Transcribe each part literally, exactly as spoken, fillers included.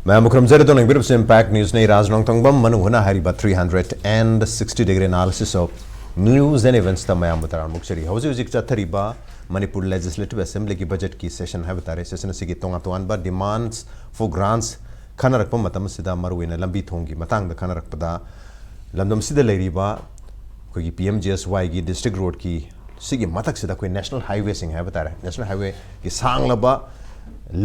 ꯃꯌꯥꯝꯕꯨ ꯈꯨꯔꯨꯝꯖꯔꯤ꯫ ꯑꯗꯣꯝꯅ ꯌꯦꯡꯕꯤꯔꯤꯕꯁꯤ Impact Newsꯅꯤ꯫ ꯔꯥꯖ ꯅꯣꯡꯊꯣꯡꯕꯝ, ꯃꯅꯨꯡ ꯍꯨꯠꯅ ꯍꯥꯏꯔꯤꯕ three hundred and sixty degree analysis of news and eventsꯇ ꯃꯌꯥꯝꯕꯨ ꯇꯔꯥꯝꯅ ꯑꯣꯛꯆꯔꯤ꯫ ꯍꯧꯖꯤꯛ ꯍꯧꯖꯤꯛ ꯆꯠꯊꯔꯤꯕ ꯃꯅꯤꯄꯨꯔ Legislative Assemblyꯒꯤ budgetꯀꯤ session ꯍꯥꯏꯕ ꯇꯥꯔꯦ, session ꯑꯁꯤꯒꯤ ꯇꯣꯉꯥꯟ ꯇꯣꯉꯥꯟꯕ demands for grants ꯈꯟꯅꯔꯛꯄ ꯃꯇꯝ ꯑꯁꯤꯗ, ꯃꯔꯨꯑꯣꯏꯅ ꯂꯝꯕꯤ ꯊꯣꯡꯒꯤ ꯃꯇꯥꯡꯗ ꯈꯟꯅꯔꯛꯄꯗ, ꯂꯝꯗꯝꯁꯤꯗ ꯂꯩꯔꯤꯕ ꯑꯩꯈꯣꯏꯒꯤ P M G S Yꯒꯤ district roadꯀꯤ ꯁꯤꯒꯤ ꯃꯊꯛꯁꯤꯗ ꯑꯩꯈꯣꯏ national highwayꯁꯤꯡ ꯍꯥꯏꯕ ꯇꯥꯔꯦ, national highwayꯒꯤ ꯁꯥꯡꯂꯕ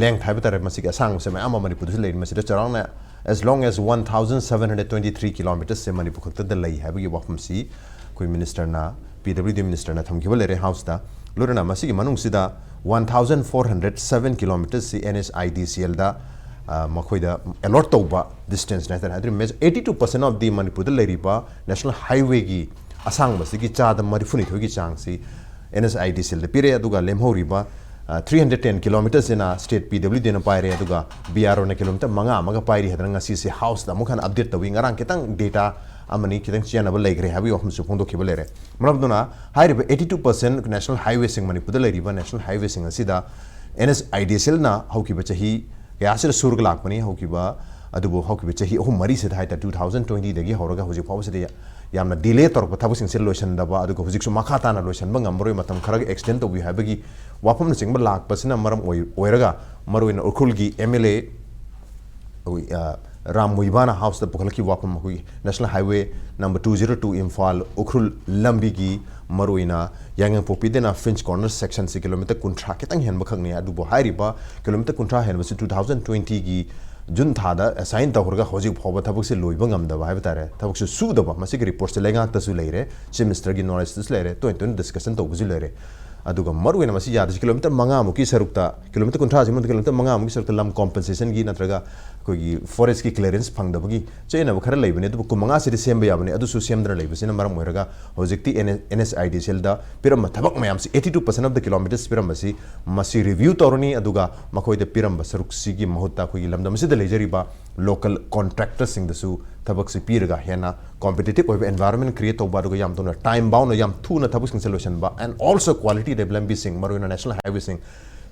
length ꯍꯥꯏꯕ ꯇꯥꯔꯦ, ꯃꯁꯤꯒꯤ ꯑꯁꯥꯡꯕꯁꯦ ꯃꯌꯥꯝ ꯑꯃ ꯃꯅꯤꯄꯨꯔꯗꯁꯨ ꯂꯩꯔꯤ꯫ ꯃꯁꯤꯗ ꯆꯥꯎꯔꯥꯛꯅ as long as one thousand seven hundred twenty three kilometersꯁꯦ Manipur ꯈꯛꯇꯗ ꯂꯩ ꯍꯥꯏꯕꯒꯤ ꯋꯥꯐꯝꯁꯤ ꯑꯩꯈꯣꯏ ministerꯅ, P W D ministerꯅ ꯊꯝꯈꯤꯕ ꯂꯩꯔꯦ Houseꯇ꯫ ꯂꯣꯏꯅꯅ ꯃꯁꯤꯒꯤ ꯃꯅꯨꯡꯁꯤꯗ one thousand four hundred seven kilometersꯁꯤ N H I D C Lꯗ, ꯑ, ꯃꯈꯣꯏꯗ allot ꯇꯧꯕ distanceꯅꯤ ꯍꯥꯏ ꯇꯥꯔꯦ꯫ ꯑꯗꯨꯅ eighty two percent of the ꯃꯅꯤꯄꯨꯔꯗ ꯂꯩꯔꯤꯕ national highwayꯒꯤ ꯑꯁꯥꯡꯕꯁꯤꯒꯤ ꯆꯥꯗ ꯃꯔꯤꯐꯨꯅꯤꯊꯣꯏꯒꯤ ꯆꯥꯡꯁꯤ N H I D Clꯗ ꯄꯤꯔꯦ꯫ ꯑꯗꯨꯒ ꯂꯦꯝꯍꯧꯔꯤꯕ, ꯑ, three hundred ten kilometersꯁꯤꯅ state P W Dꯅ ꯄꯥꯏꯔꯦ, ꯑꯗꯨꯒ B R Oꯅ kilometer ꯃꯉꯥ ꯑꯃꯒ ꯄꯥꯏꯔꯤ ꯍꯥꯏꯗꯅ ꯉꯁꯤꯁꯦ Houseꯇ ꯑꯃꯨꯛ ꯍꯟꯅ update ꯇꯧꯏ꯫ ꯉꯔꯥꯡ ꯈꯤꯇꯪ data ꯑꯃꯅꯤ, ꯈꯤꯇꯪ ꯆꯦꯟꯅꯕ ꯂꯩꯈ꯭ꯔꯦ ꯍꯥꯏꯕꯒꯤ ꯋꯥꯐꯝꯁꯨ ꯐꯣꯡꯗꯣꯛꯈꯤꯕ ꯂꯩꯔꯦ꯫ ꯃꯔꯝ ꯑꯗꯨꯅ ꯍꯥꯏꯔꯤꯕ eighty two percent national highwayꯁꯤꯡ, ꯃꯅꯤꯄꯨꯔꯗ ꯂꯩꯔꯤꯕ national highwayꯁꯤꯡ ꯑꯁꯤꯗ N H I D Clꯅ ꯍꯧꯈꯤꯕ ꯆꯍꯤ ꯀꯌꯥꯁꯤꯗ ꯁꯨꯔꯒ ꯂꯥꯛꯄꯅꯤ, ꯍꯧꯈꯤꯕ, ꯑꯗꯨꯕꯨ ꯍꯧꯈꯤꯕ ꯆꯍꯤ ꯑꯍꯨꯝ ꯃꯔꯤꯁꯤꯗ ꯍꯥꯏ ꯇꯥꯔꯦ, two thousand twentyꯗꯒꯤ ꯍꯧꯔꯒ ꯍꯧꯖꯤꯛ ꯐꯥꯎꯕꯁꯤꯗ ꯌꯥꯝꯅ delay ꯇꯧꯔꯛꯄ ꯊꯕꯛꯁꯤꯡꯁꯦ ꯂꯣꯏꯁꯤꯟꯗꯕ, ꯑꯗꯨꯒ ꯍꯧꯖꯤꯛꯁꯨ ꯃꯈꯥ ꯇꯥꯅ ꯂꯣꯏꯁꯤꯟꯕ ꯉꯝꯃꯔꯣꯏ, ꯃꯇꯝ ꯈꯔꯒ extend ꯇꯧꯕꯤꯌꯨ ꯍꯥꯏꯕꯒꯤ ꯋꯥꯐꯝꯅꯆꯤꯡꯕ ꯂꯥꯛꯄꯁꯤꯅ ꯃꯔꯝ ꯑꯣꯏ-, ꯑꯣꯏꯔꯒ ꯃꯔꯨꯑꯣꯏꯅ ꯎꯈ꯭ꯔꯨꯜꯒꯤ M L A, ꯑꯩꯈꯣꯏ, ꯑ, ꯔꯥꯝ ꯃꯨꯏꯕꯥꯅ Houseꯇ ꯄꯨꯈꯠꯂꯛꯈꯤꯕ ꯋꯥꯐꯝ, ꯑꯩꯈꯣꯏꯒꯤ national highway number two zero two Imphal Ukhrul ꯂꯝꯕꯤꯒꯤ ꯃꯔꯨꯑꯣꯏꯅ ꯌꯥꯏꯉꯪꯄꯣꯛꯄꯤꯗꯩꯅ Finch Corner sectionꯁꯤ kilometer ꯀꯨꯟꯊ꯭ꯔꯥ ꯈꯤꯇꯪ ꯍꯦꯟꯕ ꯈꯛꯅꯤ꯫ ꯑꯗꯨꯕꯨ ꯍꯥꯏꯔꯤꯕ kilometer ꯀꯨꯟꯊ꯭ꯔꯥ ꯍꯦꯟꯕꯁꯤ two thousand twentyꯒꯤ June ꯊꯥꯗ assign ꯇꯧꯈ꯭ꯔꯒ ꯍꯧꯖꯤꯛ ꯐꯥꯎꯕ ꯊꯕꯛꯁꯦ ꯂꯣꯏꯕ ꯉꯝꯗꯕ ꯍꯥꯏꯕ ꯇꯥꯔꯦ, ꯊꯕꯛꯁꯦ ꯁꯨꯗꯕ, ꯃꯁꯤꯒꯤ reportꯁꯦ ꯂꯩꯉꯥꯛꯇꯁꯨ ꯂꯩꯔꯦ, Chief Ministerꯒꯤ knowledgeꯇꯁꯨ ꯂꯩꯔꯦ, ꯇꯣꯏꯅ ꯇꯣꯏꯅ discussion ꯇꯧꯕꯁꯨ ꯂꯩꯔꯦ꯫ ꯑꯗꯨꯒ ꯃꯔꯨꯑꯣꯏꯅ ꯃꯁꯤ ꯌꯥꯗ꯭ꯔꯤꯁꯤ kilometer ꯃꯉꯥꯃꯨꯛꯀꯤ ꯁꯔꯨꯛꯇ, kilometer ꯀꯨꯟꯊ꯭ꯔꯥꯁꯤ ꯃꯅꯨꯡꯗ kilometer ꯃꯉꯥꯃꯨꯛꯀꯤ ꯁꯔꯨꯛꯇ ꯂꯝ compensationꯒꯤ ꯅꯠꯇ꯭ꯔꯒ ꯑꯩꯈꯣꯏꯒꯤ forestꯀꯤ clearance ꯐꯪꯗꯕꯒꯤ ꯆꯌꯦꯠꯅꯕ ꯈꯔ ꯂꯩꯕꯅꯤ꯫ ꯑꯗꯨꯕꯨ ꯀꯨꯟꯃꯉꯥꯁꯤꯗꯤ ꯁꯦꯝꯕ ꯌꯥꯕꯅꯤ, ꯑꯗꯨꯁꯨ ꯁꯦꯝꯗꯅ ꯂꯩꯕꯁꯤꯅ ꯃꯔꯝ ꯑꯣꯏꯔꯒ ꯍꯧꯖꯤꯛꯇꯤ N-, NHIDCLꯗ ꯄꯤꯔꯝꯕ ꯊꯕꯛ ꯃꯌꯥꯝꯁꯤ, eighty two percent of the kilometers ꯄꯤꯔꯝꯕꯁꯤ, ꯃꯁꯤ review ꯇꯧꯔꯅꯤ꯫ ꯑꯗꯨꯒ ꯃꯈꯣꯏꯗ ꯄꯤꯔꯝꯕ ꯁꯔꯨꯛꯁꯤꯒꯤ ꯃꯍꯨꯠꯇ ꯑꯩꯈꯣꯏꯒꯤ ꯂꯝꯗꯝ ꯑꯁꯤꯗ ꯂꯩꯖꯔꯤꯕ local contractorꯁꯤꯡꯗꯁꯨ ꯊꯕꯛꯁꯤ ꯄꯤꯔꯒ ꯍꯦꯟꯅ competitive ꯑꯣꯏꯕ environment create ꯇꯧꯕ, ꯑꯗꯨꯒ ꯌꯥꯝ ꯊꯨꯅ, time bound ꯑꯣꯏꯅ ꯌꯥꯝ ꯊꯨꯅ ꯊꯕꯛꯁꯤꯡꯁꯦ ꯂꯣꯏꯁꯤꯟꯕ, and also quality ꯂꯩꯕ ꯂꯝꯕꯤꯁꯤꯡ, ꯃꯔꯨꯑꯣꯏꯅ national highwayꯁꯤꯡ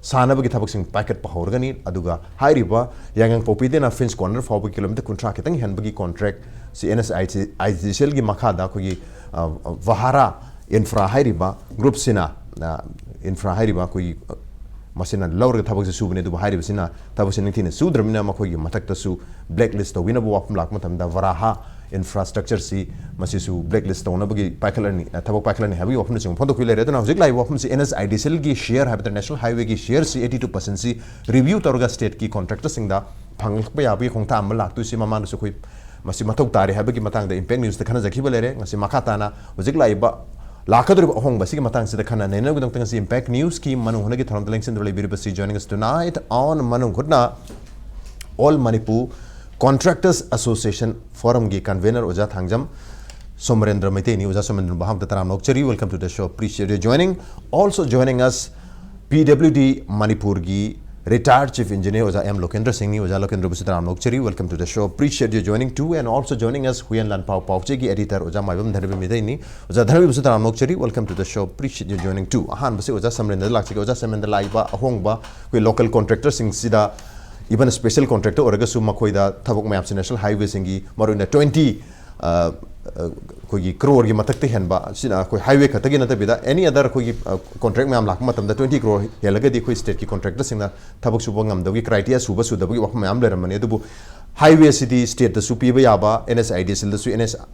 ꯁꯥꯅꯕꯒꯤ ꯊꯕꯛꯁꯤꯡ ꯄꯥꯏꯈꯠꯄ ꯍꯧꯔꯒꯅꯤ꯫ ꯑꯗꯨꯒ ꯍꯥꯏꯔꯤꯕ ꯌꯥꯏꯉꯪꯄꯣꯛꯄꯤꯗꯩꯅ ꯐꯤꯟꯁ ꯀꯣꯔꯅꯔ ꯐꯥꯎꯕꯒꯤ ꯀꯤꯂꯣꯃꯤꯇꯔ ꯀꯨꯟꯊ꯭ꯔꯥ ꯈꯤꯇꯪ ꯍꯦꯟꯕꯒꯤ ꯀꯣꯟꯇ꯭ꯔꯦꯛꯁꯤ ꯑꯦꯟ ꯑꯦꯁ ꯑꯥꯏ ꯗꯤ ꯁꯤ ꯑꯦꯜꯒꯤ ꯃꯈꯥꯗ ꯑꯩꯈꯣꯏꯒꯤ, ꯑ, ꯚꯥꯔꯥ ꯏꯟꯐ꯭ꯔꯥ ꯍꯥꯏꯔꯤꯕ ꯒ꯭ꯔꯨꯞꯁꯤꯅ, ꯑ, ꯏꯟꯐ꯭ꯔꯥ ꯍꯥꯏꯔꯤꯕ ꯑꯩꯈꯣꯏꯒꯤ, ꯑ, ꯃꯁꯤꯅ ꯂꯧꯔꯒ ꯊꯕꯛꯁꯦ ꯁꯨꯕꯅꯤ꯫ ꯑꯗꯨꯕꯨ ꯍꯥꯏꯔꯤꯕꯁꯤꯅ ꯊꯕꯛꯁꯦ ꯅꯤꯡꯊꯤꯅ ꯁꯨꯗ꯭ꯔꯕꯅꯤꯅ ꯃꯈꯣꯏꯒꯤ ꯃꯊꯛꯇꯁꯨ ꯕ꯭ꯂꯦꯛ ꯂꯤꯁ ꯇꯧꯕꯤꯅꯕ ꯋꯥꯐꯝ ꯂꯥꯛꯄ ꯃꯇꯝꯗ ꯚꯥꯔꯥ ꯏꯟꯐ꯭ꯔꯥꯁ꯭ꯇ꯭ꯔꯛꯆꯔꯁꯤ ꯃꯁꯤꯁꯨ ꯕ꯭ꯂꯦꯛ ꯂꯤꯁ ꯇꯧꯅꯕꯒꯤ ꯄꯥꯏꯈꯠꯂꯅꯤ, ꯑ, ꯊꯕꯛ ꯄꯥꯏꯈꯠꯂꯅꯤ ꯍꯥꯏꯕꯒꯤ ꯋꯥꯐꯝꯅꯆꯤꯡꯕ ꯐꯣꯡꯗꯣꯛꯄꯤ ꯂꯩꯔꯦ꯫ ꯑꯗꯨꯅ ꯍꯧꯖꯤꯛ ꯂꯥꯛꯏꯕ ꯋꯥꯐꯝꯁꯤ ꯑꯦꯟ ꯑꯦꯁ ꯑꯥꯏ ꯗꯤ ꯁꯤ ꯑꯦꯜꯒꯤ ꯁꯤꯌꯔ ꯍꯥꯏꯕ ꯇꯥꯔꯦ, ꯅꯦꯁꯅꯦꯜ ꯍꯥꯏꯋꯦꯒꯤ ꯁꯤꯌꯔꯁꯤ ꯑꯩꯠꯇꯤ ꯇꯨ ꯄꯥꯔꯁꯦꯟꯁꯤ ꯔꯤꯚ꯭ꯌꯨ ꯇꯧꯔꯒ ꯁ꯭ꯇꯦꯠꯀꯤ ꯀꯣꯟꯇ꯭ꯔꯦꯛꯇꯔꯁꯤꯡꯗ ꯐꯪꯂꯛꯄ ꯌꯥꯕꯒꯤ ꯈꯣꯡꯊꯥꯡ ꯑꯃ ꯂꯥꯛꯇꯣꯏꯁꯤ ꯃꯃꯥꯡꯗꯁꯨ ꯑꯩꯈꯣꯏ ꯃꯁꯤ ꯃꯊꯧ ꯇꯥꯔꯦ ꯍꯥꯏꯕꯒꯤ ꯃꯇꯥꯡꯗ ꯏꯝꯄꯦꯛ ꯅ꯭ꯌꯨꯁꯇ ꯈꯟꯅꯖꯈꯤꯕ ꯂꯩꯔꯦ꯫ ꯉꯁꯤ ꯃꯈꯥ ꯇꯥꯅ ꯍꯧꯖꯤꯛ ꯂꯥꯛꯏꯕ ꯂꯥꯛꯀꯗꯧꯔꯤꯕ ꯑꯍꯣꯡꯕ ꯑꯁꯤꯒꯤ ꯃꯇꯥꯡꯁꯤꯗ ꯈꯟꯅ ꯅꯩꯅꯅꯕꯒꯤꯗꯃꯛꯇ ꯉꯁꯤ ꯏꯝꯄꯦꯛ ꯅ꯭ꯌꯨꯁꯀꯤ ꯃꯅꯨꯡ ꯍꯨꯠꯅꯒꯤ ꯊꯧꯔꯝꯗ ꯂꯦꯡꯁꯤꯟꯗꯨꯅ ꯂꯩꯕꯤꯔꯤꯕꯁꯤ, joining us tonight on ꯃꯅꯨꯡ ꯍꯨꯠꯅ, All Manipur Contractors Association Forumꯒꯤ convener ꯑꯣꯖꯥ ꯊꯥꯡꯖꯝ ꯁꯣꯃꯔꯦꯟꯗ꯭ꯔ ꯃꯩꯇꯩꯅꯤ꯫ ꯑꯣꯖꯥ ꯁꯣꯃꯔꯦꯟꯗ꯭ꯔ ꯃꯍꯥꯛꯇ ꯇꯔꯥꯝꯅ ꯑꯣꯛꯆꯔꯤ, welcome to the show, appreciate your joining. Also joining us, P W D ꯃꯅꯤꯄꯨꯔꯒꯤ retired chief engineer ꯑꯣꯖꯥ ꯑꯦꯝ ꯂꯣꯀꯦꯟꯗ꯭ꯔ ꯁꯤꯡꯅꯤ꯫ ꯑꯣꯖꯥ ꯂꯣꯀꯦꯟꯗ꯭ꯔꯕꯨꯁꯨ ꯇꯔꯥꯝꯅ ꯑꯣꯛꯆꯔꯤ, welcome to the show, appreciate your joining too. And also joining us, Huiyen ꯂꯥꯟꯐꯥꯎ ꯄꯥꯎꯆꯦꯒꯤ editor ꯑꯣꯖꯥ ꯃꯥꯏꯕꯝ ꯙꯅꯕꯤ ꯃꯩꯇꯩꯅꯤ꯫ ꯑꯣꯖꯥ ꯙꯅꯕꯤꯕꯨꯁꯨ ꯇꯔꯥꯝꯅ ꯑꯣꯛꯆꯔꯤ, welcome to the show, appreciate your joining too. ꯑꯍꯥꯟꯕꯁꯤ ꯑꯣꯖꯥ ꯁꯣꯃꯔꯦꯟꯗ꯭ꯔꯗ ꯂꯥꯛꯆꯒꯦ꯫ ꯑꯣꯖꯥ ꯁꯣꯃꯔꯦꯟꯗ꯭ꯔ, ꯂꯥꯛꯏꯕ ꯑꯍꯣꯡꯕ ꯑꯩꯈꯣꯏ local contractorꯁꯤꯡꯁꯤꯗ, even special contractor ꯑꯣꯏꯔꯒꯁꯨ ꯃꯈꯣꯏꯗ ꯊꯕꯛ ꯃꯌꯥꯝꯁꯦ ꯅꯦꯁꯅꯦꯜ ꯍꯥꯏꯋꯦꯁꯤꯡꯒꯤ ꯃꯔꯨꯑꯣꯏꯅ twenty, ꯑ, ꯑ, ꯑꯩꯈꯣꯏꯒꯤ ꯀ꯭ꯔꯣꯔꯒꯤ ꯃꯊꯛꯇ ꯍꯦꯟꯕ, ꯁꯤꯅ ꯑꯩꯈꯣꯏ ꯍꯥꯏꯋꯦ ꯈꯛꯇꯒꯤ ꯅꯠꯇꯕꯤꯗ any other ꯑꯩꯈꯣꯏꯒꯤ, ꯑ, contract ꯃꯌꯥꯝ ꯂꯥꯛꯄ ꯃꯇꯝꯗ twenty crore ꯍꯦꯜꯂꯒꯗꯤ ꯑꯩꯈꯣꯏ ꯁ꯭ꯇꯦꯠꯀꯤ ꯀꯣꯟꯇ꯭ꯔꯦꯛꯇꯔꯁꯤꯡꯅ ꯊꯕꯛ ꯁꯨꯕ ꯉꯝꯗꯕꯒꯤ criteria ꯁꯨꯕ ꯁꯨꯗꯕꯒꯤ ꯋꯥꯐꯝ ꯃꯌꯥꯝ ꯂꯩꯔꯝꯕꯅꯤ꯫ ꯑꯗꯨꯕꯨ ꯍꯥꯏꯋꯦꯁꯤꯗꯤ ꯁ꯭ꯇꯦꯠꯇꯁꯨ ꯄꯤꯕ ꯌꯥꯕ, ꯑꯦꯟ ꯑꯦꯁ ꯑꯥꯏ ꯗꯤ ꯁꯤ ꯑꯦꯜꯗꯁꯨ, ꯑꯦꯟ ꯑꯦꯁ,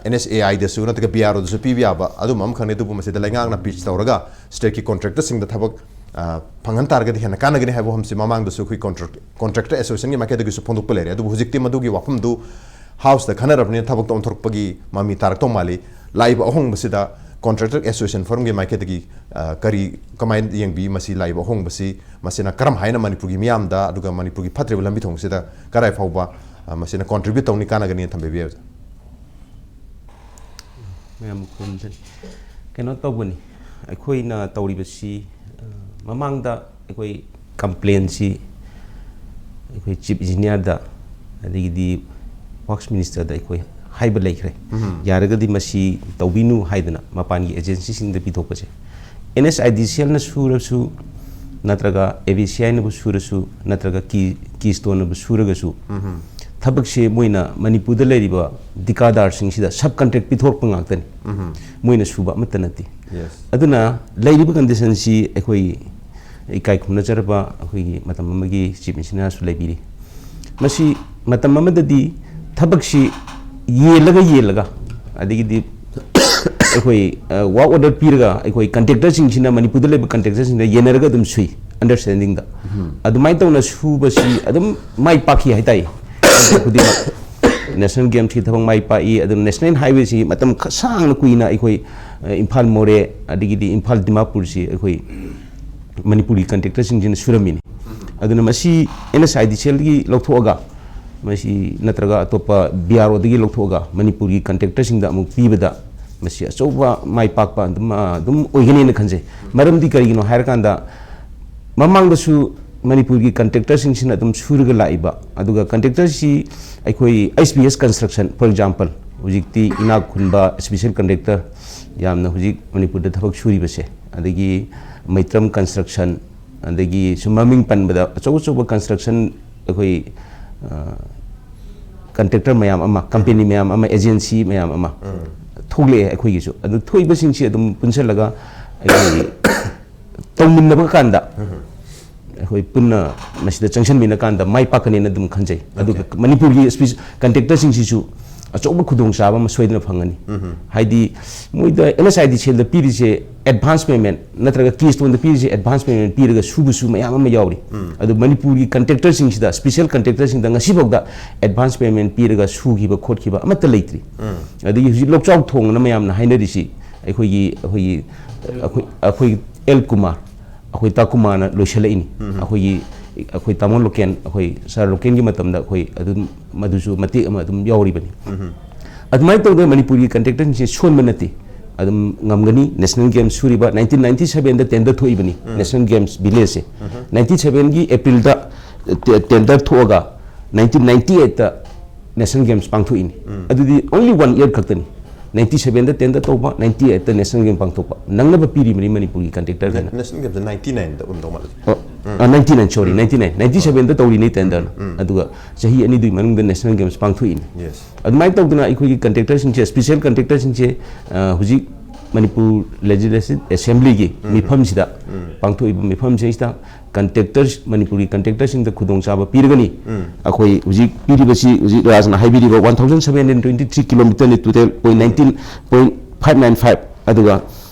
ꯑꯦꯟ ꯑꯦꯁ ꯑꯦ ꯑꯥꯏꯗꯁꯨ ꯅꯠꯇ꯭ꯔꯒ ꯕꯤ ꯑꯥꯔ ꯑꯣꯗꯁꯨ ꯄꯤꯕ ꯌꯥꯕ ꯑꯗꯨꯝꯕ ꯑꯃꯈꯛꯅꯤ꯫ ꯑꯗꯨꯕꯨ ꯃꯁꯤꯗ ꯂꯩꯉꯥꯛꯅ ꯄꯤꯆ ꯇꯧꯔꯒ ꯁ꯭ꯇꯦꯠꯀꯤ ꯀꯣꯟꯇ꯭ꯔꯦꯛꯇꯔꯁꯤꯡꯗ ꯊꯕꯛ, ꯑ, ꯐꯪꯍꯟ ꯇꯥꯔꯒꯗꯤ ꯍꯦꯟꯅ ꯀꯥꯟꯅꯒꯅꯤ ꯍꯥꯏꯕ ꯋꯥꯐꯝꯁꯤ ꯃꯃꯥꯡꯗꯁꯨ ꯑꯩꯈꯣꯏ ꯀꯣꯟꯇ꯭ꯔꯦꯛ-, ꯀꯣꯟꯇ꯭ꯔꯦꯛꯇꯔ ꯑꯦꯁꯣꯁꯤꯌꯦꯁꯟꯒꯤ ꯃꯥꯏꯀꯩꯗꯒꯤꯁꯨ ꯐꯣꯡꯗꯣꯛꯄ ꯂꯩꯔꯦ꯫ ꯑꯗꯨꯕꯨ ꯍꯧꯖꯤꯛꯇꯤ ꯃꯗꯨꯒꯤ ꯋꯥꯐꯝꯗꯨ ꯍꯥꯎꯁꯇ ꯈꯟꯅꯔꯕꯅꯤꯅ ꯊꯕꯛꯇ ꯑꯣꯟꯊꯣꯔꯛꯄꯒꯤ ꯃꯃꯤ ꯇꯥꯔꯛꯇꯧ ꯃꯥꯜꯂꯤ꯫ ꯂꯥꯛꯏꯕ ꯑꯍꯣꯡꯕꯁꯤꯗ ꯀꯣꯟꯇ꯭ꯔꯦꯛꯇꯔ ꯑꯦꯁꯣꯁꯤꯌꯦꯁꯟ ꯐꯣꯔꯝꯒꯤ ꯃꯥꯏꯀꯩꯗꯒꯤ, ꯑ, ꯀꯔꯤ, ꯀꯃꯥꯏꯅ ꯌꯦꯡꯕꯤ? ꯃꯁꯤ ꯂꯥꯛꯏꯕ ꯑꯍꯣꯡꯕꯁꯤ, ꯃꯁꯤꯅ ꯀꯔꯝ ꯍꯥꯏꯅ ꯃꯅꯤꯄꯨꯔꯒꯤ ꯃꯤꯌꯥꯝꯗ ꯑꯗꯨꯒ ꯃꯅꯤꯄꯨꯔꯒꯤ ꯐꯠꯇ꯭ꯔꯤꯕ ꯂꯝꯕꯤ ꯊꯣꯡꯁꯤꯗ ꯀꯗꯥꯏ ꯐꯥꯎꯕ, ꯑ, ꯃꯁꯤꯅ contribute ꯇꯧꯅꯤ, ꯀꯥꯟꯅꯒꯅꯤꯅ ꯊꯝꯕꯤꯕ ꯌꯥꯏ, ꯑꯣꯖꯥ? ꯃꯌꯥꯝ ꯈꯨꯔꯨꯝꯖꯔꯤ꯫ ꯀꯩꯅꯣ ꯇꯧꯕꯅꯤ, ꯑꯩꯈꯣꯏꯅ ꯇꯧꯔꯤꯕꯁꯤ, ꯑ, ꯃꯃꯥꯡꯗ ꯑꯩꯈꯣꯏ ꯀꯝꯄ꯭ꯂꯦꯟꯁꯤ ꯑꯩꯈꯣꯏ ꯆꯤꯐ ꯏꯟꯖꯤꯅꯤꯌꯥꯔꯗ, ꯑꯗꯒꯤꯗꯤ ꯋꯥꯔꯛꯁ ꯃꯤꯅꯤꯁꯇꯔꯗ ꯑꯩꯈꯣꯏ ꯍꯥꯏꯕ ꯂꯩꯈ꯭ꯔꯦ꯫ ꯎꯝ꯫ ꯌꯥꯔꯒꯗꯤ ꯃꯁꯤ ꯇꯧꯕꯤꯅꯨ ꯍꯥꯏꯗꯅ ꯃꯄꯥꯟꯒꯤ ꯑꯦꯖꯦꯟꯁꯤꯁꯤꯡꯗ ꯄꯤꯊꯣꯛꯄꯁꯦ꯫ And S I D C ꯑꯦꯜꯅ ꯁꯨꯔꯁꯨ, ꯅꯠꯇ꯭ꯔꯒ ꯑꯦ ꯕꯤ ꯁꯤ ꯑꯥꯏꯅꯕꯨ ꯁꯨꯔꯁꯨ, ꯅꯠꯇ꯭ꯔꯒ ꯀꯤ ꯀꯤ ꯁ꯭ꯇꯣꯟꯅꯕꯨ ꯁꯨꯔꯒꯁꯨ, ꯊꯕꯛꯁꯦ ꯃꯣꯏꯅ ꯃꯅꯤꯄꯨꯔꯗ ꯂꯩꯔꯤꯕ ꯗꯤꯀꯥꯗꯥꯔꯁꯤꯡꯁꯤꯗ ꯁꯕ ꯀꯟꯇ꯭ꯔꯦꯛ ꯄꯤꯊꯣꯔꯛꯄ ꯉꯥꯛꯇꯅꯤ ꯃꯣꯏꯅ ꯁꯨꯕ ꯑꯃꯠꯇ ꯅꯠꯇꯦ꯫ Yes. ꯑꯗꯨꯅ ꯂꯩꯔꯤꯕ ꯀꯟꯗꯤꯁꯟꯁꯤ ꯑꯩꯈꯣꯏ ꯏꯀꯥꯏ ꯈꯨꯝꯅꯖꯔꯕ ꯑꯩꯈꯣꯏꯒꯤ ꯃꯇꯝ ꯑꯃꯒꯤ ꯆꯤꯐ ꯃꯤꯅꯤꯁꯇꯔꯅꯁꯨ ꯂꯩꯕꯤꯔꯤ꯫ ꯃꯁꯤ ꯃꯇꯝ ꯑꯃꯗꯗꯤ ꯊꯕꯛꯁꯤ ꯌꯦꯜꯂꯒ ꯌꯦꯜꯂꯒ, ꯑꯗꯒꯤꯗꯤ ꯑꯩꯈꯣꯏ ꯋꯥꯔꯛ ꯑꯣꯔꯗꯔ ꯄꯤꯔꯒ ꯑꯩꯈꯣꯏ ꯀꯟꯇ꯭ꯔꯦꯛꯇꯔꯁꯤꯡꯁꯤꯅ, ꯃꯅꯤꯄꯨꯔꯗ ꯂꯩꯕ ꯀꯟꯇ꯭ꯔꯦꯛꯇꯔꯁꯤꯡꯅ ꯌꯦꯟꯅꯔꯒ ꯑꯗꯨꯝ ꯁꯨꯏ ꯑꯟꯗꯔꯁ꯭ꯇꯦꯟꯗꯤꯡꯗ꯫ ꯑꯗꯨꯃꯥꯏꯅ ꯇꯧꯅ ꯁꯨꯕꯁꯤ ꯑꯗꯨꯝ ꯃꯥꯏ ꯄꯥꯛꯈꯤ ꯍꯥꯏꯇꯥꯏ꯫ ꯈꯨꯗꯤꯡꯃꯛ ꯅꯦꯁꯅꯦꯜ ꯒꯦꯝꯁꯀꯤ ꯊꯕꯛ ꯃꯥꯏ ꯄꯥꯛꯏ꯫ ꯑꯗꯨꯅ ꯅꯦꯁꯅꯦꯜ ꯍꯥꯏꯋꯦꯁꯤ ꯃꯇꯝ ꯈ- ꯁꯥꯡꯅ ꯀꯨꯏꯅ ꯑꯩꯈꯣꯏ, ꯑ, ꯏꯝꯐꯥꯜ ꯃꯣꯔꯦ, ꯑꯗꯒꯤꯗꯤ ꯏꯝꯐꯥꯜ ꯗꯤꯃꯥꯄꯨꯔꯁꯤ ꯑꯩꯈꯣꯏ ꯃꯅꯤꯄꯨꯔꯒꯤ ꯀꯟꯇ꯭ꯔꯦꯛꯇꯔꯁꯤꯡꯁꯤꯅ ꯁꯨꯔꯝꯃꯤꯅꯤ꯫ ꯑꯗꯨꯅ ꯃꯁꯤ ꯑꯦꯟ ꯑꯦꯁ ꯑꯥꯏ ꯗꯤ ꯁꯤ ꯑꯦꯜꯗꯒꯤ ꯂꯧꯊꯣꯛꯑꯒ, ꯃꯁꯤ ꯅꯠꯇ꯭ꯔꯒ ꯑꯇꯣꯞꯄ ꯕꯤ ꯑꯥꯔ ꯑꯣꯗꯒꯤ ꯂꯧꯊꯣꯛꯑꯒ ꯃꯅꯤꯄꯨꯔꯒꯤ ꯀꯟꯇ꯭ꯔꯦꯛꯇꯔꯁꯤꯡꯗ ꯑꯃꯨꯛ ꯄꯤꯕꯗ, ꯃꯁꯤ ꯑꯆꯧꯕ ꯃꯥꯏ ꯄꯥꯛꯄ ꯑꯗꯨꯝ, ꯑ, ꯑꯗꯨꯝ ꯑꯣꯏꯒꯅꯦꯅ ꯈꯟꯖꯩ꯫ ꯃꯔꯝꯗꯤ ꯀꯔꯤꯒꯤꯅꯣ ꯍꯥꯏꯔꯀꯥꯟꯗ, ꯃꯃꯥꯡꯗꯁꯨ ꯃꯅꯤꯄꯨꯔꯒꯤ ꯀꯟꯇ꯭ꯔꯦꯛꯇꯔꯁꯤꯡꯁꯤꯅ ꯑꯗꯨꯝ ꯁꯨꯔꯒ ꯂꯥꯛꯏꯕ, ꯑꯗꯨꯒ ꯀꯟꯇ꯭ꯔꯦꯛꯇꯔꯁꯤ ꯑꯩꯈꯣꯏ ꯑꯩꯆ ꯕꯤ ꯑꯦꯁ ꯀꯟꯁꯇ꯭ꯔꯛꯁꯟ, ꯐꯣꯔ ꯑꯦꯛꯖꯥꯝꯄꯜ, ꯍꯧꯖꯤꯛꯇꯤ ꯏꯅꯥꯛ ꯈꯨꯟꯕ ꯁ꯭ꯄꯤꯁꯦꯜ ꯀꯟꯇ꯭ꯔꯦꯛꯇꯔ ꯌꯥꯝꯅ ꯍꯧꯖꯤꯛ ꯃꯅꯤꯄꯨꯔꯗ ꯊꯕꯛ ꯁꯨꯔꯤꯕꯁꯦ, ꯑꯗꯒꯤ ꯃꯩꯇ꯭ꯔꯝ ꯀꯟꯁꯇ꯭ꯔꯛꯁꯟ, ꯑꯗꯒꯤ ꯁꯨꯝ ꯃꯃꯤꯡ ꯄꯟꯕꯗ ꯑꯆꯧ ꯑꯆꯧꯕ ꯀꯟꯁꯇ꯭ꯔꯛꯁꯟ ꯑꯩꯈꯣꯏ, ꯑ, ꯀꯟꯇ꯭ꯔꯦꯛꯇꯔ ꯃꯌꯥꯝ ꯑꯃ, ꯀꯝꯄꯦꯅꯤ ꯃꯌꯥꯝ ꯑꯃ, ꯑꯦꯖꯦꯟꯁꯤ ꯃꯌꯥꯝ ꯑꯃ ꯊꯣꯛꯂꯛꯑꯦ ꯑꯩꯈꯣꯏꯒꯤꯁꯨ꯫ ꯑꯗꯨ ꯊꯣꯛꯏꯕꯁꯤꯡꯁꯤ ꯑꯗꯨꯝ ꯄꯨꯟꯁꯤꯜꯂꯒ ꯑꯩꯈꯣꯏꯒꯤ ꯇꯧꯃꯤꯟꯅꯕ ꯀꯥꯟꯗ ꯑꯩꯈꯣꯏ ꯄꯨꯟꯅ ꯃꯁꯤꯗ ꯆꯪꯁꯤꯟꯃꯤꯟꯅ ꯀꯥꯟꯗ ꯃꯥꯏ ꯄꯥꯛꯀꯅꯦꯅ ꯑꯗꯨꯝ ꯈꯟꯖꯩ꯫ ꯑꯗꯨꯒ ꯃꯅꯤꯄꯨꯔꯒꯤ ꯀꯟꯇ꯭ꯔꯦꯛꯇꯔꯁꯤꯡꯁꯤꯁꯨ ꯑꯆꯧꯕ ꯈꯨꯗꯣꯡꯆꯥꯕ ꯑꯃ ꯁꯣꯏꯗꯅ ꯐꯪꯒꯅꯤ꯫ ꯍꯥꯏꯗꯤ ꯃꯣꯏꯗ ꯑꯦꯟ ꯑꯦꯁ ꯑꯥꯏ ꯗꯤ ꯁꯤ ꯑꯦꯜꯗ ꯄꯤꯔꯤꯁꯦ ꯑꯦꯗꯚꯥꯟꯁ ꯄꯦꯃꯦꯟ ꯅꯠꯇ꯭ꯔꯒ ꯀꯤ ꯁ꯭ꯇꯣꯟꯗ ꯄꯤꯔꯤꯁꯦ ꯑꯦꯗꯚꯥꯟꯁ ꯄꯦꯃꯦꯟ ꯄꯤꯔꯒ ꯁꯨꯕꯁꯨ ꯃꯌꯥꯝ ꯑꯃ ꯌꯥꯎꯔꯤ꯫ ꯑꯗꯨ ꯃꯅꯤꯄꯨꯔꯒꯤ ꯀꯟꯇ꯭ꯔꯦꯛꯇꯔꯁꯤꯡꯁꯤꯗ, ꯁ꯭ꯄꯤꯁꯦꯜ ꯀꯟꯇ꯭ꯔꯦꯛꯇꯔꯁꯤꯡꯗ ꯉꯁꯤꯐꯥꯎꯗ ꯑꯦꯗꯚꯥꯟꯁ ꯄꯦꯃꯦꯟ ꯄꯤꯔꯒ ꯁꯨꯈꯤꯕ ꯈꯣꯠꯈꯤꯕ ꯑꯃꯠꯇ ꯂꯩꯇ꯭ꯔꯤ꯫ ꯑꯗꯒꯤ ꯍꯧꯖꯤꯛ ꯂꯣꯛꯆꯥꯎ ꯊꯣꯡꯅ ꯃꯌꯥꯝꯅ ꯍꯥꯏꯅꯔꯤꯁꯤ ꯑꯩꯈꯣꯏꯒꯤ, ꯑꯩꯈꯣꯏꯒꯤ, ꯑꯩꯈꯣꯏ, ꯑꯩꯈꯣꯏ ꯑꯦꯜ ꯀꯨꯃꯥꯔ, ꯑꯩꯈꯣꯏ ꯇꯥ ꯀꯨꯃꯥꯔꯅ ꯂꯣꯏꯁꯤꯜꯂꯛꯏꯅꯤ꯫ ꯑꯩꯈꯣꯏꯒꯤ, ꯑꯩꯈꯣꯏ ꯇꯥꯃꯣ ꯂꯣꯀꯦꯟ, ꯑꯩꯈꯣꯏ ꯁꯥꯔ ꯂꯣꯀꯦꯟꯒꯤ ꯃꯇꯝꯗ ꯑꯩꯈꯣꯏ ꯑꯗꯨꯝ ꯃꯗꯨꯁꯨ ꯃꯇꯦꯛ ꯑꯃ ꯑꯗꯨꯝ ꯌꯥꯎꯔꯤꯕꯅꯤ꯫ ꯑꯗꯨꯃꯥꯏꯅ ꯇꯧꯗꯅ ꯃꯅꯤꯄꯨꯔꯒꯤ ꯀꯟꯇ꯭ꯔꯦꯛꯇꯔꯁꯤꯡꯁꯦ ꯁꯣꯟꯕ ꯅꯠꯇꯦ, ꯑꯗꯨꯝ ꯉꯝꯒꯅꯤ꯫ ꯅꯦꯁꯅꯦꯜ ꯒꯦꯝꯁ ꯁꯨꯔꯤꯕ ꯅꯥꯏꯟꯇꯤꯟ ꯅꯥꯏꯟꯇꯤ ꯁꯕꯦꯟꯗ ꯇꯦꯟꯗꯔ ꯊꯣꯛꯏꯕꯅꯤ ꯅꯦꯁꯅꯦꯜ ꯒꯦꯝꯁ ꯚꯤꯂꯦꯖꯁꯦ꯫ ꯅꯥꯏꯟꯇꯤ ꯁꯕꯦꯟꯒꯤ ꯑꯦꯄ꯭ꯔꯤꯜꯗ ꯇꯦ-, ꯇꯦꯟꯗꯔ ꯊꯣꯛꯑꯒ ꯅꯥꯏꯟꯇꯤꯟ ꯅꯥꯏꯟꯇꯤ ꯑꯩꯠꯇ ꯅꯦꯁꯅꯦꯜ ꯒꯦꯝꯁ ꯄꯥꯡꯊꯣꯛꯏꯅꯤ꯫ ꯑꯗꯨꯗꯤ ꯑꯣꯟꯂꯤ ꯋꯥꯟ ꯏꯌꯔ ꯈꯛꯇꯅꯤ꯫ ꯅꯥꯏꯟꯇꯤ ꯁꯚꯦꯟꯗ ꯇꯦꯟꯗꯔ ꯇꯧꯕ, ꯅꯥꯏꯟꯇꯤ ꯑꯩꯠꯇ ꯅꯦꯁꯅꯦꯜ ꯒꯦꯝ ꯄꯥꯡꯊꯣꯛꯄ, ꯅꯪꯅꯕ ꯄꯤꯔꯤꯕꯅꯤ ꯃꯅꯤꯄꯨꯔꯒꯤ ꯀꯟꯇ꯭ꯔꯦꯛꯇꯔꯈꯩꯅ꯫ ꯅꯦꯁꯅꯦꯜ ꯒꯦꯝꯁꯦ ꯅꯥꯏꯟꯇꯤ ꯅꯥꯏꯟꯗ ꯑꯣꯏꯔꯝꯗꯧ ꯃꯥꯜꯂꯦ꯫ ꯑꯣ, ꯅꯥꯏꯟꯇꯤ ꯅꯥꯏꯟ, ꯁꯣꯔꯤ, ꯅꯥꯏꯟꯇꯤ ꯅꯥꯏꯟ, ꯅꯥꯏꯟꯇꯤ ꯁꯚꯦꯟꯗ ꯇꯧꯔꯤꯅꯤ ꯇꯦꯟꯗꯔꯅ꯫ ꯑꯗꯨꯒ ꯆꯍꯤ ꯑꯅꯤꯗꯨꯒꯤ ꯃꯅꯨꯡꯗ ꯅꯦꯁꯅꯦꯜ ꯒꯦꯝꯁ ꯄꯥꯡꯊꯣꯛꯏꯅꯤ꯫ ꯌꯦꯁ꯫ ꯑꯗꯨꯃꯥꯏꯅ ꯇꯧꯗꯅ ꯑꯩꯈꯣꯏꯒꯤ ꯀꯟꯇ꯭ꯔꯦꯛꯇꯔꯁꯤꯡꯁꯦ, ꯁ꯭ꯄꯤꯁꯦꯜ ꯀꯟꯇ꯭ꯔꯦꯛꯇꯔꯁꯤꯡꯁꯦ, ꯑ, ꯍꯧꯖꯤꯛ ꯃꯅꯤꯄꯨꯔ ꯂꯦꯖꯤꯁꯂꯦꯇꯤꯚ ꯑꯦꯁꯦꯝꯕ꯭ꯂꯤꯒꯤ ꯃꯤꯐꯝꯁꯤꯗ, ꯄꯥꯡꯊꯣꯛꯏꯕ ꯃꯤꯐꯝꯁꯤꯗꯩꯁꯤꯗ ꯀꯟꯇ꯭ꯔꯦꯛꯇꯔ, ꯃꯅꯤꯄꯨꯔꯒꯤ ꯀꯟꯇ꯭ꯔꯦꯛꯇꯔꯁꯤꯡꯗ ꯈꯨꯗꯣꯡꯆꯥꯕ ꯄꯤꯔꯒꯅꯤ꯫ ꯑꯩꯈꯣꯏ ꯍꯧꯖꯤꯛ ꯄꯤꯔꯤꯕꯁꯤ, ꯍꯧꯖꯤꯛ ꯔꯥꯖꯅ ꯍꯥꯏꯕꯤꯔꯤꯕ one thousand seven hundred twenty three ꯀꯤꯂꯣꯃꯤꯇꯔꯅꯤ, total point nineteen, point five nine five. ꯑꯗꯨꯒ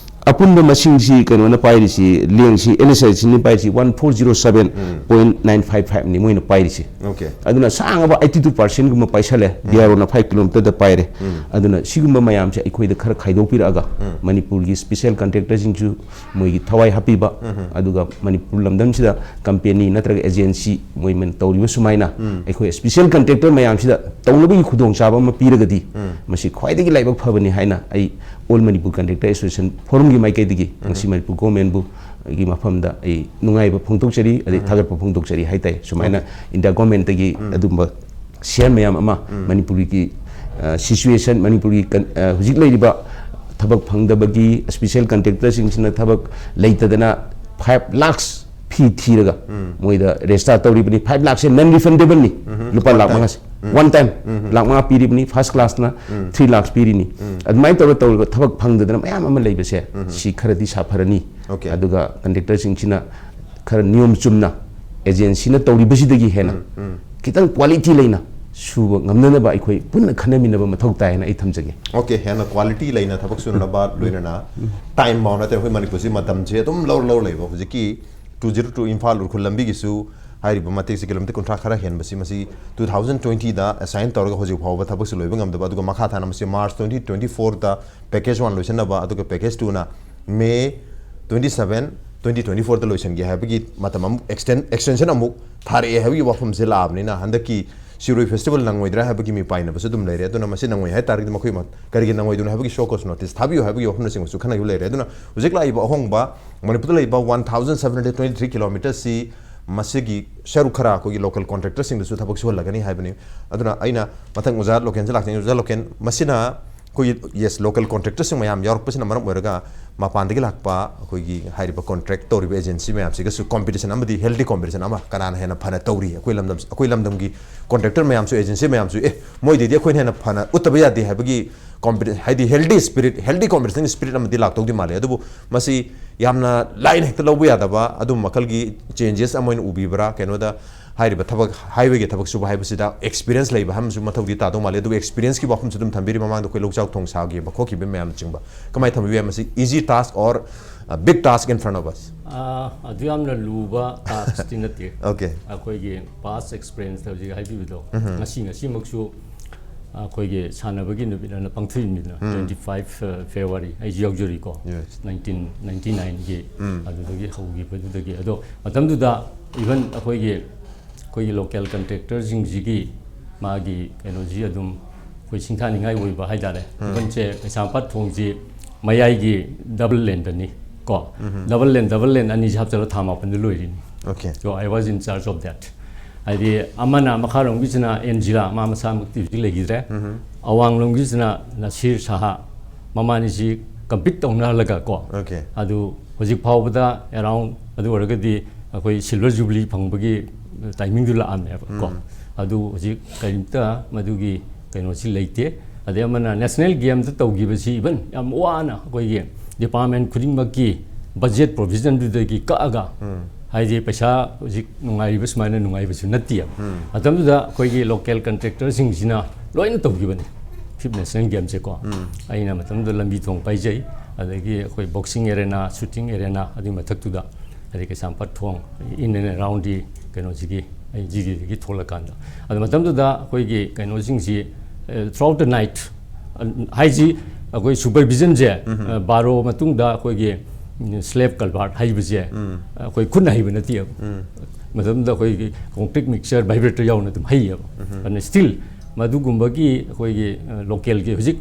ꯑꯄꯨꯟꯕ ꯃꯁꯤꯡꯁꯤ ꯀꯩꯅꯣꯅ ꯄꯥꯏꯔꯤꯁꯤ, ꯂꯦꯡꯁꯤ, ꯑꯦꯟ ꯑꯦꯁ ꯑꯦꯜꯁꯤꯅ ꯄꯥꯏꯔꯤꯁꯤ one four zero seven point nine five ꯐꯥꯏꯚꯅꯤ ꯃꯣꯏꯅ ꯄꯥꯏꯔꯤꯁꯤ꯫ ꯑꯣꯀꯦ꯫ ꯑꯗꯨꯅ ꯁꯥꯡꯉꯕ ꯑꯩꯠꯇꯤ ꯇꯨ ꯄꯥꯔꯁꯦꯟꯒꯨꯝꯕ ꯄꯥꯏꯁꯜꯂꯦ, ꯗꯤ ꯑꯥꯔ ꯑꯣꯅ ꯐꯥꯏꯚ ꯀꯤꯂꯣꯃꯤꯇꯔꯗ ꯄꯥꯏꯔꯦ꯫ ꯑꯗꯨꯅ ꯁꯤꯒꯨꯝꯕ ꯃꯌꯥꯝꯁꯦ ꯑꯩꯈꯣꯏꯗ ꯈꯔ ꯈꯥꯏꯗꯣꯛꯄꯤꯔꯛꯑꯒ ꯃꯅꯤꯄꯨꯔꯒꯤ ꯁ꯭ꯄꯤꯁꯦꯜ ꯀꯟꯇ꯭ꯔꯦꯛꯇꯔꯁꯤꯡꯁꯨ ꯃꯣꯏꯒꯤ ꯊꯋꯥꯏ ꯍꯥꯞꯄꯤꯕ, ꯑꯗꯨꯒ ꯃꯅꯤꯄꯨꯔ ꯂꯝꯗꯝꯁꯤꯗ ꯀꯝꯄꯦꯅꯤ ꯅꯠꯇ꯭ꯔꯒ ꯑꯦꯖꯦꯟꯁꯤ ꯃꯣꯏ ꯃꯟ-, ꯇꯧꯔꯤꯕ ꯁꯨꯃꯥꯏꯅ ꯑꯩꯈꯣꯏ ꯁ꯭ꯄꯤꯁꯦꯜ ꯀꯟꯇ꯭ꯔꯦꯛꯇꯔ ꯃꯌꯥꯝꯁꯤꯗ ꯇꯧꯅꯕꯒꯤ ꯈꯨꯗꯣꯡꯆꯥꯕ ꯑꯃ ꯄꯤꯔꯒꯗꯤ ꯃꯁꯤ ꯈ꯭ꯋꯥꯏꯗꯒꯤ ꯂꯥꯏꯕꯛ ꯐꯕꯅꯤ ꯍꯥꯏꯅ ꯑꯩ ꯑꯣꯜ ꯃꯅꯤꯄꯨꯔ ꯀꯟꯇ꯭ꯔꯦꯛꯇꯔ ꯑꯦꯁꯣꯁꯤꯌꯦꯁꯟ ꯐꯣꯔꯝꯒꯤ ꯃꯥꯏꯀꯩꯗꯒꯤ ꯉꯁꯤ ꯃꯅꯤꯄꯨꯔ ꯒꯣꯔꯃꯦꯟꯕꯨ ꯒꯤ ꯃꯐꯝꯗ ꯑꯩ ꯅꯨꯡꯉꯥꯏꯕ ꯐꯣꯡꯗꯣꯛꯆꯔꯤ, ꯑꯗꯩ ꯊꯥꯒꯠꯄ ꯐꯣꯡꯗꯣꯛꯆꯔꯤ ꯍꯥꯏꯇꯥꯏ꯫ ꯁꯨꯃꯥꯏꯅ ꯏꯟꯗꯤꯌꯥ ꯒꯣꯔꯃꯦꯟꯇꯒꯤ ꯑꯗꯨꯝꯕ ꯁꯤꯌꯥꯔ ꯃꯌꯥꯝ ꯑꯃ ꯃꯅꯤꯄꯨꯔꯒꯤ, ꯑ, ꯁꯤꯆꯨꯋꯦꯁꯟ, ꯃꯅꯤꯄꯨꯔꯒꯤ ꯀꯟ-, ꯑ, ꯍꯧꯖꯤꯛ ꯂꯩꯔꯤꯕ ꯊꯕꯛ ꯐꯪꯗꯕꯒꯤ, ꯁ꯭ꯄꯤꯁꯦꯜ ꯀꯟꯇ꯭ꯔꯦꯛꯇꯔꯁꯤꯡꯁꯤꯅ ꯊꯕꯛ ꯂꯩꯇꯗꯅ ꯐꯥꯏꯚ ꯂꯥꯛꯁ ꯐꯤ ꯊꯤꯔꯒ ꯃꯣꯏꯗ ꯔꯦꯖꯤꯁꯇꯥꯔ ꯇꯧꯔꯤꯕꯅꯤ꯫ ꯐꯥꯏꯚ ꯂꯥꯛꯁꯦ ꯅꯟ ꯔꯤꯐꯟꯗꯦꯕꯜꯅꯤ, ꯂꯨꯄꯥ ꯂꯥꯛ ꯃꯉꯥꯁꯦ꯫ ꯋꯥꯟ ꯇꯥꯏꯝ ꯂꯥꯛ ꯃꯉꯥ ꯄꯤꯔꯤꯕꯅꯤ, ꯐꯥꯔꯁ ꯀ꯭ꯂꯥꯁꯅ ꯊ꯭ꯔꯤ ꯂꯥꯛꯁ ꯄꯤꯔꯤꯅꯤ꯫ ꯑꯗꯨꯃꯥꯏꯅ ꯇꯧꯔ ꯇꯧꯔꯒ ꯊꯕꯛ ꯐꯪꯗꯗꯅ ꯃꯌꯥꯝ ꯑꯃ ꯂꯩꯕꯁꯦ, ꯁꯤ ꯈꯔꯗꯤ ꯁꯥꯐꯔꯅꯤ꯫ ꯑꯣꯀꯦ꯫ ꯑꯗꯨꯒ ꯀꯟꯇ꯭ꯔꯦꯛꯇꯔꯁꯤꯡꯁꯤꯅ ꯈꯔ ꯅꯤꯌꯣꯝ ꯆꯨꯝꯅ ꯑꯦꯖꯦꯟꯁꯤꯅ ꯇꯧꯔꯤꯕꯁꯤꯗꯒꯤ ꯍꯦꯟꯅ ꯈꯤꯇꯪ ꯀ꯭ꯋꯥꯂꯤꯇꯤ ꯂꯩꯅ ꯁꯨꯕ ꯉꯝꯅꯅꯕ ꯑꯩꯈꯣꯏ ꯄꯨꯟꯅ ꯈꯟꯅꯃꯤꯟꯅꯕ ꯃꯊꯧ ꯇꯥꯏ ꯍꯥꯏꯅ ꯑꯩ ꯊꯝꯖꯒꯦ꯫ ꯑꯣꯀꯦ, ꯍꯦꯟꯅ ꯀ꯭ꯋꯥꯂꯤꯇꯤ ꯂꯩꯅ ꯊꯕꯛ ꯁꯨꯅꯅꯕ, ꯂꯣꯏꯅꯅ ꯇꯥꯏꯝ ꯕꯥꯎꯟ ꯅꯠꯇꯦ꯫ ꯑꯩꯈꯣꯏ ꯃꯅꯤꯄꯨꯔꯁꯤ ꯃꯇꯝꯁꯦ ꯑꯗꯨꯝ ꯂꯧꯔ ꯂꯧꯔ ꯂꯩꯕ꯫ ꯍꯧꯖꯤꯛꯀꯤ two zero two Imphal Ukhrul ꯂꯝꯕꯤꯒꯤꯁꯨ ꯍꯥꯏꯔꯤꯕ ꯃꯇꯦꯛꯁꯤ ꯀꯤꯂꯣꯃꯤꯇꯔ ꯀꯨꯟꯊ꯭ꯔꯥ ꯈꯔ ꯍꯦꯟꯕꯁꯤ, ꯃꯁꯤ ꯇꯨ ꯊꯥꯎꯖꯟ ꯇ꯭ꯋꯦꯟꯇꯤꯗ ꯑꯦꯁꯥꯏꯟ ꯇꯧꯔꯒ ꯍꯧꯖꯤꯛ ꯐꯥꯎꯕ ꯊꯕꯛꯁꯤ ꯂꯣꯏꯕ ꯉꯝꯗꯕ, ꯑꯗꯨꯒ ꯃꯈꯥ ꯇꯥꯅ ꯃꯁꯤ ꯃꯥꯔꯆ ꯇ꯭ꯋꯦꯟꯇꯤ ꯇ꯭ꯋꯦꯟꯇꯤ ꯐꯣꯔꯗ ꯄꯦꯀꯦꯖ ꯋꯥꯟ ꯂꯣꯏꯁꯤꯟꯅꯕ, ꯑꯗꯨꯒ ꯄꯦꯀꯦꯖ ꯇꯨꯅ May twenty seven, twenty twenty ꯐꯣꯔꯗ ꯂꯣꯏꯁꯤꯟꯒꯦ ꯍꯥꯏꯕꯒꯤ ꯃꯇꯝ ꯑꯃꯨꯛ ꯑꯦꯛꯁꯇꯦꯟ, ꯑꯦꯛꯁꯇꯦꯟꯁꯟ ꯑꯃꯨꯛ ꯊꯥꯔꯛꯑꯦ ꯍꯥꯏꯕꯒꯤ ꯋꯥꯐꯝꯁꯦ ꯂꯥꯛꯑꯕꯅꯤꯅ, ꯍꯟꯗꯛꯀꯤ ꯁꯤꯔꯣꯏ ꯐꯦꯁꯇꯤꯚꯦꯜ ꯅꯪꯉꯣꯏꯗ꯭ꯔꯥ ꯍꯥꯏꯕꯒꯤ ꯃꯤꯄꯥꯏꯅꯕꯁꯨ ꯑꯗꯨꯝ ꯂꯩꯔꯦ꯫ ꯑꯗꯨꯅ ꯃꯁꯤ ꯅꯪꯉꯣꯏ ꯍꯥꯏ ꯇꯥꯔꯒꯗꯤ ꯃꯈꯣꯏ ꯃ-, ꯀꯔꯤꯒꯤ ꯅꯪꯉꯣꯏꯗꯣꯏꯅꯣ ꯍꯥꯏꯕꯒꯤ ꯁꯣ ꯀꯣꯁ ꯅꯣꯇꯤꯁ ꯊꯥꯕꯤꯌꯨ ꯍꯥꯏꯕꯒꯤ ꯋꯥꯐꯝꯅꯆꯤꯡꯕꯁꯨ ꯈꯟꯅꯈꯤꯕ ꯂꯩꯔꯦ꯫ ꯑꯗꯨꯅ ꯍꯧꯖꯤꯛ ꯂꯥꯛꯏꯕ ꯑꯍꯣꯡꯕ ꯃꯅꯤꯄꯨꯔꯗ ꯂꯩꯕ one thousand seven hundred twenty three ꯀꯤꯂꯣꯃꯤꯇꯔꯁꯤ ꯃꯁꯤꯒꯤ ꯁꯔꯨꯛ ꯈꯔ ꯑꯩꯈꯣꯏꯒꯤ ꯂꯣꯀꯦꯜ ꯀꯣꯟꯇ꯭ꯔꯦꯛꯇꯔꯁꯤꯡꯗꯁꯨ ꯊꯕꯛ ꯁꯨꯍꯜꯂꯒꯅꯤ ꯍꯥꯏꯕꯅꯤ꯫ ꯑꯗꯨꯅ ꯑꯩꯅ ꯃꯊꯪ ꯑꯣꯖꯥ ꯂꯣꯀꯦꯟꯁꯦ ꯂꯥꯛꯆꯅꯤꯡꯉꯤ꯫ ꯑꯣꯖꯥ ꯂꯣꯀꯦꯟ, ꯃꯁꯤꯅ ꯑꯩꯈꯣꯏꯒꯤ, ꯌꯦꯁ, ꯂꯣꯀꯦꯜ ꯀꯣꯟꯇ꯭ꯔꯦꯛꯇꯔꯁꯤꯡ ꯃꯌꯥꯝ ꯌꯥꯎꯔꯛꯄꯁꯤꯅ ꯃꯔꯝ ꯑꯣꯏꯔꯒ ꯃꯄꯥꯟꯗꯒꯤ ꯂꯥꯛꯄ ꯑꯩꯈꯣꯏꯒꯤ ꯍꯥꯏꯔꯤꯕ ꯀꯣꯟꯇ꯭ꯔꯦꯛ ꯇꯧꯔꯤꯕ ꯑꯦꯖꯦꯟꯁꯤ ꯃꯌꯥꯝꯁꯤꯒꯁꯨ ꯀꯣꯝꯄꯤꯇꯤꯁꯟ ꯑꯃꯗꯤ ꯍꯦꯜꯗꯤ ꯀꯣꯝꯄꯤꯇꯤꯁꯟ ꯑꯃ, ꯀꯅꯥꯅ ꯍꯦꯟꯅ ꯐꯅ ꯇꯧꯔꯤ ꯑꯩꯈꯣꯏ ꯂꯝꯗꯝ, ꯑꯩꯈꯣꯏ ꯂꯝꯗꯝꯒꯤ ꯀꯣꯟꯇ꯭ꯔꯦꯛꯇꯔ ꯃꯌꯥꯝꯁꯨ, ꯑꯦꯖꯦꯟꯁꯤ ꯃꯌꯥꯝꯁꯨ, ꯑꯦ, ꯃꯣꯏꯗꯩꯗꯤ ꯑꯩꯈꯣꯏꯅ ꯍꯦꯟꯅ ꯐꯅ ꯎꯠꯇꯕ ꯌꯥꯗꯦ ꯍꯥꯏꯕꯒꯤ ꯀꯣꯝꯄꯤꯇꯤ-, ꯍꯥꯏꯗꯤ ꯍꯦꯜꯗꯤ ꯁ꯭ꯄꯤꯔꯤꯠ, ꯍꯦꯜꯗꯤ ꯀꯣꯝꯄꯤꯇꯤꯁꯟꯒꯤ ꯁ꯭ꯄꯤꯔꯤꯠ ꯑꯃꯗꯤ ꯂꯥꯛꯇꯧꯗꯤ ꯃꯥꯜꯂꯦ꯫ ꯑꯗꯨꯕꯨ ꯃꯁꯤ ꯌꯥꯝꯅ ꯂꯥꯏꯅ ꯍꯦꯛꯇ ꯂꯧꯕ ꯌꯥꯗꯕ ꯑꯗꯨꯝꯕ ꯃꯈꯜꯒꯤ ꯆꯦꯟꯖꯦꯁ ꯑꯃ ꯑꯣꯏꯅ ꯎꯕꯤꯕ꯭ꯔꯥ? ꯀꯩꯅꯣꯗ ꯍꯥꯏꯔꯤꯕ ꯊꯕꯛ, ꯍꯥꯏꯋꯦꯒꯤ ꯊꯕꯛ ꯁꯨꯕ ꯍꯥꯏꯕꯁꯤꯗ ꯑꯦꯛꯁꯄꯤꯔꯤꯌꯦꯟꯁ ꯂꯩꯕ ꯑꯃꯁꯨ ꯃꯊꯧꯗꯤ ꯇꯥꯗꯧ ꯃꯥꯜꯂꯦ꯫ ꯑꯗꯨꯕꯨ ꯑꯦꯛꯁꯄꯤꯔꯤꯌꯦꯟꯁꯀꯤ ꯋꯥꯐꯝꯁꯨ ꯑꯗꯨꯝ ꯊꯝꯕꯤꯔꯤ꯫ ꯃꯃꯥꯡꯗ ꯑꯩꯈꯣꯏ ꯂꯧꯆꯥꯎ ꯊꯣꯡ ꯁꯥꯈꯤꯕ ꯈꯣꯠꯈꯤꯕ ꯃꯌꯥꯝꯅꯆꯤꯡꯕ ꯀꯃꯥꯏꯅ ꯊꯝꯕꯤꯕ ꯌꯥꯏ? ꯃꯁꯤ easy task or big task in front of us? ꯑꯥ, ꯑꯗꯨ ꯌꯥꯝꯅ ꯂꯨꯕ ꯇꯥꯛꯁꯇꯤ ꯅꯠꯇꯦ꯫ Okay. ꯑꯩꯈꯣꯏꯒꯤ ꯄꯥꯁ ꯑꯦꯛꯁꯄꯤꯔꯤꯌꯦꯟꯁ ꯍꯧꯖꯤꯛ ꯍꯥꯏꯕꯤꯕꯗꯣ, ꯉꯁꯤ, ꯉꯁꯤꯃꯛꯁꯨ ꯑꯩꯈꯣꯏꯒꯤ ꯁꯥꯟꯅꯕꯒꯤ ꯅꯨꯃꯤꯠ ꯑꯅ ꯄꯥꯡꯊꯣꯛꯏꯃꯤꯗꯅ, twenty five February ꯑꯩꯁꯨ ꯌꯥꯎꯖꯔꯤꯀꯣ, Yes. nineteen ninety nineꯒꯤ ꯑꯗꯨꯗꯒꯤ ꯍꯧꯈꯤꯕꯗꯨꯗꯒꯤ꯫ ꯑꯗꯣ ꯃꯇꯝꯗꯨꯗ ꯏꯚꯟ ꯑꯩꯈꯣꯏꯒꯤ, ꯑꯩꯈꯣꯏꯒꯤ ꯂꯣꯀꯦꯜ ꯀꯟꯇ꯭ꯔꯦꯛꯇꯔꯁꯤꯡꯁꯤꯒꯤ ꯃꯥꯒꯤ ꯀꯩꯅꯣꯁꯤ ꯑꯗꯨꯝ ꯑꯩꯈꯣꯏ ꯁꯤꯡꯊꯥꯅꯤꯡꯉꯥꯏ ꯑꯣꯏꯕ ꯍꯥꯏꯇꯥꯔꯦ꯫ ꯏꯚꯟꯁꯦ ꯀꯩꯁꯥꯝꯄꯥꯠ ꯊꯣꯡꯁꯤ ꯃꯌꯥꯏꯒꯤ ꯗꯕꯜ ꯂꯦꯟꯗꯅꯤ ꯀꯣ, ꯗꯕꯜ ꯂꯦꯟ, ꯗꯕꯜ ꯂꯦꯟ ꯑꯅꯤꯁꯤ ꯍꯥꯞꯆꯜꯂꯒ ꯊꯥ ꯃꯥꯄꯟꯗ ꯂꯣꯏꯔꯤꯅꯤ꯫ Okay. So I was in charge of that. ꯍꯥꯏꯗꯤ ꯑꯃꯅ ꯃꯈꯥꯔꯣꯝꯒꯤꯁꯤꯅ ꯑꯦꯟꯖꯤꯂꯥ, ꯃꯥ ꯃꯁꯥꯃꯛꯇꯤ ꯍꯧꯖꯤꯛ ꯂꯩꯈꯤꯗ꯭ꯔꯦ꯫ ꯑꯋꯥꯡꯂꯣꯝꯒꯤꯁꯤꯅ ꯅꯁꯤꯔ ꯁꯍꯥ, ꯃꯃꯥꯅꯤꯁꯤ ꯀꯝꯄꯤꯠ ꯇꯧꯅꯍꯜꯂꯒ ꯀꯣ꯫ Okay. ꯑꯗꯨ ꯍꯧꯖꯤꯛ ꯐꯥꯎꯕꯗ ꯑꯦꯔꯥꯎꯟ, ꯑꯗꯨ ꯑꯣꯏꯔꯒꯗꯤ ꯑꯩꯈꯣꯏ ꯁꯤꯜꯚꯔ ꯖꯨꯕꯤꯂꯤ ꯐꯪꯕꯒꯤ ꯇꯥꯏꯃꯤꯡꯗꯨ ꯂꯥꯛꯑꯝꯃꯦꯕ ꯀꯣ꯫ ꯑꯗꯨ ꯍꯧꯖꯤꯛ ꯀꯔꯤꯝꯇ ꯃꯗꯨꯒꯤ ꯀꯩꯅꯣꯁꯤ ꯂꯩꯇꯦ꯫ ꯑꯗꯩ ꯑꯃꯅ ꯅꯦꯁꯅꯦꯜ ꯒꯦꯝꯗ ꯇꯧꯈꯤꯕꯁꯤ ꯏꯚꯟ ꯌꯥꯝ ꯋꯥꯅ ꯑꯩꯈꯣꯏꯒꯤ ꯗꯤꯄꯥꯔꯠꯃꯦꯟ ꯈꯨꯗꯤꯡꯃꯛꯀꯤ ꯕꯖꯦꯠ ꯄ꯭ꯔꯣꯚꯤꯖꯟꯗꯨꯗꯒꯤ ꯀꯛꯑꯒ, ꯍꯥꯏꯗꯤ ꯄꯩꯁꯥ ꯍꯧꯖꯤꯛ ꯅꯨꯡꯉꯥꯏꯔꯤꯕ ꯁꯨꯃꯥꯏꯅ ꯅꯨꯡꯉꯥꯏꯕꯁꯨ ꯅꯠꯇꯦꯕ꯫ ꯃꯇꯝꯗꯨꯗ ꯑꯩꯈꯣꯏꯒꯤ ꯂꯣꯀꯦꯜ ꯀꯟꯇ꯭ꯔꯦꯛꯇꯔꯁꯤꯡꯁꯤꯅ ꯂꯣꯏꯅ ꯇꯧꯈꯤꯕꯅꯤ ꯐꯤꯐ ꯅꯦꯁꯅꯦꯜ ꯒꯦꯝꯁꯦ ꯀꯣ꯫ ꯑꯩꯅ ꯃꯇꯝꯗꯨꯗ ꯂꯝꯕꯤ ꯊꯣꯡ ꯄꯥꯏꯖꯩ, ꯑꯗꯒꯤ ꯑꯩꯈꯣꯏ ꯕꯣꯛꯁꯤꯡ ꯑꯦꯔꯦꯅꯥ, ꯁꯨꯇꯤꯡ ꯑꯦꯔꯦꯅꯥ, ꯑꯗꯨꯒꯤ ꯃꯊꯛꯇꯨꯗ ꯑꯗꯩ ꯀꯩꯁꯥꯝꯄꯥꯠ ꯊꯣꯡ, in and around ꯗꯤ ꯀꯩꯅꯣꯁꯤꯒꯤ, ꯑꯩ ꯖꯤꯔꯤꯗꯒꯤ ꯊꯣꯛꯂꯀꯥꯟꯗ꯫ ꯑꯗꯨ ꯃꯇꯝꯗꯨꯗ ꯑꯩꯈꯣꯏꯒꯤ ꯀꯩꯅꯣꯁꯤꯡꯁꯤ, throughout the night, ꯍꯥꯏꯁꯤ ꯑꯩꯈꯣꯏ ꯁꯨꯄꯔꯚꯤꯖꯟꯁꯦ, ꯕꯥꯔꯣ ꯃꯇꯨꯡꯗ ꯑꯩꯈꯣꯏꯒꯤ ꯁ꯭ꯂꯦꯞ ꯀꯜꯚꯥꯔꯠ ꯍꯩꯕꯁꯦ ꯑꯩꯈꯣꯏ ꯈꯨꯠꯅ ꯍꯩꯕ ꯅꯠꯇꯦꯕ꯫ ꯃꯇꯝꯗꯨꯗ ꯑꯩꯈꯣꯏꯒꯤ ꯀꯣꯡꯀ꯭ꯔꯤꯠ ꯃꯤꯛꯆꯔ ꯚꯥꯏꯕ꯭ꯔꯦꯇꯔ ꯌꯥꯎꯅ ꯑꯗꯨꯝ ꯍꯩꯌꯦꯕ꯫ ꯑꯗꯨꯅ ꯁ꯭ꯇꯤꯜ ꯃꯗꯨꯒꯨꯝꯕꯒꯤ ꯑꯩꯈꯣꯏꯒꯤ ꯂꯣꯀꯦꯜꯒꯤ ꯍꯧꯖꯤꯛ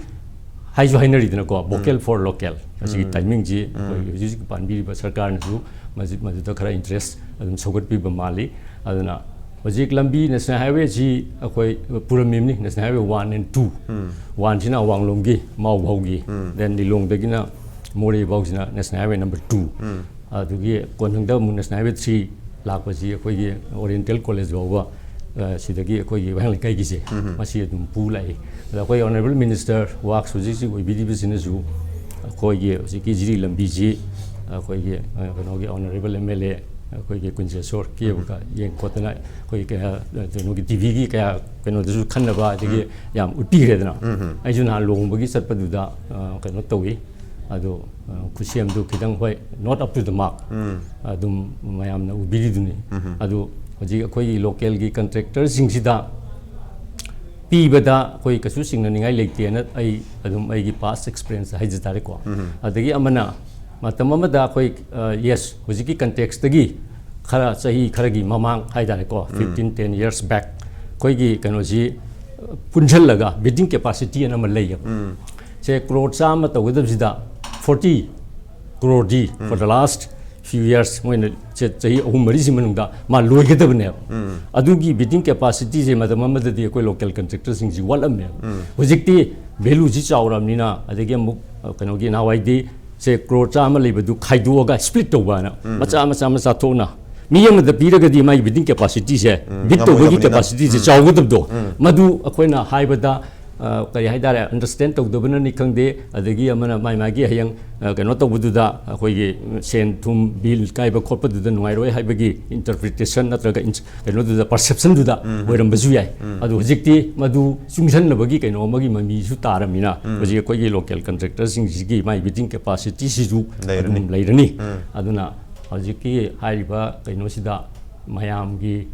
ꯍꯥꯏꯁꯨ ꯍꯥꯏꯅꯔꯤꯗꯅꯀꯣ, ꯚꯣꯀꯦꯜ ꯐꯣꯔ ꯂꯣꯀꯦꯜ ꯑꯁꯤꯒꯤ ꯇꯥꯏꯃꯤꯡꯁꯤ ꯑꯩꯈꯣꯏ ꯍꯧꯖꯤꯛ ꯍꯧꯖꯤꯛ ꯄꯥꯟꯕꯤꯔꯤꯕ ꯁꯔꯀꯥꯔꯅꯁꯨ ꯃꯁꯤ, ꯃꯗꯨꯗ ꯈꯔ ꯏꯟꯇꯔꯦꯁ ꯑꯗꯨꯝ ꯁꯧꯒꯠꯄꯤꯕ ꯃꯥꯜꯂꯤ꯫ ꯑꯗꯨꯅ ꯍꯧꯖꯤꯛ ꯂꯝꯕꯤ ꯅꯦꯁꯅꯦꯜ ꯍꯥꯏꯋꯦꯁꯤ ꯑꯩꯈꯣꯏ ꯄꯨꯔꯝꯃꯤꯕꯅꯤ, national highway one and two. ꯋꯥꯟꯁꯤꯅ ꯑꯋꯥꯡꯂꯣꯝꯒꯤ ꯃꯥꯎ ꯐꯥꯎꯒꯤ, ꯗꯦꯟ ꯂꯤꯂꯣꯡꯗꯒꯤꯅ ꯃꯣꯔꯦ ꯐꯥꯎꯁꯤꯅ ꯅꯦꯁꯅꯦꯜ ꯍꯥꯏꯋꯦ ꯅꯝꯕꯔ ꯇꯨ꯫ ꯑꯗꯨꯒꯤ ꯀꯣꯟꯊꯪꯗ ꯑꯃꯨꯛ ꯅꯦꯁꯅꯦꯜ ꯍꯥꯏꯋꯦ ꯊ꯭ꯔꯤ ꯂꯥꯛꯄꯁꯤ ꯑꯩꯈꯣꯏꯒꯤ ꯑꯣꯔꯤꯌꯦꯟꯇꯦꯜ ꯀꯣꯂꯦꯖ ꯐꯥꯎꯕ, ꯑ, ꯁꯤꯗꯒꯤ ꯑꯩꯈꯣꯏꯒꯤ ꯋꯥꯍꯦꯡ ꯂꯩꯀꯥꯏꯒꯤꯁꯦ, ꯃꯁꯤ ꯑꯗꯨꯝ ꯄꯨ ꯂꯥꯛꯏ꯫ ꯑꯗ ꯑꯩꯈꯣꯏ ꯑꯣꯅꯔꯦꯕꯜ ꯃꯤꯅꯤꯁꯇꯔ ꯋꯥꯛꯁ ꯍꯧꯖꯤꯛ ꯍꯧꯖꯤꯛ ꯑꯣꯏꯕꯤꯔꯤꯕꯁꯤꯅꯁꯨ ꯑꯩꯈꯣꯏꯒꯤ ꯍꯧꯖꯤꯛꯀꯤ ꯖꯤꯔꯤ ꯂꯝꯕꯤꯁꯤ ꯑꯩꯈꯣꯏꯒꯤ, ꯑ, ꯀꯩꯅꯣꯒꯤ ꯑꯣꯅꯔꯦꯕꯜ ꯑꯦꯝ ꯑꯦꯜ ꯑꯦ ꯑꯩꯈꯣꯏꯒꯤ ꯀꯨꯟꯖꯦꯁꯣꯔ ꯀꯦꯕꯒ ꯌꯦꯡ ꯈꯣꯠꯇꯅ ꯑꯩꯈꯣꯏ ꯀꯌꯥ, ꯑ, ꯀꯩꯅꯣꯒꯤ ꯇꯤ ꯚꯤꯒꯤ ꯀꯌꯥ ꯀꯩꯅꯣꯗꯁꯨ ꯈꯟꯅꯕ ꯑꯗꯒꯤ ꯌꯥꯝ ꯎꯠꯄꯤꯈ꯭ꯔꯦꯗꯅ꯫ ꯑꯩꯁꯨ ꯅꯍꯥꯟ ꯂꯨꯍꯣꯡꯕꯒꯤ ꯆꯠꯄꯗꯨꯗ, ꯑ, ꯀꯩꯅꯣ ꯇꯧꯏ꯫ ꯑꯗꯣ, ꯑ, ꯈꯨꯠꯁꯦꯝꯗꯨ ꯈꯤꯇꯪ, ꯍꯣꯏ, not up to the mark꯫ ꯑꯗꯨꯝ ꯃꯌꯥꯝꯅ ꯎꯕꯤꯔꯤꯗꯨꯅꯤ꯫ ꯑꯗꯨ ꯍꯧꯖꯤꯛ ꯑꯩꯈꯣꯏꯒꯤ ꯂꯣꯀꯦꯜꯒꯤ ꯀꯟꯇ꯭ꯔꯦꯛꯇꯔꯁꯤꯡꯁꯤꯗ ꯄꯤꯕꯗ ꯑꯩꯈꯣꯏ ꯀꯩꯁꯨ ꯆꯤꯡꯅꯅꯤꯡꯉꯥꯏ ꯂꯩꯇꯦꯅ ꯑꯩ ꯑꯗꯨꯝ ꯑꯩꯒꯤ ꯄꯥꯁ ꯑꯦꯛꯁꯄꯤꯔꯤꯌꯦꯟꯁ ꯍꯥꯏꯖ ꯇꯥꯔꯦꯀꯣ꯫ ꯑꯗꯒꯤ ꯑꯃꯅ ꯃꯇꯝ ꯑꯃꯗ ꯑꯩꯈꯣꯏ, ꯑ, ꯌꯦꯁ, ꯍꯧꯖꯤꯛꯀꯤ ꯀꯟꯇꯦꯛꯁꯇꯒꯤ ꯈꯔ ꯆꯍꯤ ꯈꯔꯒꯤ ꯃꯃꯥꯡ ꯍꯥꯏ ꯇꯥꯔꯦꯀꯣ, ꯐꯤꯐꯇꯤꯟ, ꯇꯦꯟ ꯌꯔꯁ ꯕꯦꯛ ꯑꯩꯈꯣꯏꯒꯤ ꯀꯩꯅꯣꯁꯤ, ꯑ, ꯄꯨꯟꯁꯤꯜꯂꯒ ꯕꯤꯗꯤꯡ ꯀꯦꯄꯥꯁꯤꯇꯤ ꯑꯅ ꯑꯃ ꯂꯩꯌꯦꯕ꯫ ꯁꯦ ꯀ꯭ꯔꯣꯔ ꯆꯥꯝꯃ ꯇꯧꯒꯗꯕꯁꯤꯗ forty ꯀ꯭ꯔꯣꯔꯗꯤ for the last few years, ꯃꯣꯏꯅ ꯆ-, ꯆꯍꯤ ꯑꯍꯨꯝ ꯃꯔꯤꯁꯤ ꯃꯅꯨꯡꯗ ꯃꯥ ꯂꯣꯏꯒꯗꯕꯅꯦꯕ꯫ ꯑꯗꯨꯒꯤ ꯕꯤꯗꯤꯡ ꯀꯦꯄꯥꯁꯤꯇꯤꯁꯦ ꯃꯇꯝ ꯑꯃꯗꯗꯤ ꯑꯩꯈꯣꯏ ꯂꯣꯀꯦꯜ ꯀꯟꯇ꯭ꯔꯦꯛꯇꯔꯁꯤꯡꯁꯤ ꯋꯥꯠꯂꯝꯃꯦꯕ꯫ ꯍꯧꯖꯤꯛꯇꯤ ꯚꯦꯂꯨꯁꯤ ꯆꯥꯎꯔꯕꯅꯤꯅ, ꯑꯗꯒꯤ ꯑꯃꯨꯛ, ꯑ, ꯀꯩꯅꯣꯒꯤ ꯅꯍꯥꯟꯋꯥꯏꯗꯤ ꯁꯦ ꯀ꯭ꯔꯣꯔ ꯆꯥꯝꯃ ꯂꯩꯕꯗꯨ ꯈꯥꯏꯗꯣꯛꯑꯒ ꯁ꯭ꯄ꯭ꯂꯤꯠ ꯇꯧꯕ ꯍꯥꯏꯅ ꯃꯆꯥ ꯃꯆꯥ ꯃꯆꯥ ꯊꯣꯛꯅ ꯃꯤ ꯑꯃꯗ ꯄꯤꯔꯒꯗꯤ ꯃꯥꯒꯤ ꯕꯤꯗꯤꯡ ꯀꯦꯄꯥꯁꯤꯇꯤꯁꯦ, ꯕꯤꯠ ꯇꯧꯕꯒꯤ ꯉꯝꯃꯣꯏꯗꯕꯅꯤꯅ꯫ ꯀꯦꯄꯥꯁꯤꯇꯤꯁꯦ ꯆꯥꯎꯒꯗꯕꯗꯣ, ꯃꯗꯨ ꯑꯩꯈꯣꯏꯅ ꯍꯥꯏꯕꯗ, ꯑ, ꯀꯔꯤ ꯍꯥꯏꯇꯥꯔꯦ, ꯑꯟꯗꯔꯁ꯭ꯇꯦꯟ ꯇꯧꯗꯕꯅꯅꯤ ꯈꯪꯗꯦ, ꯑꯗꯒꯤ ꯑꯃꯅ ꯃꯥꯏ ꯃꯥꯒꯤ ꯍꯌꯦꯡ, ꯑ, ꯀꯩꯅꯣ ꯇꯧꯕꯗꯨꯗ ꯑꯩꯈꯣꯏꯒꯤ ꯁꯦꯟ ꯊꯨꯝ ꯕꯤꯜ ꯀꯥꯏꯕ ꯈꯣꯠꯄꯗꯨꯗ ꯅꯨꯡꯉꯥꯏꯔꯣꯏ ꯍꯥꯏꯕꯒꯤ ꯏꯟꯇꯔꯄ꯭ꯔꯤꯇꯦꯁꯟ ꯅꯠꯇ꯭ꯔꯒ ꯏꯟ-, ꯀꯩꯅꯣꯗꯨꯗ, ꯄꯔꯁꯦꯞꯁꯟꯗꯨꯗ ꯑꯣꯏꯔꯝꯕꯁꯨ ꯌꯥꯏ꯫ ꯑꯗꯣ ꯍꯧꯖꯤꯛꯇꯤ ꯃꯗꯨ ꯆꯨꯡꯁꯟꯅꯕꯒꯤ ꯀꯩꯅꯣ ꯑꯃꯒꯤ ꯃꯃꯤꯁꯨ ꯇꯥꯔꯝꯃꯤꯅ ꯍꯧꯖꯤꯛ ꯑꯩꯈꯣꯏꯒꯤ ꯂꯣꯀꯦꯜ ꯀꯟꯇ꯭ꯔꯦꯛꯇꯔꯁꯤꯡꯁꯤꯒꯤ ꯃꯥꯏ ꯕꯤꯗꯤꯡ ꯀꯦꯄꯥꯁꯤꯇꯤꯁꯤꯁꯨ ꯂꯩꯔꯅꯤ꯫ ꯑꯗꯨꯝ ꯂꯩꯔꯅꯤ꯫ ꯑꯗꯨꯅ ꯍꯧꯖꯤꯛꯀꯤ ꯍꯥꯏꯔꯤꯕ ꯀꯩꯅꯣꯁꯤꯗ ꯃꯌꯥꯝꯒꯤ,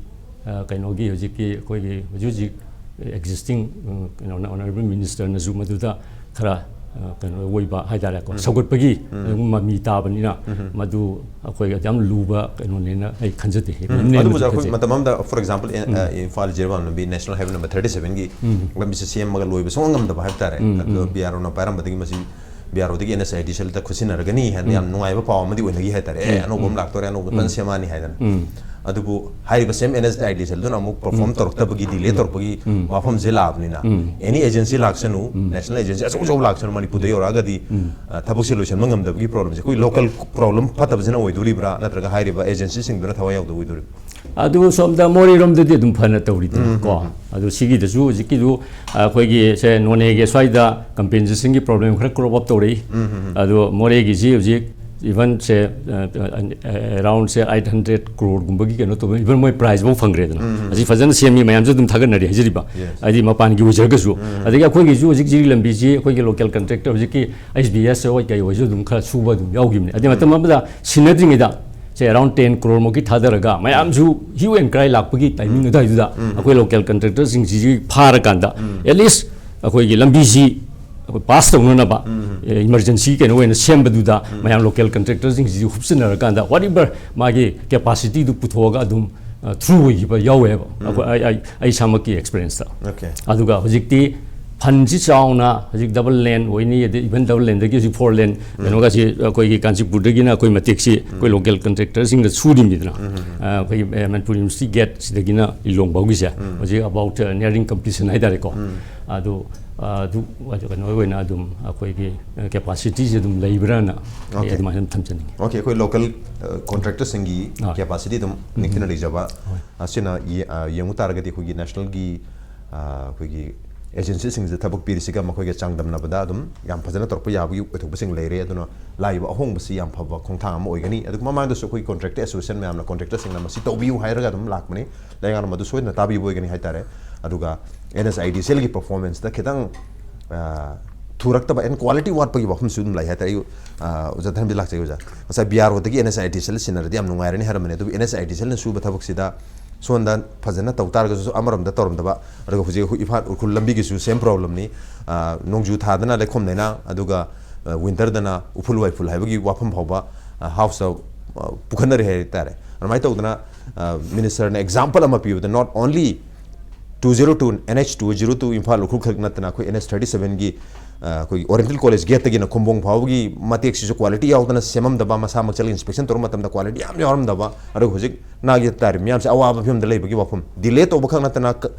ꯑ, ꯀꯩꯅꯣꯒꯤ ꯍꯧꯖꯤꯛꯀꯤ ꯑꯩꯈꯣꯏꯒꯤ ꯍꯧꯖꯤꯛ ꯍꯧꯖꯤꯛ ꯑꯦꯛꯖꯤꯁꯇꯤꯡ, ꯑ, ꯀꯩꯅꯣꯅ ꯑꯣꯅꯔꯦꯕꯜ ꯃꯤꯅꯤꯁꯇꯔꯅꯁꯨ ꯃꯗꯨꯗ ꯈꯔ, ꯑ, ꯀꯩꯅꯣ ꯑꯣꯏꯕ ꯍꯥꯏꯇꯥꯔꯦꯀꯣ, ꯁꯧꯒꯠꯄꯒꯤ ꯑꯗꯨꯝ ꯃꯃꯤ ꯇꯥꯕꯅꯤꯅ ꯃꯗꯨ ꯑꯩꯈꯣꯏ ꯌꯥꯝ ꯂꯨꯕ ꯀꯩꯅꯣꯅꯦꯅ ꯑꯩ ꯈꯟꯖꯗꯦ꯫ ꯎꯝ, ꯃꯔꯝꯅꯦꯅ ꯑꯗꯨꯕꯨ ꯈꯟꯖꯩ꯫ ꯃꯇꯝ ꯑꯃꯗ, for example, ꯑ, ꯏꯝꯐꯥꯜ ꯖꯤꯔꯤꯕꯥꯝ ꯂꯝꯕꯤ, ꯅꯦꯁꯅꯦꯜ ꯍꯥꯏꯋꯦ ꯅꯝꯕꯔ ꯊꯥꯔꯇꯤ ꯁꯚꯦꯟꯒꯤ ꯂꯝꯕꯤꯁꯦ ꯁꯦꯝꯃꯒ ꯂꯣꯏꯕ ꯁꯨꯡꯉꯝ ꯉꯝꯗꯕ ꯍꯥꯏꯕ ꯇꯥꯔꯦ꯫ ꯑꯗꯣ ꯕꯤ ꯑꯥꯔ ꯑꯣꯅ ꯄꯥꯏꯔꯝꯕꯗꯒꯤ ꯃꯁꯤ ꯕꯤ ꯑꯥꯔ ꯑꯣꯗꯒꯤ ꯑꯦꯟ ꯑꯦꯁ ꯑꯥꯏ ꯗꯤ ꯁꯤꯗ ꯈꯨꯠꯁꯤꯟꯅꯔꯒꯅꯤ ꯍꯥꯏꯅ ꯌꯥꯝ ꯅꯨꯡꯉꯥꯏꯕ ꯄꯥꯎ ꯑꯃꯗꯤ ꯑꯣꯏꯅꯈꯤ ꯍꯥꯏ ꯇꯥꯔꯦ꯫ "ꯑꯦ, ꯑꯅꯧꯕ ꯑꯃ ꯂꯥꯛꯇꯣꯔꯦ, ꯑꯅꯧꯕ ꯐꯖꯅ ꯁꯦꯝꯃꯛꯑꯅꯤ" ꯍꯥꯏꯗꯅ꯫ ꯑꯗꯨꯕꯨ ꯍꯥꯏꯔꯤꯕ ꯁꯦꯝ ꯑꯦꯟ ꯑꯦꯁ ꯑꯥꯏ ꯗꯤ ꯁꯦꯜꯗꯨꯅ ꯑꯃꯨꯛ ꯄꯔꯐꯣꯔꯝ ꯇꯧꯔꯛꯇꯕꯒꯤ, ꯗꯤꯂꯦ ꯇꯧꯔꯛꯄꯒꯤ ꯋꯥꯐꯝꯁꯦ ꯂꯥꯛꯑꯕꯅꯤꯅ, ꯑꯦꯅꯤ ꯑꯦꯖꯦꯟꯁꯤ ꯂꯥꯛꯁꯅꯨ, ꯅꯦꯁꯅꯦꯜ ꯑꯦꯖꯦꯟꯁꯤ ꯑꯆꯧ ꯑꯆꯧꯕ ꯂꯥꯛꯁꯅꯨ, ꯃꯅꯤꯄꯨꯔꯗ ꯌꯧꯔꯛꯑꯒꯗꯤ ꯑ, ꯊꯕꯛꯁꯦ ꯂꯣꯏꯁꯤꯟꯕ ꯉꯝꯗꯕꯒꯤ ꯄ꯭ꯔꯣꯕ꯭ꯂꯦꯝꯁꯦ ꯑꯩꯈꯣꯏ ꯂꯣꯀꯦꯜ ꯄ꯭ꯔꯣꯕ꯭ꯂꯦꯝ ꯐꯠꯇꯕꯁꯤꯅ ꯑꯣꯏꯗꯣꯔꯤꯕ꯭ꯔꯥ, ꯅꯠꯇ꯭ꯔꯒ ꯍꯥꯏꯔꯤꯕ ꯑꯦꯖꯦꯟꯁꯤꯁꯤꯡꯗꯨꯅ ꯊꯋꯥꯏ ꯌꯥꯎꯗꯕ ꯑꯣꯏꯗꯣꯔꯤꯕ꯭ꯔꯥ? ꯑꯗꯨ ꯁꯣꯝꯗ ꯃꯣꯔꯦꯔꯣꯝꯗꯗꯤ ꯑꯗꯨꯝ ꯐꯅ ꯇꯧꯔꯤꯗꯅ ꯀꯣ꯫ ꯑꯗꯨ ꯁꯤꯒꯤꯗꯁꯨ ꯍꯧꯖꯤꯛꯀꯤꯗꯨ ꯑꯩꯈꯣꯏꯒꯤ ꯁꯦ ꯅꯣꯅꯦꯒꯤ ꯁ꯭ꯋꯥꯏꯗ ꯀꯝꯄꯦꯟꯁꯦꯁꯟꯒꯤ ꯄ꯭ꯔꯣꯕ꯭ꯂꯦꯝ ꯈꯔ ꯀ꯭ꯔꯣꯞ ꯑꯞ ꯇꯧꯔꯛꯏ꯫ ꯑꯗꯣ ꯃꯣꯔꯦꯒꯤꯁꯤ ꯍꯧꯖꯤꯛ ꯏꯚꯟ ꯁꯦ ꯑꯦꯔꯥꯎꯟ ꯁꯦ ꯑꯩꯠ ꯍꯟꯗ꯭ꯔꯦꯠ ꯀ꯭ꯔꯣꯔꯒꯨꯝꯕꯒꯤ ꯀꯩꯅꯣ ꯇꯧꯕ, ꯏꯚꯟ ꯃꯣꯏ ꯄ꯭ꯔꯥꯏꯖ ꯐꯥꯎ ꯐꯪꯈ꯭ꯔꯦꯗꯅ꯫ ꯑꯁꯤ ꯐꯖꯅ ꯁꯦꯝꯃꯤ, ꯃꯌꯥꯝꯁꯨ ꯑꯗꯨꯝ ꯊꯥꯒꯠꯅꯔꯤ ꯍꯥꯏꯖꯔꯤꯕ꯫ ꯍꯥꯏꯗꯤ ꯃꯄꯥꯟꯒꯤ ꯑꯣꯏꯖꯔꯒꯁꯨ꯫ ꯑꯗꯒꯤ ꯑꯩꯈꯣꯏꯒꯤꯁꯨ ꯍꯧꯖꯤꯛ ꯖꯤꯔꯤ ꯂꯝꯕꯤꯁꯤ ꯑꯩꯈꯣꯏꯒꯤ ꯂꯣꯀꯦꯜ ꯀꯟꯇ꯭ꯔꯦꯛꯇꯔ ꯍꯧꯖꯤꯛꯀꯤ ꯑꯩꯆ ꯕꯤ ꯑꯦꯁ ꯑꯣꯏ ꯀꯩ ꯑꯣꯏꯁꯨ ꯑꯗꯨꯝ ꯈꯔ ꯁꯨꯕ ꯑꯗꯨꯝ ꯌꯥꯎꯈꯤꯕꯅꯤ꯫ ꯑꯗꯩ ꯃꯇꯝ ꯑꯃꯗ ꯁꯤꯟꯅꯗ꯭ꯔꯤꯉꯩꯗ ꯁꯦ ꯑꯦꯔꯥꯎꯟ ꯇꯦꯟ ꯀ꯭ꯔꯣꯔꯃꯨꯛꯀꯤ ꯊꯥꯗꯔꯒ ꯃꯌꯥꯝꯁꯨ ꯍ꯭ꯌꯨ ꯑꯦꯟ ꯀ꯭ꯔꯥꯏ ꯂꯥꯛꯄꯒꯤ ꯇꯥꯏꯃꯤꯡ ꯑꯗꯨꯋꯥꯏꯗꯨꯗ ꯑꯩꯈꯣꯏ ꯂꯣꯀꯦꯜ ꯀꯟꯇ꯭ꯔꯦꯛꯇꯔꯁꯤꯡꯁꯤꯒꯤ ꯐꯥꯔꯀꯥꯟꯗ ꯑꯦꯠꯂꯤꯁ ꯑꯩꯈꯣꯏꯒꯤ ꯂꯝꯕꯤꯁꯤ ꯑꯩꯈꯣꯏ ꯄꯥꯁ ꯇꯧꯅꯅꯕ ꯏꯃꯔꯖꯦꯟꯁꯤ ꯀꯩꯅꯣ ꯑꯣꯏꯅ ꯁꯦꯝꯕꯗꯨꯗ ꯃꯌꯥꯝ ꯂꯣꯀꯦꯜ ꯀꯟꯇ꯭ꯔꯦꯛꯇꯔꯁꯤꯡꯁꯤꯁꯨ ꯍꯨꯞꯆꯤꯟꯅꯔꯀꯥꯟꯗ ꯋꯥꯠ ꯏꯚꯔ ꯃꯥꯒꯤ ꯀꯦꯄꯥꯁꯤꯇꯤꯗꯨ ꯄꯨꯊꯣꯛꯑꯒ ꯑꯗꯨꯝ ꯊ꯭ꯔꯨ ꯑꯣꯏꯈꯤꯕ ꯌꯥꯎꯋꯦꯕ꯫ ꯑꯩꯈꯣꯏ ꯑꯩ ꯑꯩ ꯑꯩ ꯏꯁꯥꯃꯛꯀꯤ ꯑꯦꯛꯁꯄꯤꯔꯤꯌꯦꯟꯁꯇ꯫ ꯑꯗꯨꯒ ꯍꯧꯖꯤꯛꯇꯤ ꯐꯟꯁꯤ ꯆꯥꯎꯅ ꯍꯧꯖꯤꯛ ꯗꯕꯜ ꯂꯦꯟ ꯑꯣꯏꯅꯤ, ꯑꯗꯩ ꯏꯚꯟ ꯗꯕꯜ ꯂꯦꯟꯗꯒꯤ ꯍꯧꯖꯤꯛ ꯐꯣꯔ ꯂꯦꯟ ꯀꯩꯅꯣꯒꯁꯤ ꯑꯩꯈꯣꯏꯒꯤ ꯀꯥꯟꯆꯤꯄꯨꯔꯗꯒꯤꯅ ꯑꯩꯈꯣꯏ ꯃꯇꯦꯛꯁꯤ ꯑꯩꯈꯣꯏ ꯂꯣꯀꯦꯜ ꯀꯟꯇ꯭ꯔꯦꯛꯇꯔꯁꯤꯡꯗ ꯁꯨꯔꯤꯕꯅꯤꯗꯅ꯫ ꯑꯩꯈꯣꯏꯒꯤ ꯃꯅꯤꯄꯨꯔ ꯌꯨꯅꯤꯚꯔꯁꯤꯇꯤ ꯒꯦꯠ ꯁꯤꯗꯒꯤꯅ ꯂꯤꯂꯣꯡ ꯐꯥꯎꯒꯤꯁꯦ ꯍꯧꯖꯤꯛ ꯑꯕꯥꯎꯠ ꯅꯤꯌꯔꯤꯡ ꯀꯝꯄ꯭ꯂꯤꯁꯟ ꯍꯥꯏꯇꯥꯔꯦꯀꯣ꯫ ꯑꯗꯨ ꯑꯗꯨ ꯀꯩꯅꯣ ꯑꯣꯏꯅ ꯑꯗꯨꯝ ꯑꯩꯈꯣꯏꯒꯤ ꯀꯦꯄꯥꯁꯤꯇꯤꯁꯦ ꯑꯗꯨꯝ ꯂꯩꯕ꯭ꯔꯥꯅ ꯑꯩ ꯑꯗꯨꯃꯥꯏꯅ ꯑꯗꯨꯝ ꯊꯝꯖꯅꯤꯡꯉꯤ꯫ ꯑꯣꯀꯦ, ꯑꯩꯈꯣꯏ ꯂꯣꯀꯦꯜ ꯀꯣꯟꯇ꯭ꯔꯦꯛꯇꯔꯁꯤꯡꯒꯤ ꯀꯦꯄꯥꯁꯤꯇꯤ ꯑꯗꯨꯝ ꯅꯤꯡꯊꯤꯅ ꯂꯩꯖꯕ ꯑꯁꯤꯅ ꯌꯦꯡꯉꯨ ꯇꯥꯔꯒꯗꯤ ꯑꯩꯈꯣꯏꯒꯤ ꯅꯦꯁꯅꯦꯜꯒꯤ ꯑꯩꯈꯣꯏꯒꯤ ꯑꯦꯖꯦꯟꯁꯤꯁꯤꯡꯁꯤꯗ ꯊꯕꯛ ꯄꯤꯔꯤꯁꯤꯒ ꯃꯈꯣꯏꯒ ꯆꯥꯡꯗꯝꯅꯕꯗ ꯑꯗꯨꯝ ꯌꯥꯝ ꯐꯖꯅ ꯇꯧꯔꯛꯄ ꯌꯥꯕꯒꯤ ꯑꯣꯏꯊꯣꯛꯄꯁꯤꯡ ꯂꯩꯔꯦ꯫ ꯑꯗꯨꯅ ꯂꯥꯛꯏꯕ ꯑꯍꯣꯡꯕꯁꯤ ꯌꯥꯝ ꯐꯕ ꯈꯣꯡꯊꯥꯡ ꯑꯃ ꯑꯣꯏꯒꯅꯤ꯫ ꯑꯗꯨꯒ ꯃꯃꯥꯡꯗꯁꯨ ꯑꯩꯈꯣꯏ ꯀꯣꯟꯇ꯭ꯔꯦꯛꯇꯔ ꯑꯦꯁꯣꯁꯤꯌꯦꯁꯟ ꯃꯌꯥꯝꯅ ꯀꯣꯟꯇ꯭ꯔꯦꯛꯇꯔꯁꯤꯡꯅ ꯃꯁꯤ ꯇꯧꯕꯤꯌꯨ ꯍꯥꯏꯔꯒ ꯑꯗꯨꯝ ꯂꯥꯛꯄꯅꯤ꯫ ꯂꯩꯉꯥꯛꯅ ꯃꯗꯨ ꯁꯣꯏꯗꯅ ꯇꯥꯕꯤꯕ ꯑꯣꯏꯒꯅꯤ ꯍꯥꯏꯇꯥꯔꯦ꯫ ꯑꯗꯨꯒ ꯑꯦꯟ ꯑꯦꯁ ꯑꯥꯏ ꯗꯤ ꯁꯦꯜꯒꯤ ꯄꯔꯐꯣꯔꯃꯦꯟꯁꯇ ꯈꯤꯇꯪ ꯊꯨꯔꯛꯇꯕ ꯑꯦꯟ ꯀ꯭ꯋꯥꯂꯤꯇꯤ ꯋꯥꯠꯄꯒꯤ ꯋꯥꯐꯝꯁꯨ ꯑꯗꯨꯝ ꯂꯩ ꯍꯥꯏꯇꯥꯔꯦ꯫ ꯑꯩ ꯑꯣꯖꯥ ꯙꯔꯃꯕꯤꯔ ꯂꯥꯛꯆꯒꯦ ꯑꯣꯖꯥ꯫ ꯉꯁꯥꯏ ꯕꯤ ꯑꯥꯔ ꯑꯣꯗꯒꯤ N S I D cell ꯁꯤꯟꯅꯔꯗꯤ ꯌꯥꯝ ꯅꯨꯡꯉꯥꯏꯔꯅꯤ ꯍꯥꯏꯔꯝꯕꯅꯦ꯫ ꯑꯗꯨꯕꯨ ꯑꯦꯟ ꯑꯦꯁ ꯑꯥꯏ ꯗꯤ ꯁꯦꯜꯅ ꯁꯨꯕ ꯊꯕꯛꯁꯤꯗ ꯁꯣꯝꯗ ꯐꯖꯅ ꯇꯧ ꯇꯥꯔꯒꯁꯨ ꯑꯃꯔꯣꯝꯗ ꯇꯧꯔꯝꯗꯕ꯫ ꯑꯗꯨꯒ ꯍꯧꯖꯤꯛ ꯑꯩꯈꯣꯏ ꯏꯝꯐꯥꯜ ꯎꯈ꯭ꯔꯨꯜ ꯂꯝꯕꯤꯒꯤꯁꯨ ꯁꯦꯝ ꯄ꯭ꯔꯣꯕ꯭ꯂꯦꯝꯅꯤ꯫ ꯅꯣꯡꯖꯨ ꯊꯥꯗꯅ ꯂꯩꯈꯣꯝ ꯂꯩꯅꯥꯡ, ꯑꯗꯨꯒ ꯋꯤꯟꯇꯔꯗꯅ ꯎꯐꯨꯜ ꯋꯥꯏꯐꯨꯜ ꯍꯥꯏꯕꯒꯤ ꯋꯥꯐꯝ ꯐꯥꯎꯕ ꯍꯥꯎꯁꯇ ꯄꯨꯈꯠꯅꯔꯤ ꯍꯥꯏꯇꯥꯔꯦ꯫ ꯑꯗꯨꯃꯥꯏꯅ ꯇꯧꯗꯅ ꯃꯤꯅꯤꯁꯇꯔꯅ ꯑꯦꯛꯖꯥꯝꯄꯜ ꯑꯃ ꯄꯤꯕꯗ not only two zero two, N H two zero two Imphal Ukhrul ꯈꯛ ꯅꯠꯇꯅ ꯑꯩꯈꯣꯏ N H thirty sevenꯒꯤ ꯑꯩꯈꯣꯏꯒꯤ ꯑꯣꯔꯤꯌꯦꯟꯇꯦꯜ ꯀꯣꯂꯦꯖ ꯒꯦꯠꯇꯒꯤꯅ ꯈꯨꯝꯕꯣꯡ ꯐꯥꯎꯕꯒꯤ ꯃꯇꯦꯛꯁꯤꯁꯨ ꯀ꯭ꯋꯥꯂꯤꯇꯤ ꯌꯥꯎꯗꯅ ꯁꯦꯝꯃꯝꯗꯕ, ꯃꯁꯥꯃꯛ ꯆꯠꯂꯒ ꯏꯟꯁꯄꯦꯛꯁꯟ ꯇꯧꯔ ꯃꯇꯝꯗ ꯀ꯭ꯋꯥꯂꯤꯇꯤ ꯌꯥꯝ ꯌꯥꯎꯔꯝꯗꯕ, ꯑꯗꯨꯒ ꯍꯧꯖꯤꯛ ꯅꯥꯒꯤ ꯇꯥꯔꯤꯕ ꯃꯌꯥꯝꯁꯦ ꯑꯋꯥꯕ ꯐꯤꯕꯝꯗ ꯂꯩꯕꯒꯤ ꯋꯥꯐꯝ, ꯗꯤꯂꯦ ꯇꯧꯕ ꯈꯛ ꯅꯠꯇꯅ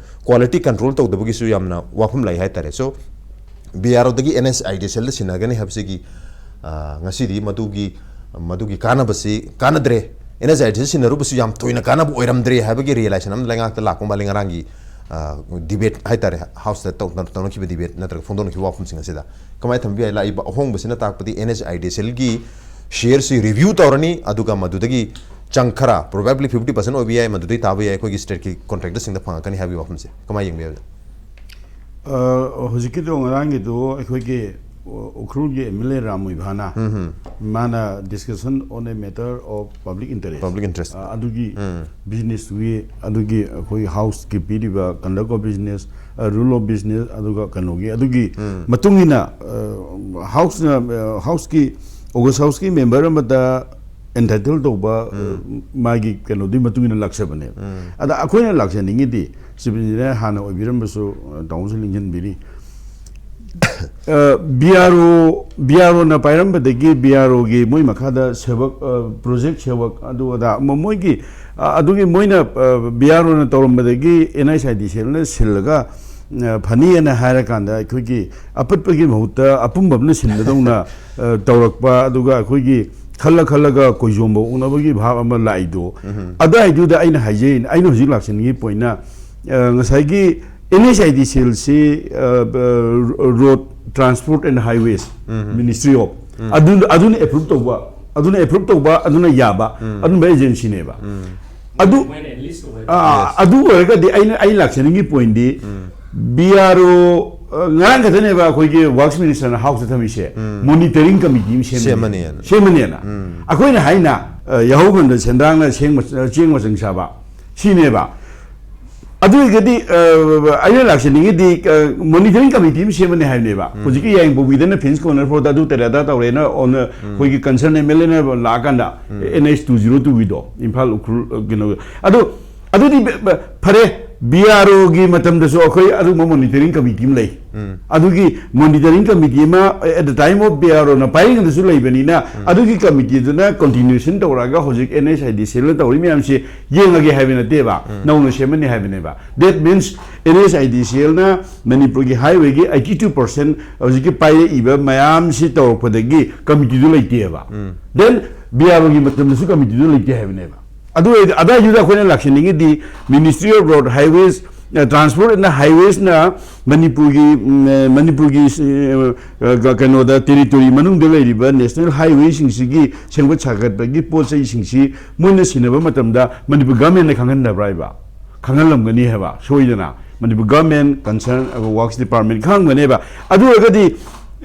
ꯀ꯭ꯋꯥꯂꯤꯇꯤ ꯀꯟꯇ꯭ꯔꯣꯜ ꯇꯧꯗꯕꯒꯤꯁꯨ ꯌꯥꯝꯅ ꯋꯥꯐꯝ ꯂꯩ ꯍꯥꯏꯇꯥꯔꯦ꯫ So, ꯕꯤ ꯑꯥꯔ ꯑꯣꯗꯒꯤ ꯑꯦꯟ ꯑꯩꯆ ꯑꯥꯏ ꯗꯤ ꯁꯦꯜꯗ ꯁꯤꯟꯅꯒꯅꯤ ꯍꯥꯏꯕꯁꯤꯒꯤ, ꯑ, ꯉꯁꯤꯗꯤ ꯃꯗꯨꯒꯤ, ꯃꯗꯨꯒꯤ ꯀꯥꯟꯅꯕꯁꯤ ꯀꯥꯟꯅꯗ꯭ꯔꯦ, ꯑꯦꯟ ꯑꯩꯆ ꯑꯥꯏ ꯗꯤ ꯁꯦꯜ ꯁꯤꯟꯅꯔꯨꯕꯁꯨ ꯌꯥꯝ ꯊꯣꯏꯅ ꯀꯥꯟꯅꯕ ꯑꯣꯏꯔꯝꯗ꯭ꯔꯦ ꯍꯥꯏꯕꯒꯤ ꯔꯤꯌꯦꯂꯥꯏꯖꯦꯁꯟ ꯑꯃ ꯂꯩꯉꯥꯛꯇ ꯂꯥꯛꯄ ꯃꯥꯜꯂꯤ ꯉꯔꯥꯡꯒꯤ, ꯑ, ꯗꯤꯕꯦꯠ ꯍꯥꯏꯇꯥꯔꯦ, ꯍꯥꯎꯁꯇ ꯇꯧ-, ꯇꯧꯅꯈꯤꯕ ꯗꯤꯕꯦꯠ ꯅꯠꯇ꯭ꯔꯒ ꯐꯣꯡꯗꯣꯛꯅꯈꯤꯕ ꯋꯥꯐꯝꯁꯤꯡ ꯑꯁꯤꯗ꯫ ꯀꯃꯥꯏꯅ ꯊꯝꯕ ꯌꯥꯏ? ꯂꯥꯛꯏꯕ ꯑꯍꯣꯡꯕꯁꯤꯅ ꯇꯥꯛꯄꯗꯤ ꯑꯦꯟ ꯑꯩꯆ ꯑꯥꯏ ꯗꯤ ꯁꯦꯜꯒꯤ ꯁꯤꯌꯔꯁꯤ ꯔꯤꯚ꯭ꯌꯨ ꯇꯧꯔꯅꯤ, ꯑꯗꯨꯒ ꯃꯗꯨꯗꯒꯤ ꯆꯪ ꯈꯔ, ꯄ꯭ꯔꯣꯕꯦꯕ꯭ꯂꯤ ꯐꯤꯐꯇꯤ ꯄꯥꯔꯁꯦꯟ ꯑꯣꯏꯕ ꯌꯥꯏ, ꯃꯗꯨꯗꯩ ꯇꯥꯕ ꯌꯥꯏ, ꯑꯩꯈꯣꯏꯒꯤ ꯁ꯭ꯇꯦꯠꯀꯤ ꯀꯣꯟꯇ꯭ꯔꯦꯛꯇꯔꯁꯤꯡꯗ ꯐꯪꯉꯛꯀꯅꯤ ꯍꯥꯏꯕꯒꯤ ꯋꯥꯐꯝꯁꯦ ꯀꯃꯥꯏꯅ ꯌꯦꯡꯕ ꯌꯥꯏ? ꯑ, ꯍꯧꯖꯤꯛꯀꯤꯗꯣ, ꯉꯔꯥꯡꯒꯤꯗꯣ ꯑꯩꯈꯣꯏꯒꯤ ꯎꯈ꯭ꯔꯨꯜꯒꯤ ꯑꯦꯝ ꯑꯦꯜ ꯑꯦ ꯔꯥꯝ ꯃꯣꯏꯕꯥꯅ, ꯎꯝ ꯍꯝ꯫ ꯃꯥꯅ discussion on a matter of public interest, Public interest. ꯑ, ꯑꯗꯨꯒꯤ ꯎꯝ꯫ ꯕꯤꯖꯤꯅꯦꯁꯇꯨꯒꯤ, ꯑꯗꯨꯒꯤ ꯑꯩꯈꯣꯏ ꯍꯥꯎꯁꯀꯤ ꯄꯤꯔꯤꯕ conduct of business, ꯑ, rule of business, ꯑꯗꯨꯒ ꯀꯩꯅꯣꯒꯤ, ꯑꯗꯨꯒꯤ ꯎꯝ꯫ ꯃꯇꯨꯡ ꯏꯟꯅ, ꯑ, ꯍꯥꯎꯁꯅ, ꯑ, ꯍꯥꯎꯁꯀꯤ, ꯑꯣꯒꯁ ꯍꯥꯎꯁꯀꯤ ꯃꯦꯝꯕꯔ ꯑꯃꯗ entitle ꯇꯧꯕ, ꯎꯝ꯫ ꯃꯥꯒꯤ ꯀꯩꯅꯣꯗꯨꯒꯤ ꯃꯇꯨꯡ ꯏꯟꯅ ꯂꯥꯛꯆꯕꯅꯦꯕ꯫ ꯎꯝ꯫ ꯑꯗ ꯑꯩꯈꯣꯏꯅ ꯂꯥꯛꯆꯅꯤꯡꯉꯤꯗꯤ, ꯆꯤꯐ ꯏꯟꯖꯤꯅꯤꯌꯥꯔ ꯍꯥꯟꯅ ꯑꯣꯏꯕꯤꯔꯝꯕꯁꯨ, ꯑ, ꯇꯥꯃꯣꯁꯨ ꯅꯤꯡꯁꯤꯡꯕꯤꯔꯤ꯫ ꯑ, B R O, B R ꯑꯣꯅ ꯄꯥꯏꯔꯝꯕꯗꯒꯤ ꯕꯤ ꯑꯥꯔ ꯑꯣꯒꯤ ꯃꯣꯏ ꯃꯈꯥꯗ ꯁꯦꯕꯛ, ꯑ, ꯄ꯭ꯔꯣꯖꯦꯛ ꯁꯦꯕꯛ, ꯑꯗꯨ ꯑꯗꯥ, ꯃ-, ꯃꯣꯏꯒꯤ, ꯑ, ꯑꯗꯨꯒꯤ ꯃꯣꯏꯅ, ꯑ, ꯕꯤ ꯑꯥꯔ ꯑꯣꯅ ꯇꯧꯔꯝꯕꯗꯒꯤ ꯑꯦꯟ ꯑꯩꯆ ꯑꯥꯏ ꯗꯤ ꯁꯦꯜꯅ ꯁꯤꯜꯂꯒ, ꯑ, ꯐꯅꯤꯅ ꯍꯥꯏꯔꯀꯥꯟꯗ ꯑꯩꯈꯣꯏꯒꯤ ꯑꯄꯠꯄꯒꯤ ꯃꯍꯨꯠꯇ ꯑꯄꯨꯝꯕ ꯑꯃꯅ ꯁꯤꯟꯕꯗꯧꯅ, ꯑ, ꯇꯧꯔꯛꯄ, ꯑꯗꯨꯒ ꯑꯩꯈꯣꯏꯒꯤ ꯈꯜꯂ ꯈꯜꯂꯒ ꯀꯣꯏꯖꯣꯝꯕ ꯑꯣꯛꯅꯕꯒꯤ ꯚꯥꯕ ꯑꯃ ꯂꯥꯛꯏꯗꯣ, ꯎꯝ꯫ ꯑꯗꯨꯋꯥꯏꯗꯨꯗ ꯑꯩꯅ ꯍꯥꯏꯖꯩ, ꯑꯩꯅ ꯍꯧꯖꯤꯛ ꯂꯥꯛꯆꯅꯤꯡꯉꯤ ꯄꯣꯏꯟꯅ, ꯑ, ꯉꯁꯥꯏꯒꯤ ꯑꯦꯟ ꯑꯩꯆ ꯑꯥꯏ ꯗꯤ ꯁꯦꯜꯁꯤ, ꯑ, ꯕ-, Road Transport and Highways um. Ministry of, ꯎꯝ꯫ ꯑꯗꯨ-, ꯑꯗꯨꯅ ꯑꯦꯄ꯭ꯔꯨꯞ ꯇꯧꯕ, ꯑꯗꯨꯅ ꯑꯦꯄ꯭ꯔꯨꯞ ꯇꯧꯕ, ꯑꯗꯨꯅ ꯌꯥꯕ, ꯎꯝ꯫ ꯑꯗꯨꯝꯕ ꯑꯦꯖꯦꯟꯁꯤꯅꯦꯕ꯫ ꯎꯝ꯫ ꯑꯗꯨ, ꯃꯣꯏꯅ ꯑꯦꯠꯂꯤꯁ ꯑꯣꯏ-, ꯑꯥ, Yes. ꯑꯗꯨ ꯑꯣꯏꯔꯒꯗꯤ ꯑꯩꯅ, ꯑꯩ ꯂꯥꯛꯆꯅꯤꯡꯉꯤ ꯄꯣꯏꯟꯗꯤ, ꯎꯝ꯫ ꯕꯤ ꯑꯥꯔ ꯑꯣ, ꯑ, ꯉꯔꯥꯡ ꯈꯛꯇꯅꯦꯕ ꯑꯩꯈꯣꯏꯒꯤ ꯋꯥꯔꯛꯁ ꯃꯤꯅꯤꯁꯇꯔꯅ ꯍꯥꯎꯁꯇ ꯊꯝꯃꯤꯁꯦ, ꯎꯝ꯫ ꯃꯣꯅꯤꯇꯔꯤꯡ ꯀꯃꯤꯇꯤ ꯑꯃ ꯁꯦꯝꯃꯅꯤ-, ꯁꯦꯝꯃꯅꯤꯅ꯫ ꯁꯦꯝꯃꯅꯤꯅ꯫ ꯎꯝ꯫ ꯑꯩꯈꯣꯏꯅ ꯍꯥꯏꯅ, ꯑ, ꯌꯥꯍꯧ ꯉꯟꯗ ꯁꯦꯟꯗ꯭ꯔꯥꯡꯅ ꯁꯦꯡꯕ-, ꯑ, ꯆꯦꯡ ꯃꯆꯪ ꯆꯥꯕ, ꯁꯤꯅꯦꯕ꯫ ꯑꯗꯨ ꯑꯣꯏꯔꯒꯗꯤ, ꯑ, ꯑꯩꯅ ꯂꯥꯛꯆꯅꯤꯡꯉꯤꯗꯤ, ꯑ, ꯃꯣꯅꯤꯇꯔꯤꯡ ꯀꯃꯤꯇꯤ ꯑꯃ ꯁꯦꯝꯃꯅꯤ ꯍꯥꯏꯕꯅꯦꯕ꯫ ꯎꯝ꯫ ꯍꯧꯖꯤꯛꯀꯤ ꯌꯥꯏꯉꯪꯄꯣꯛꯄꯤꯗꯅ ꯐꯦꯟꯁ ꯀꯣꯔꯅꯔ ꯐꯥꯎꯗ ꯑꯗꯨ ꯇꯧꯔꯦ ꯑꯗꯥ ꯇꯧꯔꯦꯅ ꯑꯣꯟꯅ ꯎꯝ꯫ ꯑꯩꯈꯣꯏꯒꯤ ꯀꯟꯁꯔꯟ ꯑꯦꯝ ꯑꯦꯜ ꯑꯦꯅ ꯂꯥꯛꯑꯀꯥꯟꯗ ꯎꯝ꯫ ꯑꯦꯟ ꯑꯩꯆ ꯇꯨ ꯖꯤꯔꯣ ꯇꯨꯒꯤꯗꯣ, ꯏꯝꯐꯥꯜ ꯎꯈ꯭ꯔꯨꯜ, ꯑ, ꯀꯩꯅꯣ, ꯑꯗꯨ, ꯑꯗꯨꯗꯤ ꯕ-, ꯕ-, ꯐꯔꯦ, ꯕꯤ ꯑꯥꯔ ꯑꯣꯒꯤ ꯃꯇꯝꯗꯁꯨ ꯑꯩꯈꯣꯏ ꯑꯗꯨꯒꯨꯝꯕ ꯃꯣꯅꯤꯇꯔꯤꯡ ꯀꯃꯤꯇꯤ ꯑꯃ ꯂꯩ꯫ ꯑꯗꯨꯒꯤ ꯃꯣꯅꯤꯇꯔꯤꯡ ꯀꯃꯤꯇꯤ ꯑꯃ at the time of B R ꯑꯣꯅ ꯄꯥꯏꯔꯤꯉꯩꯗꯁꯨ ꯂꯩꯕꯅꯤꯅ, ꯑꯗꯨꯒꯤ ꯀꯃꯤꯇꯤꯗꯨꯅ ꯀꯟꯇꯤꯅ꯭ꯌꯨꯁꯟ ꯇꯧꯔꯛꯑꯒ ꯍꯧꯖꯤꯛ and S I D C ꯑꯦꯜꯅ ꯇꯧꯔꯤ ꯃꯌꯥꯝꯁꯤ ꯌꯦꯡꯉꯒꯦ ꯍꯥꯏꯕ ꯅꯠꯇꯦꯕ, ꯅꯧꯅ ꯁꯦꯝꯃꯅꯤ ꯍꯥꯏꯕꯅꯦꯕ꯫ That means, N S I D C ꯑꯦꯜꯅ ꯃꯅꯤꯄꯨꯔꯒꯤ ꯍꯥꯏꯋꯦꯒꯤ eighty two percent ꯍꯧꯖꯤꯛꯀꯤ ꯄꯥꯏꯔꯛꯏꯕ ꯃꯌꯥꯝꯁꯤ ꯇꯧꯔꯛꯄꯗꯒꯤ ꯀꯃꯤꯇꯤꯗꯨ ꯂꯩꯇꯦꯕ꯫ Then ꯕꯤ ꯑꯥꯔ ꯑꯣꯒꯤ ꯃꯇꯝꯗꯁꯨ ꯀꯃꯤꯇꯤꯗꯨ ꯂꯩꯇꯦ ꯍꯥꯏꯕꯅꯦꯕ꯫ ꯑꯗꯨ ꯑꯣꯏꯔꯗꯤ ꯑꯗꯥꯏꯗꯨꯗ ꯑꯩꯈꯣꯏꯅ ꯂꯥꯛꯁꯤꯟꯅꯤꯡꯉꯤꯗꯤ Ministry of Road, Highways, Transport and Highwaysꯅ ꯃꯅꯤꯄꯨꯔꯒꯤ, ꯎꯝ, ꯃꯅꯤꯄꯨꯔꯒꯤ, ꯑ, ꯀꯩꯅꯣꯗ, territory ꯃꯅꯨꯡꯗ ꯂꯩꯔꯤꯕ national highwayꯁꯤꯡꯁꯤꯒꯤ ꯁꯦꯝꯒꯠ ꯁꯥꯒꯠꯄꯒꯤ ꯄꯣꯠ ꯆꯩꯁꯤꯡꯁꯤ ꯃꯣꯏꯅ ꯁꯤꯟꯅꯕ ꯃꯇꯝꯗ ꯃꯅꯤꯄꯨꯔ governmentꯅ ꯈꯪꯍꯟꯗꯕ꯭ꯔꯥ ꯍꯥꯏꯕ? ꯈꯪꯍꯜꯂꯝꯒꯅꯤ ꯍꯥꯏꯕ, ꯁꯣꯏꯗꯅ꯫ ꯃꯅꯤꯄꯨꯔ government, concern, ꯑ, works department ꯈꯪꯉꯝꯒꯅꯦꯕ꯫ ꯑꯗꯨ ꯑꯣꯏꯔꯒꯗꯤ,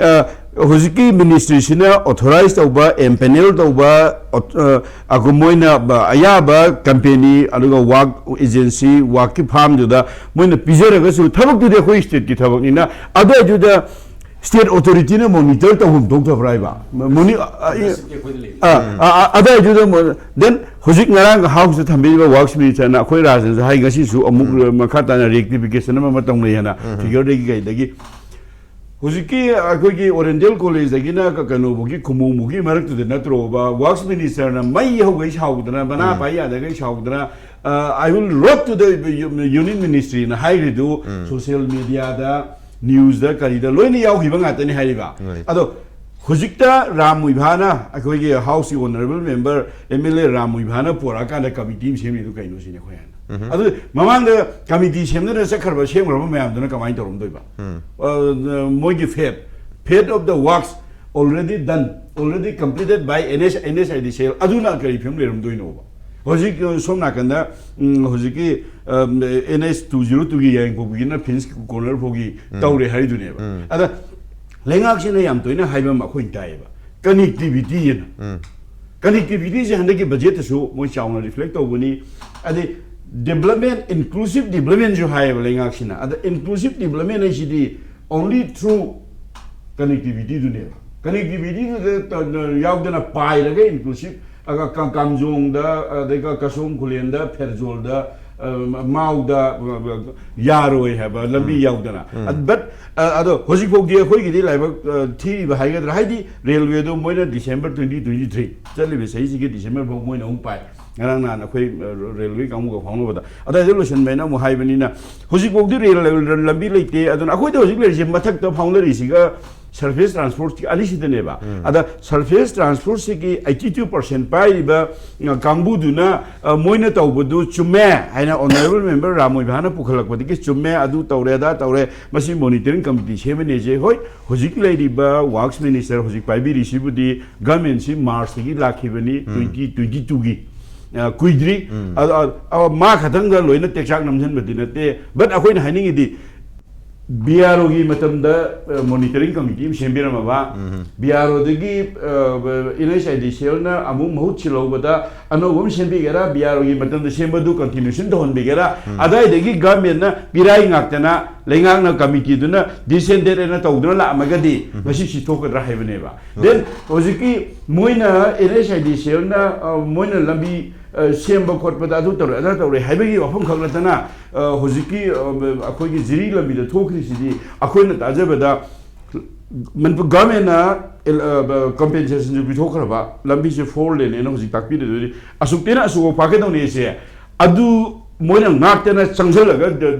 ꯑ, ꯍꯧꯖꯤꯛꯀꯤ ministryꯁꯤꯅ authorize ꯇꯧꯕ, empanel ꯇꯧꯕ, ꯑ, ꯑ, ꯃꯣꯏꯅ ꯑꯌꯥꯕ company, ꯑꯗꯨꯒ work agency, workꯀꯤ firmꯗꯨꯗ ꯃꯣꯏꯅ ꯄꯤꯖꯔꯒꯁꯨ, ꯊꯕꯛꯇꯨꯗꯤ ꯑꯩꯈꯣꯏ stateꯀꯤ ꯊꯕꯛꯅꯤꯅ, ꯑꯗꯨꯏꯗꯨꯗ state authorityꯅ monitor ꯇꯧꯐꯝ ꯊꯣꯛꯇꯕ꯭ꯔꯥ ꯍꯥꯏꯕ? ꯃꯣꯅꯤ-, ꯑ, ꯑ, ꯑ, ꯑ, ꯑꯗꯨꯏꯗꯨꯗ ꯃꯣ-, then ꯍꯧꯖꯤꯛ ꯉꯔꯥꯡ Houseꯇ ꯊꯝꯕꯤꯔꯤꯕ Works Ministerꯅ ꯑꯩꯈꯣꯏ ꯔꯥꯖꯟꯁꯨ ꯍꯥꯏ, ꯉꯁꯤꯁꯨ ꯑꯃꯨꯛ ꯃꯈꯥ ꯇꯥꯅ rectification ꯑꯃ ꯑꯃ ꯇꯧꯅꯩ ꯍꯥꯏꯅ, figureꯗꯒꯤ ꯀꯩꯗꯒꯤ꯫ ꯍꯧꯖꯤꯛꯀꯤ ꯑꯩꯈꯣꯏꯒꯤ Oriental Collegeꯗꯒꯤꯅ ꯀ-, ꯀꯩꯅꯣꯐꯥꯎꯒꯤ, ꯈꯨꯃꯣꯡꯐꯥꯎꯒꯤ ꯃꯔꯛꯇꯨꯗ ꯅꯠꯇ꯭ꯔꯣꯕ, Works Ministerꯅ ꯃꯩ ꯍꯧꯒꯩ ꯁꯥꯎꯗꯅ, ꯃꯅꯥ ꯄꯥꯏ ꯌꯥꯗꯒꯩ ꯁꯥꯎꯗꯅ, ꯑ, "I will write to the Union Ministryꯅ" ꯍꯥꯏꯈ꯭ꯔꯤꯗꯨ social mediaꯗ, newsꯇ, ꯀꯔꯤꯗ ꯂꯣꯏꯅ ꯌꯥꯎꯈꯤꯕ ꯉꯥꯛꯇꯅꯤ ꯍꯥꯏꯔꯤꯕ꯫ ꯑꯗꯣ ꯍꯧꯖꯤꯛꯇ ꯔꯥꯝ ꯃꯨꯏꯚꯥꯅ, ꯑꯩꯈꯣꯏꯒꯤ Houseꯀꯤ honourable member, M L A Ram ꯃꯨꯏꯚꯥꯅ ꯄꯨꯔꯛꯑꯀꯥꯟꯗ committee ꯑꯃ ꯁꯦꯝꯃꯤꯗꯨ ꯀꯩꯅꯣ ꯁꯤꯅꯤ ꯑꯩꯈꯣꯏ ꯍꯥꯏꯅ꯫ ꯑꯗꯨ ꯃꯃꯥꯡꯗ committee ꯁꯦꯝꯗꯅ ꯆꯠꯈ꯭ꯔꯕ, ꯁꯦꯝꯈ꯭ꯔꯕ ꯃꯌꯥꯝꯗꯨꯅ ꯀꯃꯥꯏꯅ ꯇꯧꯔꯝꯗꯣꯏꯕ? ꯑ, ꯃꯣꯏꯒꯤ fate, fate of the works already done, already completed by N S, N H I D C L, ꯑꯗꯨꯅ ꯀꯔꯤ ꯐꯤꯕꯝ ꯂꯩꯔꯝꯗꯣꯏꯅꯣꯕ? ꯍꯧꯖꯤꯛ, ꯑ, ꯁꯣꯝ ꯅꯥꯀꯟꯗ, ꯎꯝ, ꯍꯧꯖꯤꯛꯀꯤ, ꯑ, N H two zero twoꯒꯤ ꯌꯥꯏꯔꯤꯄꯣꯛꯄꯤꯒꯤꯅ Phoenix Corner ꯐꯥꯎꯒꯤ ꯇꯧꯔꯦ ꯍꯥꯏꯗꯨꯅꯦꯕ꯫ ꯑꯗ ꯂꯩꯉꯥꯛꯁꯤꯅ ꯌꯥꯝ ꯇꯣꯏꯅ ꯍꯥꯏꯕ ꯑꯃ ꯑꯩꯈꯣꯏꯅ ꯇꯥꯏꯌꯦꯕ, connectivity ꯍꯥꯏꯅ꯫ Connectivityꯁꯦ ꯍꯟꯗꯛꯀꯤ budgetꯇꯁꯨ ꯃꯣꯏ ꯆꯥꯎꯅ reflect ꯇꯧꯕꯅꯤ꯫ ꯑꯗꯩ development, inclusive developmentꯁꯨ ꯍꯥꯏꯌꯦꯕ ꯂꯩꯉꯥꯛꯁꯤꯅ꯫ ꯑꯗ inclusive development ꯍꯥꯏꯁꯤꯗꯤ only through connectivityꯗꯨꯅꯦꯕ꯫ Connectivityꯗꯨꯗ ꯇ-, ꯌꯥꯎꯗꯅ ꯄꯥꯏꯔꯒ inclusive, ꯑꯒ ꯀ-, ꯀꯥꯝꯖꯣꯡꯗ, ꯑꯗꯩ ꯀ-, ꯀꯁꯣꯝ ꯈꯨꯂꯦꯟꯗ, ꯐꯦꯔꯖꯣꯜꯗ, ꯃꯥꯎꯗ ꯌꯥꯔꯣꯏ ꯍꯥꯏꯕ ꯂꯝꯕꯤ ꯌꯥꯎꯗꯅ꯫ But ꯑꯗꯣ ꯍꯧꯖꯤꯛꯐꯥꯎꯗꯤ ꯑꯩꯈꯣꯏꯒꯤꯗꯤ ꯂꯥꯏꯕꯛ ꯊꯤꯔꯤꯕ ꯍꯥꯏꯒꯗ꯭ꯔꯥ, ꯍꯥꯏꯗꯤ ꯔꯦꯜꯋꯦꯗꯣ ꯃꯣꯏꯅ December twenty twenty three, ꯆꯠꯂꯤꯕ ꯆꯍꯤꯁꯤꯒꯤ December ꯐꯥꯎ ꯃꯣꯏꯅ ꯑꯃꯨꯛ ꯄꯥꯏ꯫ ꯉꯔꯥꯡ ꯅꯍꯥꯟ ꯑꯩꯈꯣꯏ ꯔꯦꯜꯋꯦ ꯀꯥꯡꯕꯨꯒ ꯐꯥꯎꯅꯕꯗ ꯑꯗꯨꯋꯥꯏꯗ ꯂꯣꯏꯁꯤꯟꯕ ꯍꯥꯏꯅ ꯑꯃꯨꯛ ꯍꯥꯏꯕꯅꯤꯅ, ꯍꯧꯖꯤꯛꯐꯥꯎꯗꯤ ꯔꯦꯜ ꯂꯝꯕꯤ ꯂꯩꯇꯦ꯫ ꯑꯗꯨꯅ ꯑꯩꯈꯣꯏꯗ ꯍꯧꯖꯤꯛ ꯂꯩꯔꯤꯁꯦ ꯃꯊꯛꯇ ꯐꯥꯎꯅꯔꯤꯁꯤꯒ surface transport ꯑꯅꯤꯁꯤꯗꯅꯦꯕ꯫ ꯑꯗ surface transport ꯁꯤꯒꯤ eighty two percent ꯄꯥꯏꯔꯤꯕ ꯀꯥꯡꯕꯨꯗꯨꯅ ꯃꯣꯏꯅ ꯇꯧꯕꯗꯨ ꯆꯨꯝꯃꯦ ꯍꯥꯏꯅ honourable member ꯔꯥꯃꯣꯏꯕꯥꯅ ꯄꯨꯈꯠꯂꯛꯄꯗꯒꯤ ꯆꯨꯝꯃꯦ, ꯑꯗꯨ ꯇꯧꯔꯦ, ꯑꯗꯥ ꯇꯧꯔꯦ, ꯃꯁꯤ monitoring committee ꯁꯦꯝꯃꯅꯦꯁꯦ꯫ ꯍꯣꯏ, ꯍꯧꯖꯤꯛ ꯂꯩꯔꯤꯕ works minister ꯍꯧꯖꯤꯛ ꯄꯥꯏꯕꯤꯔꯤꯁꯤꯕꯨꯗꯤ government ꯁꯤ March ꯇꯒꯤ ꯂꯥꯛꯈꯤꯕꯅꯤ, twenty twenty two ꯒꯤ꯫ ꯀꯨꯏꯗ꯭ꯔꯤ꯫ ꯃꯥ ꯈꯛꯇꯪꯗ ꯂꯣꯏꯅ ꯇꯦꯛꯆꯥꯛ ꯅꯝꯁꯤꯟꯕꯗꯤ ꯅꯠꯇꯦ꯫ But ꯑꯩꯈꯣꯏꯅ ꯍꯥꯏꯅꯤꯡꯉꯤꯗꯤ, ꯕꯤ ꯑꯥꯔ ꯑꯣꯒꯤ ꯃꯇꯝꯗ monitoring committee ꯑꯃ ꯁꯦꯝꯕꯤꯔꯝꯃꯕ, ꯕꯤ ꯑꯥꯔ ꯑꯣꯗꯒꯤ N H I D C ꯑꯦꯜꯅ ꯑꯃꯨꯛ ꯃꯍꯨꯠ ꯁꯤꯜꯍꯧꯕꯗ ꯑꯅꯧꯕ ꯑꯃ ꯁꯦꯝꯕꯤꯒꯦꯔꯥ, ꯕꯤ ꯑꯥꯔ ꯑꯣꯒꯤ ꯃꯇꯝꯗ ꯁꯦꯝꯕꯗꯨ continuation ꯇꯧꯍꯟꯕꯤꯒꯦꯔꯥ, ꯑꯗꯥꯏꯗꯒꯤ government ꯅ ꯄꯤꯔꯥꯏ ꯉꯥꯛꯇꯅ ꯂꯩꯉꯥꯛꯅ committee ꯗꯨꯅ ꯗꯤꯁꯦꯟꯗꯦꯠ ꯑꯅ ꯇꯧꯗꯨꯅ ꯂꯥꯛꯑꯝꯃꯒꯗꯤ ꯉꯁꯤ ꯁꯤ ꯊꯣꯛꯀꯗ꯭ꯔꯥ ꯍꯥꯏꯕꯅꯦꯕ꯫ Then ꯍꯧꯖꯤꯛꯀꯤ ꯃꯣꯏꯅ and H I D C ꯑꯦꯜꯅ ꯃꯣꯏꯅ ꯂꯝꯕꯤ ꯁꯦꯝꯕ ꯈꯣꯠꯄꯗ ꯑꯗꯨ ꯇꯧꯔꯦ, ꯑꯗꯥ ꯇꯧꯔꯦ ꯍꯥꯏꯕꯒꯤ ꯋꯥꯐꯝ ꯈꯛ ꯅꯠꯇꯅ, ꯍꯧꯖꯤꯛꯀꯤ ꯑꯩꯈꯣꯏꯒꯤ ꯖꯤꯔꯤ ꯂꯝꯕꯤꯗ ꯊꯣꯛꯈ꯭ꯔꯤꯁꯤꯗꯤ ꯑꯩꯈꯣꯏꯅ ꯇꯥꯖꯕꯗ ꯃꯅꯤꯄꯨꯔ government ꯅ compensation ꯁꯨ ꯄꯤꯊꯣꯛꯈ꯭ꯔꯕ, ꯂꯝꯕꯤꯁꯦ four lane ꯅꯦꯅ ꯍꯧꯖꯤꯛ ꯇꯥꯛꯄꯤꯔꯤꯗꯨꯗꯤ, ꯑꯁꯨꯛꯇꯩꯅ ꯑꯁꯨꯛꯐꯥꯎ ꯐꯥꯒꯗꯧꯅꯤ ꯁꯦ, ꯑꯗꯨ ꯃꯣꯏꯅ ꯉꯥꯛꯇꯅ ꯆꯪꯁꯤꯜꯂꯒ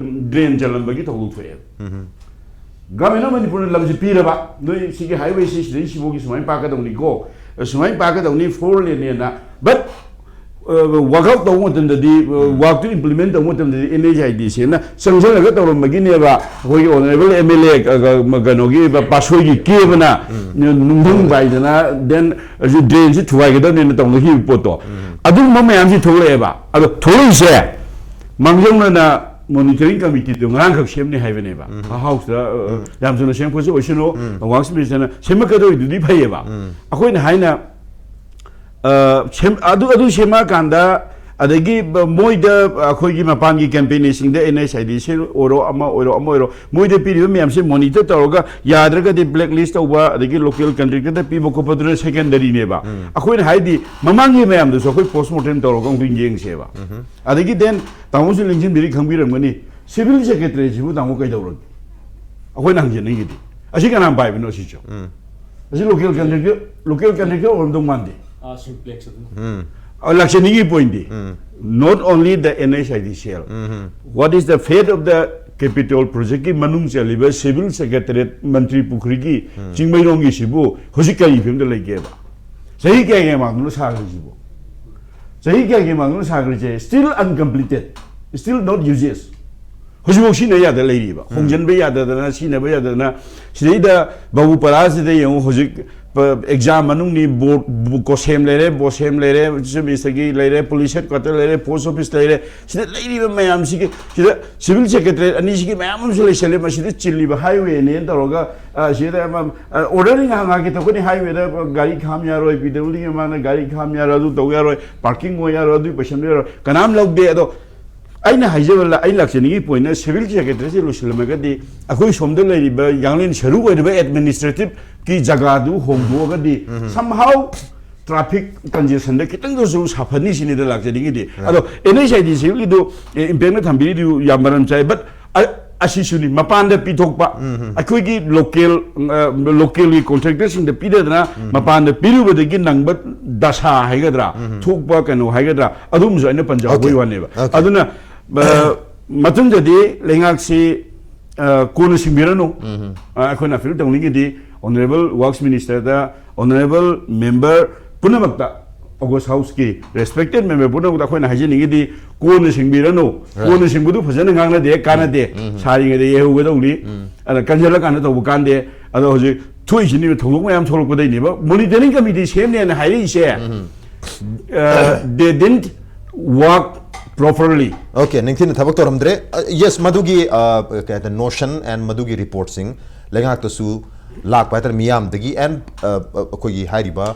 drain ꯆꯜꯂꯝꯕꯒꯤ ꯊꯧꯗꯣꯛ ꯊꯣꯛꯑꯦꯕ꯫ Government of ꯃꯅꯤꯄꯨꯔꯅ ꯂꯝꯁꯤ ꯄꯤꯔꯕ, ꯅꯣꯏ ꯁꯤꯒꯤ highway ꯁꯤ ꯁꯤꯗꯩ ꯁꯤꯐꯥꯎꯒꯤ ꯁꯨꯃꯥꯏꯅ ꯄꯥꯛꯀꯗꯧꯅꯤꯀꯣ, ꯁꯨꯃꯥꯏꯅ ꯄꯥꯛꯀꯗꯧꯅꯤ, four lane ꯅꯦꯅ꯫ But work out ꯇꯧꯕ ꯃꯇꯝꯗꯗꯤ, work ꯇꯨ implement ꯇꯧꯕ ꯃꯇꯝꯗꯗꯤ and H I D C ꯑꯦꯜꯅ ꯆꯪꯁꯤꯜꯂꯒ ꯇꯧꯔꯝꯕꯒꯤꯅꯦꯕ꯫ ꯑꯩꯈꯣꯏꯒꯤ honourable M L A ꯀꯩꯅꯣꯒꯤ ꯄꯥꯁꯣꯏꯒꯤ ꯀꯦꯕꯅ ꯅꯨꯡꯊꯪ ꯄꯥꯏꯗꯅ, then drain ꯁꯤ ꯊꯨꯒꯥꯏꯒꯗꯕꯅꯦꯅ ꯇꯧꯅꯈꯤꯕ ꯄꯣꯠꯇꯣ꯫ ꯑꯗꯨꯒꯨꯝꯕ ꯃꯌꯥꯝꯁꯤ ꯊꯣꯛꯂꯛꯑꯦꯕ꯫ ꯑꯗꯣ ꯊꯣꯛꯂꯛꯏꯁꯦ ꯃꯥꯡꯖꯧꯅꯅ monitoring committee ꯗꯣ ꯉꯔꯥꯡꯈꯛ ꯁꯦꯝꯅꯤ ꯍꯥꯏꯕꯅꯦꯕ꯫ House ꯇ, ꯑ, ꯌꯥꯝ ꯊꯨꯅ ꯁꯦꯝ ꯈꯣꯠꯁꯤ ꯑꯣꯏꯁꯅꯨ, Works minister ꯅ ꯁꯦꯝꯃꯛꯀꯗꯧꯔꯤꯗꯨꯗꯤ ꯐꯩꯌꯦꯕ꯫ ꯑꯩꯈꯣꯏꯅ ꯍꯥꯏꯅ, ꯑ, ꯁꯦꯝ-, ꯑꯗꯨ, ꯑꯗꯨ ꯁꯦꯝꯃꯛꯑꯀꯥꯟꯗ ꯑꯗꯒꯤ ꯃꯣꯏꯗ ꯑꯩꯈꯣꯏꯒꯤ ꯃꯄꯥꯟꯒꯤ ꯀꯝꯄꯦꯅꯤꯁꯤꯡꯗ, ꯑꯦꯟ ꯑꯩꯆ ꯑꯥꯏ ꯗꯤ ꯁꯤ ꯑꯣꯏꯔꯣ, ꯑꯃ ꯑꯣꯏꯔꯣ, ꯑꯃ ꯑꯣꯏꯔꯣ, ꯃꯣꯏꯗ ꯄꯤꯔꯤꯕ ꯃꯌꯥꯝꯁꯦ ꯃꯣꯅꯤꯇꯔ ꯇꯧꯔꯒ ꯌꯥꯗ꯭ꯔꯒꯗꯤ ꯕ꯭ꯂꯦꯛ ꯂꯤꯁ ꯇꯧꯕ, ꯑꯗꯒꯤ ꯂꯣꯀꯦꯜ ꯀꯟꯇ꯭ꯔꯦꯛꯇꯔꯗ ꯄꯤꯕ ꯈꯣꯠꯄꯗꯨꯅ ꯁꯦꯀꯦꯟꯗꯔꯤꯅꯦꯕ꯫ ꯑꯩꯈꯣꯏꯅ ꯍꯥꯏꯗꯤ ꯃꯃꯥꯡꯒꯤ ꯃꯌꯥꯝꯗꯨꯁꯨ ꯑꯩꯈꯣꯏ ꯄꯣꯁ ꯃꯣꯔꯇꯦꯝ ꯇꯧꯔꯒ ꯑꯃꯨꯛꯇꯪ ꯌꯦꯡꯁꯦꯕ꯫ ꯑꯗꯒꯤ ꯗꯦꯟ ꯇꯥꯃꯣꯁꯨ ꯂꯦꯡꯁꯤꯟꯕꯤꯔꯤ ꯈꯪꯕꯤꯔꯝꯒꯅꯤ, ꯁꯤꯚꯤꯜ ꯁꯦꯀ꯭ꯔꯦꯇꯔꯤꯁꯤꯕꯨ ꯇꯥꯃꯣ ꯀꯩꯗꯧꯔꯒꯦ? ꯑꯩꯈꯣꯏꯅ ꯍꯪꯖꯅꯤꯡꯉꯤꯗꯤ ꯑꯁꯤ ꯀꯅꯥꯅ ꯄꯥꯏꯕꯅꯣ ꯁꯤꯁꯨ? ꯑꯁꯤ ꯂꯣꯀꯦꯜ ꯀꯟꯇ꯭ꯔꯦꯛꯇꯔ, ꯂꯣꯀꯦꯜ ꯀꯟꯇ꯭ꯔꯦꯛꯇꯔ ꯑꯣꯏꯔꯝꯗꯧ ꯃꯥꯟꯗꯦ꯫ ꯁꯤꯝꯄ꯭ꯂꯦꯛꯁ ꯑꯗꯨꯝ ꯑ, ꯂꯥꯛꯆꯅꯤꯡꯉꯤ ꯄꯣꯏꯟꯗꯤ, not only the N H I D C L, what is the fate of the capital project ꯀꯤ ꯃꯅꯨꯡ ꯆꯜꯂꯤꯕ ꯁꯤꯚꯤꯜ ꯁꯦꯀ꯭ꯔꯦꯇꯔꯤꯌꯦꯠ, ꯃꯟꯇ꯭ꯔꯤ ꯄꯨꯈ꯭ꯔꯤꯒꯤ ꯆꯤꯡꯃꯩꯔꯣꯡꯒꯤꯁꯤꯕꯨ ꯍꯧꯖꯤꯛ ꯀꯔꯤ ꯐꯤꯕꯝꯗ ꯂꯩꯒꯦꯕ? ꯆꯍꯤ ꯀꯌꯥꯒꯤ ꯃꯃꯥꯡꯗꯅꯣ ꯁꯥꯈ꯭ꯔꯤꯁꯤꯕꯨ? ꯆꯍꯤ ꯀꯌꯥꯒꯤ ꯃꯃꯥꯡꯗꯅꯣ ꯁꯥꯈ꯭ꯔꯤꯁꯦ? Still uncompleted, still not uses. ꯍꯧꯖꯤꯛꯐꯥꯎ ꯁꯤꯖꯤꯟꯅ ꯌꯥꯗ ꯂꯩꯔꯤꯕ, ꯍꯣꯡꯖꯤꯟꯕ ꯌꯥꯗꯗꯅ, ꯁꯤꯖꯤꯟꯅꯕ ꯌꯥꯗꯗꯅ꯫ ꯁꯤꯗꯩꯗ ꯕꯥꯕꯨ ꯄꯔꯥꯁꯤꯗ ꯌꯦꯡꯉꯨ, ꯍꯧꯖꯤꯛ ꯑꯦꯛꯖꯥꯝ ꯃꯅꯨꯡꯅꯤ, ꯕꯣꯔꯗ, ꯀꯣꯁꯦꯝ ꯂꯩꯔꯦ, ꯕꯣꯁꯦꯝ ꯂꯩꯔꯦ, ꯆꯤꯐ ꯃꯤꯅꯤꯁꯇꯔꯒꯤ ꯂꯩꯔꯦ, ꯄꯨꯂꯤꯁ ꯍꯦꯗ ꯀ꯭ꯋꯥꯇꯔ ꯂꯩꯔꯦ, ꯄꯣꯁ ꯑꯣꯐꯤꯁ ꯂꯩꯔꯦ, ꯁꯤꯗ ꯂꯩꯔꯤꯕ ꯃꯌꯥꯝꯁꯤꯒꯤ, ꯁꯤꯗ ꯁꯤꯚꯤꯜ ꯁꯦꯀ꯭ꯔꯦꯇꯔꯤꯌꯦꯠ ꯑꯅꯤꯁꯤꯒꯤ ꯃꯌꯥꯝ ꯑꯃꯁꯨ ꯂꯩꯁꯜꯂꯦ꯫ ꯃꯁꯤꯗ ꯆꯤꯜꯂꯤꯕ ꯍꯥꯏꯋꯦꯅꯦꯅ ꯇꯧꯔꯒ, ꯑ, ꯁꯤꯗ ꯑꯃ, ꯑ, ꯑꯣꯔꯗꯔ ꯉꯥꯏꯍꯥꯛ ꯉꯥꯏꯍꯥꯛꯀꯤ ꯇꯧꯒꯅꯤ, ꯍꯥꯏꯋꯦꯗ ꯒꯥꯔꯤ ꯈꯥꯝ ꯌꯥꯔꯣꯏ, ꯄꯤ ꯗꯕ꯭ꯂꯤꯎ ꯗꯤ ꯃꯃꯥꯡꯗ ꯒꯥꯔꯤ ꯈꯥꯝ ꯌꯥꯔꯣꯏ, ꯑꯗꯨ ꯇꯧ ꯌꯥꯔꯣꯏ, ꯄꯥꯔꯀꯤꯡ ꯑꯣꯏ ꯌꯥꯔꯣꯏ, ꯑꯗꯨꯒꯤ ꯄꯩꯁꯥ ꯌꯥꯔꯣꯏ, ꯀꯅꯥꯝ ꯂꯧꯗꯦ꯫ ꯑꯗꯣ ꯑꯩꯅ ꯍꯥꯏꯖꯕ ꯂ-, ꯑꯩ ꯂꯥꯛꯆꯅꯤꯡꯉꯤ ꯄꯣꯏꯟꯅ ꯁꯤꯚꯤꯜ ꯁꯦꯀ꯭ꯔꯦꯇꯔꯤꯌꯦꯠꯁꯦ ꯂꯣꯏꯁꯤꯜꯂꯝꯃꯒꯗꯤ ꯑꯩꯈꯣꯏ ꯁꯣꯝꯗ ꯂꯩꯔꯤꯕ ꯌꯥꯡꯂꯦꯟ ꯁꯔꯨꯛ ꯑꯣꯏꯔꯤꯕ ꯑꯦꯗꯃꯤꯅꯤꯁꯇ꯭ꯔꯦꯇꯤꯞꯀꯤ ꯖꯒꯥꯗꯨ ꯍꯣꯡꯗꯣꯛꯑꯒꯗꯤ somehow ꯇ꯭ꯔꯥꯐꯤꯛ ꯀꯟꯖꯦꯁꯟꯗ ꯈꯤꯇꯪꯗꯁꯨ ꯁꯥꯐꯅꯤ ꯁꯤꯅꯤꯗ ꯂꯥꯛꯆꯅꯤꯡꯉꯤꯗꯤ꯫ ꯑꯗꯣ ꯑꯦꯟ ꯑꯩꯆ ꯑꯥꯏ ꯗꯤ ꯁꯤꯒꯤꯗꯨ, ꯑꯦ, ꯏꯝꯄꯦꯛꯅ ꯊꯝꯕꯤꯔꯤꯗꯨ ꯌꯥꯝ ꯃꯔꯝ ꯆꯥꯏ, ꯕꯠ ꯑ-, ꯑꯁꯤꯁꯨꯅꯤ ꯃꯄꯥꯟꯗ ꯄꯤꯊꯣꯛꯄ, ꯑꯩꯈꯣꯏꯒꯤ ꯂꯣꯀꯦꯜ, ꯑ, ꯂꯣꯀꯦꯜꯒꯤ ꯀꯣꯟꯇ꯭ꯔꯦꯛꯇꯔꯁꯤꯡꯗ ꯄꯤꯗꯗꯅ ꯃꯄꯥꯟꯗ ꯄꯤꯔꯨꯕꯗꯒꯤ ꯅꯪꯕ ꯗꯁꯥ ꯍꯥꯏꯒꯗ꯭ꯔꯥ, ꯊꯣꯛꯄ ꯀꯩꯅꯣ ꯍꯥꯏꯒꯗ꯭ꯔꯥ, ꯑꯗꯨꯝꯕꯁꯨ ꯑꯩꯅ ꯄꯟꯖꯍꯧꯕꯒꯤ Okay. ꯋꯥꯅꯦꯕ꯫ Okay. ꯑꯗꯨꯅ, ꯑ, ꯃꯊꯪꯗꯗꯤ ꯂꯩꯉꯥꯛꯁꯤ, ꯑ, ꯀꯣꯟꯅ ꯁꯤꯡꯕꯤꯔꯅꯨ꯫ ꯑ, ꯑꯩꯈꯣꯏꯅ ꯑꯄꯤꯜ ꯇꯧꯅꯤꯡꯉꯤꯗꯤ ꯑꯣꯅꯔꯦꯕꯜ ꯋꯥꯔꯛꯁ ꯃꯤꯅꯤꯁꯇꯔꯗ, ꯑꯣꯅꯔꯦꯕꯜ ꯃꯦꯝꯕꯔ ꯄꯨꯝꯅꯃꯛꯇ, ꯑꯣꯒꯁ ꯍꯥꯎꯁꯀꯤ ꯔꯦꯁꯄꯦꯛꯇꯦꯠ ꯃꯦꯝꯕꯔ ꯄꯨꯝꯅꯃꯛꯇ ꯑꯩꯈꯣꯏꯅ ꯍꯥꯏꯖꯅꯤꯡꯉꯤꯗꯤ, ꯀꯣꯟꯅ ꯁꯤꯡꯕꯤꯔꯅꯨ꯫ ꯀꯣꯟꯅ ꯁꯤꯡꯕꯗꯨ ꯐꯖꯅ ꯉꯥꯡꯅꯗꯦ, ꯀꯥꯟꯅꯗꯦ꯫ ꯁꯥꯔꯤꯉꯩꯗ ꯌꯩꯍꯧꯒꯗꯧꯅꯤ꯫ ꯑꯗ ꯀꯟꯁꯤꯜꯂꯀꯥꯟꯗ ꯇꯧꯕ ꯀꯥꯟꯗꯦ꯫ ꯑꯗꯣ ꯍꯧꯖꯤꯛ ꯊꯣꯛꯏꯁꯤꯅꯦꯕ, ꯊꯧꯗꯣꯛ ꯃꯌꯥꯝ ꯊꯣꯛꯂꯛꯄꯗꯩꯅꯦꯕ ꯃꯣꯅꯤꯇꯔꯤꯡ ꯀꯃꯤꯇꯤ ꯁꯦꯝꯅꯦꯅ ꯍꯥꯏꯔꯛꯏꯁꯦ꯫ ꯑ, they didn't work properly. Okay, ꯅꯤꯡꯊꯤꯅ ꯊꯕꯛ ꯇꯧꯔꯝꯗ꯭ꯔꯦ꯫ ꯑ, yes, ꯃꯗꯨꯒꯤ, ꯑ, ꯀꯩ ꯍꯥꯏꯇꯥꯔꯦ, ꯅꯣꯁꯟ ꯑꯦꯟ ꯃꯗꯨꯒꯤ ꯔꯤꯄꯣꯔꯠꯁꯤꯡ ꯂꯩꯉꯥꯛꯇꯁꯨ ꯂꯥꯛꯄ ꯍꯥꯏꯇꯥꯔꯦ, ꯃꯤꯌꯥꯝꯗꯒꯤ ꯑꯦꯟ, ꯑ, ꯑ, ꯑꯩꯈꯣꯏꯒꯤ ꯍꯥꯏꯔꯤꯕ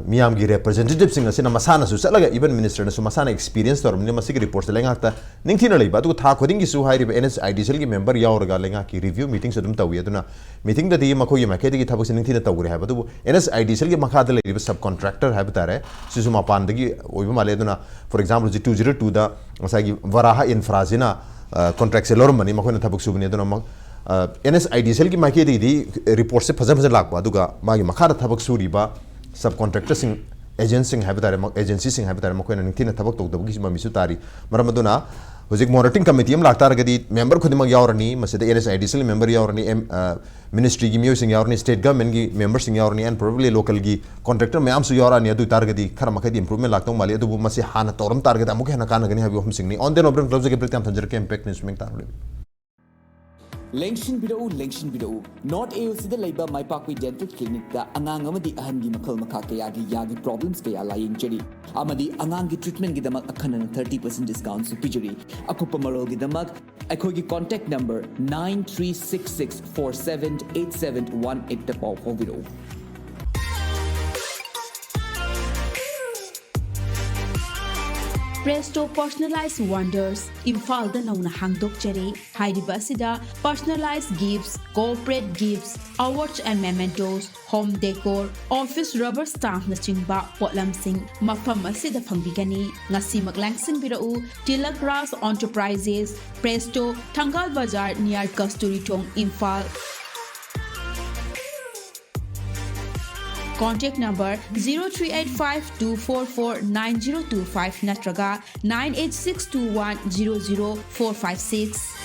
ꯃꯤꯌꯥꯝꯒꯤ ꯔꯦꯄ꯭ꯔꯖꯦꯟꯇꯦꯇꯤꯚꯁꯤꯡ ꯑꯁꯤꯅ ꯃꯁꯥꯅꯁꯨ ꯆꯠꯂꯒ, ꯏꯚꯟ ꯃꯤꯅꯤꯁꯇꯔꯅꯁꯨ ꯃꯁꯥꯅ ꯑꯦꯛꯁꯄꯤꯔꯤꯌꯦꯟꯁ ꯇꯧꯔꯕꯅꯤꯅ, ꯃꯁꯤꯒꯤ ꯔꯤꯄꯣꯔꯠꯁꯦ ꯂꯩꯉꯥꯛꯇ ꯅꯤꯡꯊꯤꯅ ꯂꯩꯕ꯫ ꯑꯗꯨꯒ ꯊꯥ ꯈꯨꯗꯤꯡꯒꯤꯁꯨ ꯍꯥꯏꯔꯤꯕ ꯑꯦꯟ ꯑꯦꯁ ꯑꯥꯏ ꯗꯤ ꯁꯤ ꯑꯦꯜꯒꯤ ꯃꯦꯝꯕꯔ ꯌꯥꯎꯔꯒ ꯂꯩꯉꯥꯛꯀꯤ ꯔꯤꯚ꯭ꯌꯨ ꯃꯤꯇꯤꯡꯁꯨ ꯑꯗꯨꯝ ꯇꯧꯏ꯫ ꯑꯗꯨꯅ ꯃꯤꯇꯤꯡꯗꯗꯤ ꯃꯈꯣꯏꯒꯤ ꯃꯥꯏꯀꯩꯗꯒꯤ ꯊꯕꯛꯁꯦ ꯅꯤꯡꯊꯤꯅ ꯇꯧꯈ꯭ꯔꯦ ꯍꯥꯏꯕ꯫ ꯑꯗꯨꯕꯨ ꯑꯦꯟ ꯑꯦꯁ ꯑꯥꯏ ꯗꯤ ꯁꯤ ꯑꯦꯜꯒꯤ ꯃꯈꯥꯗ ꯂꯩꯔꯤꯕ ꯁꯕ ꯀꯣꯟꯇ꯭ꯔꯦꯛꯇꯔ ꯍꯥꯏꯕ ꯇꯥꯔꯦ, ꯁꯤꯁꯨ ꯃꯄꯥꯟꯗꯒꯤ ꯑꯣꯏꯕ ꯃꯥꯜꯂꯦ꯫ ꯑꯗꯨꯅ, ꯐꯣꯔ ꯑꯦꯛꯖꯥꯝꯄꯜ, ꯍꯧꯖꯤꯛ ꯇꯨ ꯖꯤꯔꯣ ꯇꯨꯗ ꯉꯁꯥꯏꯒꯤ ꯚꯔꯥꯍ ꯏꯟꯐ꯭ꯔꯥꯁꯤꯅ ꯀꯣꯟꯇ꯭ꯔꯦꯛꯁꯦ ꯂꯧꯔꯝꯕꯅꯤ, ꯃꯈꯣꯏꯅ ꯊꯕꯛ ꯁꯨꯕꯅꯤ꯫ ꯑꯗꯨꯅ ꯑꯃꯨꯛ ꯑꯦꯟ ꯑꯦꯁ ꯑꯥꯏ ꯗꯤ ꯁꯤ ꯑꯦꯜꯒꯤ ꯃꯥꯏꯀꯩꯗꯒꯤꯗꯤ ꯔꯤꯄꯣꯔꯠꯁꯦ ꯐꯖ ꯐꯖꯅ ꯂꯥꯛꯄ, ꯑꯗꯨꯒ ꯃꯥꯒꯤ ꯃꯈꯥꯗ ꯊꯕꯛ ꯁꯨꯔꯤꯕ ꯁꯕ ꯀꯣꯟꯇ꯭ꯔꯦꯛꯇꯔꯁꯤꯡ, ꯑꯦꯖꯦꯟꯁꯤꯡ ꯍꯥꯏꯕ ꯇꯥꯔꯦ, ꯑꯦꯖꯦꯟꯁꯤꯁꯤꯡ ꯍꯥꯏꯕ ꯇꯥꯔꯦ, ꯃꯈꯣꯏꯅ ꯅꯤꯡꯊꯤꯅ ꯊꯕꯛ ꯇꯧꯗꯕꯒꯤ ꯃꯃꯤꯁꯨ ꯇꯥꯔꯤ꯫ ꯃꯔꯝ ꯑꯗꯨꯅ ꯍꯧꯖꯤꯛ ꯃꯣꯅꯤꯇꯔꯤꯡ ꯀꯃꯤꯇꯤ ꯑꯃ ꯂꯥꯛꯇꯥꯔꯒꯗꯤ ꯃꯦꯝꯕꯔ ꯈꯨꯗꯤꯡꯃꯛ ꯌꯥꯎꯔꯅꯤ꯫ ꯃꯁꯤꯗ and S I D C L member ꯌꯥꯎꯔꯅꯤ, ꯑꯦꯝ, ꯑ, ꯃꯤꯅꯤꯁꯇ꯭ꯔꯤꯒꯤ ꯃꯤꯑꯣꯏꯁꯤꯡ ꯌꯥꯎꯔꯅꯤ, ꯁ꯭ꯇꯦꯠ ꯒꯚꯔꯟꯃꯦꯟꯠꯀꯤ ꯃꯦꯝꯕꯔꯁꯤꯡ ꯌꯥꯎꯔꯅꯤ, and probably ꯂꯣꯀꯦꯜꯒꯤ ꯀꯣꯟꯇ꯭ꯔꯦꯛꯇꯔ ꯃꯌꯥꯝꯁꯨ ꯌꯥꯎꯔꯛꯑꯅꯤ꯫ ꯑꯗꯨ ꯑꯣꯏꯇꯥꯔꯒꯗꯤ ꯈꯔ ꯃꯈꯩꯗꯤ ꯏꯝꯄ꯭ꯔꯨꯚꯃꯦꯟꯠ ꯂꯥꯛꯇꯧ ꯃꯥꯜꯂꯤ꯫ ꯑꯗꯨꯕꯨ ꯃꯁꯤ ꯍꯥꯟꯅ ꯇꯧꯔꯝ ꯇꯥꯔꯒꯗꯤ ꯑꯃꯨꯛꯀ ꯍꯦꯟꯅ ꯀꯥꯟꯅꯒꯅꯤ ꯍꯥꯏꯕ ꯋꯥꯐꯝꯁꯤꯡꯅꯤ꯫ On that note, ꯂꯧꯖꯒꯦ, ꯕ꯭ꯔꯦꯛ ꯌꯥꯝ ꯊꯝꯖꯔꯛꯀꯦ꯫ ꯏꯝꯄꯦꯛ ꯅ꯭ꯌꯨꯁ ꯃꯤꯡ ꯇꯥꯔꯨ ꯂꯩꯕꯤꯌꯨ꯫ ꯂꯦꯡꯁꯤꯟꯕꯤꯔꯛꯎ, ꯂꯦꯡꯁꯤꯟꯕꯤꯔꯛꯎ꯫ ꯅꯣꯔꯠ ꯑꯦ ꯌꯨ ꯁꯤꯗ ꯂꯩꯕ ꯃꯥꯏ ꯄꯥꯛꯄꯤ ꯗꯦꯟꯇꯦꯜ ꯀ꯭ꯂꯤꯅꯤꯛꯇ ꯑꯉꯥꯡ ꯑꯃꯗꯤ ꯑꯍꯟꯒꯤ ꯃꯈꯜ ꯃꯈꯥ ꯀꯌꯥꯒꯤ ꯌꯥꯒꯤ ꯄ꯭ꯔꯣꯕ꯭ꯂꯦꯝꯁ ꯀꯌꯥ ꯂꯥꯌꯦꯡꯖꯔꯤ, ꯑꯃꯗꯤ ꯑꯉꯥꯡꯒꯤ ꯇ꯭ꯔꯤꯠꯃꯦꯟꯠꯀꯤꯗꯃꯛ ꯑꯈꯟꯅꯅ ꯊꯥꯔꯇꯤ ꯄꯥꯔꯁꯦꯟꯠ ꯗꯤꯁꯀꯥꯎꯟꯠꯁꯨ ꯄꯤꯖꯔꯤ꯫ ꯑꯀꯨꯞꯄ ꯃꯔꯣꯜꯒꯤꯗꯃꯛ ꯑꯩꯈꯣꯏꯒꯤ contact number nine three six six four seven eight seven one ꯑꯩꯠꯇ ꯄꯥꯎ ꯐꯥꯎꯕꯤꯔꯛꯎ꯫ Presto Personalized Wonders, ꯏꯝꯐꯥꯜꯗ ꯅꯧꯅ ꯍꯥꯡꯗꯣꯛꯆꯔꯦ꯫ ꯍꯥꯏꯔꯤꯕ ꯑꯁꯤꯗ personalized gifts, corporate gifts, awards and mementos, home decor, office rubber stampꯅꯆꯤꯡꯕ ꯄꯣꯠꯂꯝꯁꯤꯡ ꯃꯐꯝ ꯑꯁꯤꯗ ꯐꯪꯕꯤꯒꯅꯤ꯫ ꯉꯁꯤꯃꯛ ꯂꯦꯡꯁꯤꯟꯕꯤꯔꯛꯎ꯫ ꯇꯤꯂꯛ ꯔꯥꯖ ꯑꯦꯟꯇꯔꯄ꯭ꯔꯥꯏꯖꯦꯁ, ꯄ꯭ꯔꯦꯁꯇꯣ, ꯊꯪꯒꯥꯜ ꯕꯖꯥꯔ, near ꯀꯁꯇꯨꯔꯤ ꯊꯣꯡ, Imphal. Contact number zero three eight five two four four nine zero two five ꯅꯠꯇ꯭ꯔꯒ nine eight six two one zero zero four five six.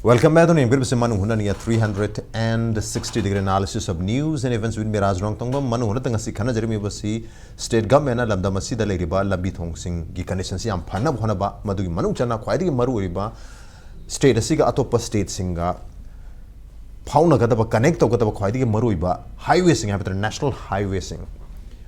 Welcome back to ꯌꯦꯡꯕꯤꯔꯤꯕꯁꯤ ꯃꯅꯨꯡ ꯍꯨꯠꯅꯅꯤ, three hundred and sixty degree analysis of news and events with me, ꯔꯥꯖ ꯔꯣꯡꯇꯣꯡꯕꯝ꯫ ꯃꯅꯨꯡ ꯍꯨꯠꯅꯗ ꯉꯁꯤ ꯈꯟꯅꯖꯔꯝꯃꯤꯕꯁꯤ state government ꯅ ꯂꯝꯗꯝ ꯑꯁꯤꯗ ꯂꯩꯔꯤꯕ ꯂꯝꯕꯤ ꯊꯣꯡꯁꯤꯡꯒꯤ condition ꯁꯤ ꯌꯥꯝ ꯐꯅꯕ ꯍꯣꯠꯅꯕ, ꯃꯗꯨꯒꯤ ꯃꯅꯨꯡ ꯆꯟꯅ ꯈ꯭ꯋꯥꯏꯗꯒꯤ ꯃꯔꯨ ꯑꯣꯏꯔꯤꯕ state ꯑꯁꯤꯒ ꯑꯇꯣꯞꯄ state ꯁꯤꯡꯒ ꯐꯥꯎꯅꯒꯗꯕ, connect ꯇꯧꯒꯗꯕ ꯈ꯭ꯋꯥꯏꯗꯒꯤ ꯃꯔꯨꯑꯣꯏꯕ highway ꯁꯤꯡ ꯍꯥꯏꯕ ꯇꯥꯔꯦ, national highway ꯁꯤꯡ,